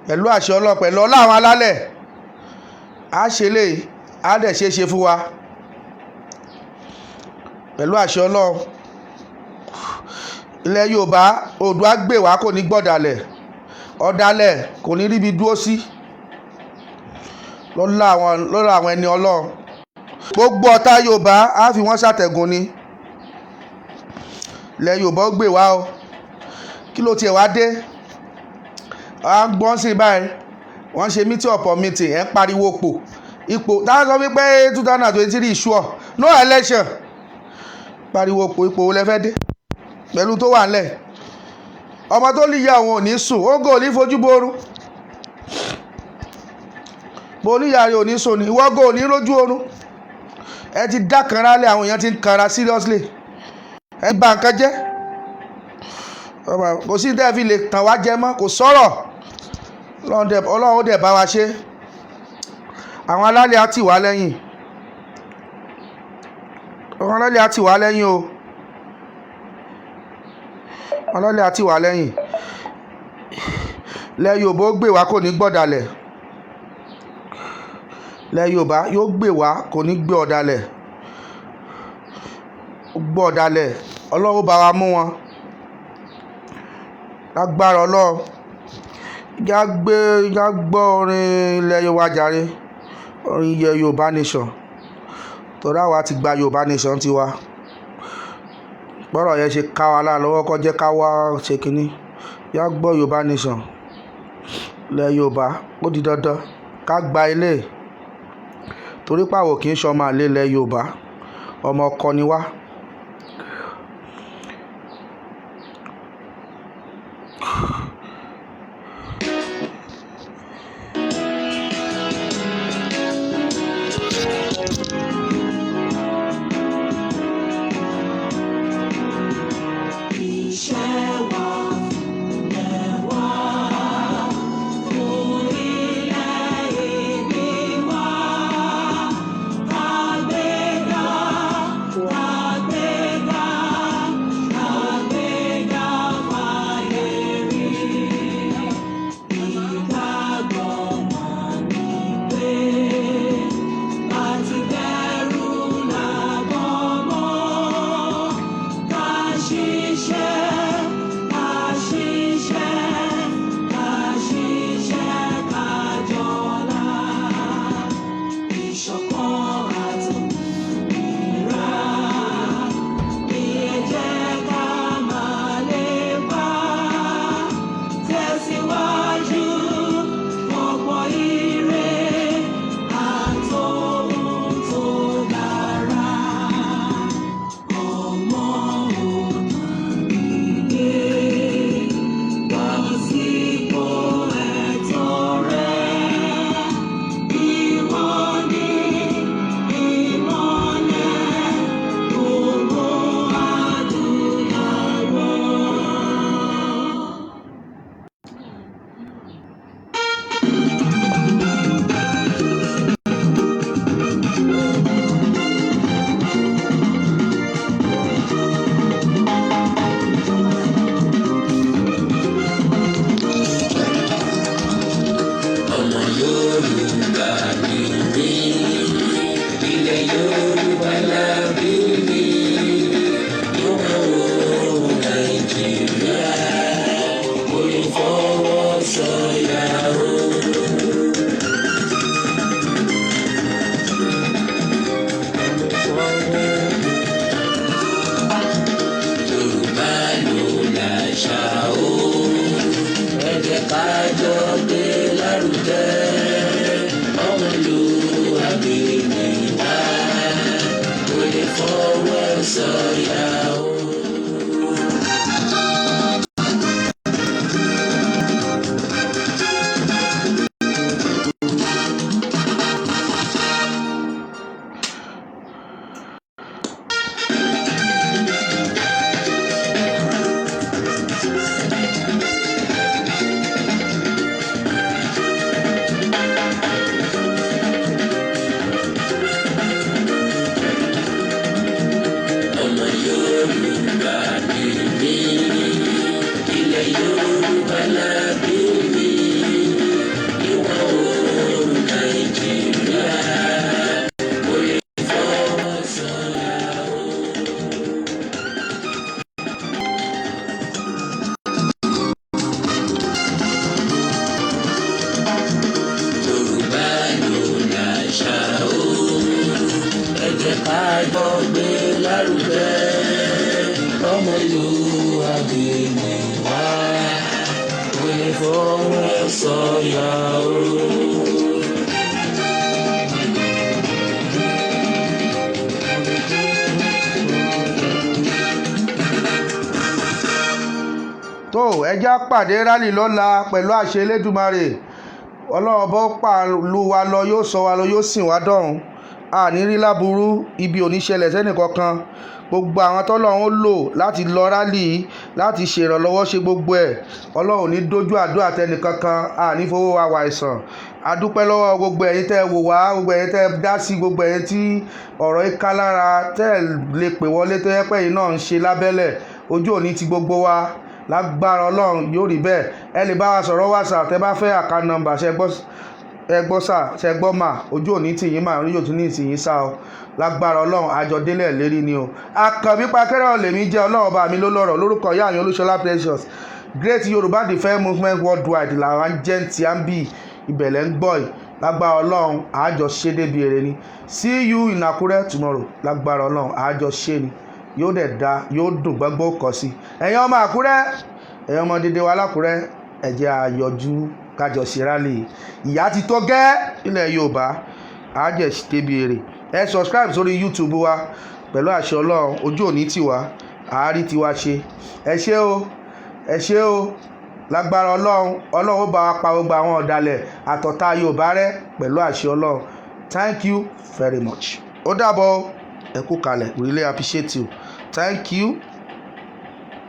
pẹ̀lú àṣẹ Ọlọ́run, pẹ̀lú ọlá àwọn alálẹ̀. Á ṣe lè á dẹ̀ ṣe é ṣe fún wa pẹ̀lú àṣẹ Ọlọ́run. Ilẹ̀ Yorùbá, Oòduà gbè wá, kò ní gbọ̀dàlẹ̀, ọ̀dàlẹ̀ kò ní ríbi dúró sí lọ́lá àwọn ẹni Ọlọ́run. Gbogbo ọ̀tá Yorùbá, á fi wọ́n ṣàtẹ̀gùn ni. Ilẹ̀ Yorùbá ó gbè wá o. Kí ló tiẹ̀ wá dé? À ń gbọ́n sí báyìí, wọ́n ṣe meeting upon meeting, ẹ̀ ń pariwo pò ipò. Táwọn sọ wípé 2023 sure, no election. Pariwo pò ipò wo lẹ fẹ́ dé pẹ̀lú tó wà nílẹ̀? Ọmọ tó lè yá òun ò ní sùn, ó gò ní fojú borun. Bó oníyàrá rẹ̀ ò ní sùn ní, ìwọ gò ní rójú oorun. Ẹ ti dá kanra lé, àwọn èèyàn ti ń kanra seriously. Ẹ bà nǹkan jẹ́, kò sí tẹ́ fi lè tàn wá jẹ mọ́, kò sọ̀rọ̀. Ọlọ́run ó dẹ̀ bá wa ṣe. Àwọn alálẹ̀ á tì wá lẹ́yìn, àwọn alálẹ̀ á tì wá lẹ́yìn o, àwọn alálẹ̀ á tì wá lẹ́yìn. Ilẹ̀ Yorùbá ó gbè wá, kò ní gbọ̀dàlẹ̀. Ilẹ̀ Yorùbá yóò gbè wá, kò ní gbé ọ̀dàlẹ̀, gbọ́ ọ̀dàlẹ̀. Ọlọ́run ó bá wa mú wọn lágbára Ọlọ́run. Já gbé, já gbọ́ orin ilẹ̀ Yorùbá jàre, orin ilẹ̀ Yorùbá nation, torí àwa ti gba Yorùbá nation tiwa. Bọ́rọ̀ yẹn ṣe ká wa lára lọ́wọ́, kó jẹ́ ká wá ṣe kínní. Já gbọ́ Yorùbá nation. Ilẹ̀ Yorùbá, ó di dandan ká gba ilé, torí pàwọ̀ kì í ṣọmọ àlè ilẹ̀ Yorùbá, ọmọ ọkọ ni wá. Iṣẹ́ wa fúnlẹ̀ wá, fún ilẹ̀ ìbí wa. Kàgbéga, kàgbéga, kàgbéga fáyé rí. Ìgbàgbọ́ wa ni pé bá ti bẹ̀rù làbọ̀ mọ́. Ká ṣiṣẹ́, ká ṣiṣẹ́, ká ṣiṣẹ́ ká jọlá. Ìṣọ̀kan àtòmìnira ní ẹ jẹ́ ká máa lépa. Tẹ̀síwájú ọ̀pọ̀ ire àtòhun tó dára. Ọmọ Oòduà dìde, bọ́ sípò ẹ̀tọ́ rẹ. Ìwọ ni ìmọ́lẹ̀ gbogbo adúláwọ̀. Ọmọ Yorùbá ni mí, ilẹ̀ Yorùbá la bí mi, ìwọ̀n oòrùn Nàìjíríà, mo lè fọwọ́ sọ̀yà o. Yorùbá ló láṣà o, ẹ jẹ́ ká jọ gbé lárugẹ, ọmọlúwàbí ni wá, kò lè fọwọ́ sọ̀yà o. Ọmọ Yorùbá ni mí, ilẹ̀ Yorùbá la bí mi, ìwọ̀n oòrùn Nàìjíríà, mo lè fọwọ́ sọ̀yà o. Yorùbá ló láṣà o, ẹ jẹ́ ká jọ gbé lárugẹ, ọmọlúwàbí ni wá, kò lè fọwọ́ sọ̀yà o. Tó ẹ já pàdé rally lọ́la pẹ̀lú àṣẹ Elédùmarè. Ọlọ́run bó pàlú wa lọ, yóò sọ wa lọ, yóò sìn wá dọ̀hún. Àní rí láburú, ibi ò ní ṣẹlẹ̀ sẹ́nìkankan. Gbogbo àwọn tọ́lọ́run ó lò láti lọ rally, láti ṣèrànlọ́wọ́, ṣe gbogbo ẹ̀, Ọlọ́run ò ní dójú àdúrà tẹnìkankan. Àní fowó wa wà àìsàn. A dúpẹ́ lọ́wọ́ gbogbo ẹ̀yin tẹ́ ẹ wò wá, gbogbo ẹ̀yin tẹ́ ẹ dá sí, gbogbo ẹ̀yin tí ọ̀rọ̀ yìí ká lára, tẹ́ ẹ lè pè wọlé, tó yẹ pé ẹ̀yin náà ń ṣe lábẹ́lẹ̀. Ojú òní ti gbogbo wa, lágbára Ọlọ́run, yóò rí bẹ́ẹ̀. Ẹ lè bá wa sọ̀rọ̀ WhatsApp tẹ́ bá fẹ́ account number. Ṣe gbọ́? Ẹ gbọ́ sà, ṣe gbọ́ mà? Ojú òní tì yín mà, ojú òní tì yín sá o. Lágbára Ọlọ́run, àjọ délẹ̀ lérí ni o. Àkànbí Pakẹ́rẹ́ lèmi jẹ́. Ọlọ́run ọba mi ló lọ́rọ̀. Lórúkọ ìyá mi Olúṣọlá Precious, Great Yorùbá Defence Movement Worldwide làwọn jẹ́ ti à ń bì ìbẹ̀lẹ̀ ń gbọ́ yìí. Lágbára Ọlọ́run, àjọ ṣe débi èrè ni. See you in Àkúrẹ́ tomorrow. Lágbára Ọlọ́run, àjọ ṣe ni, yóò dẹ̀ da, yóò dùn gbọ́ngbọ́n kọ̀ sí. Ẹ̀yin ọmọ Àkúrẹ́, ẹ̀yin ọmọ dédé wa lákúrẹ́, ẹ jẹ́ a yọjú kájọ ṣe rally. Ìyà ti tó gẹ́ ilẹ̀ Yorùbá, àjẹ́ débi èrè. Ẹ subscribe sórí YouTube wa. Pẹ̀lú àṣẹ Ọlọ́run, ojú òní tiwa, àárí tiwa ṣe. Ẹ ṣé o, ẹ ṣé o. Lágbára Ọlọ́run, Ọlọ́run ó bá wa pa gbogbo àwọn ọ̀dàlẹ̀ àtọ̀tá Yorùbá rẹ́ pẹ̀lú àṣẹ Ọlọ́run. Thank you very much. Ó dàbọ̀, ẹ kú kalẹ̀. We really appreciate you. Thank you.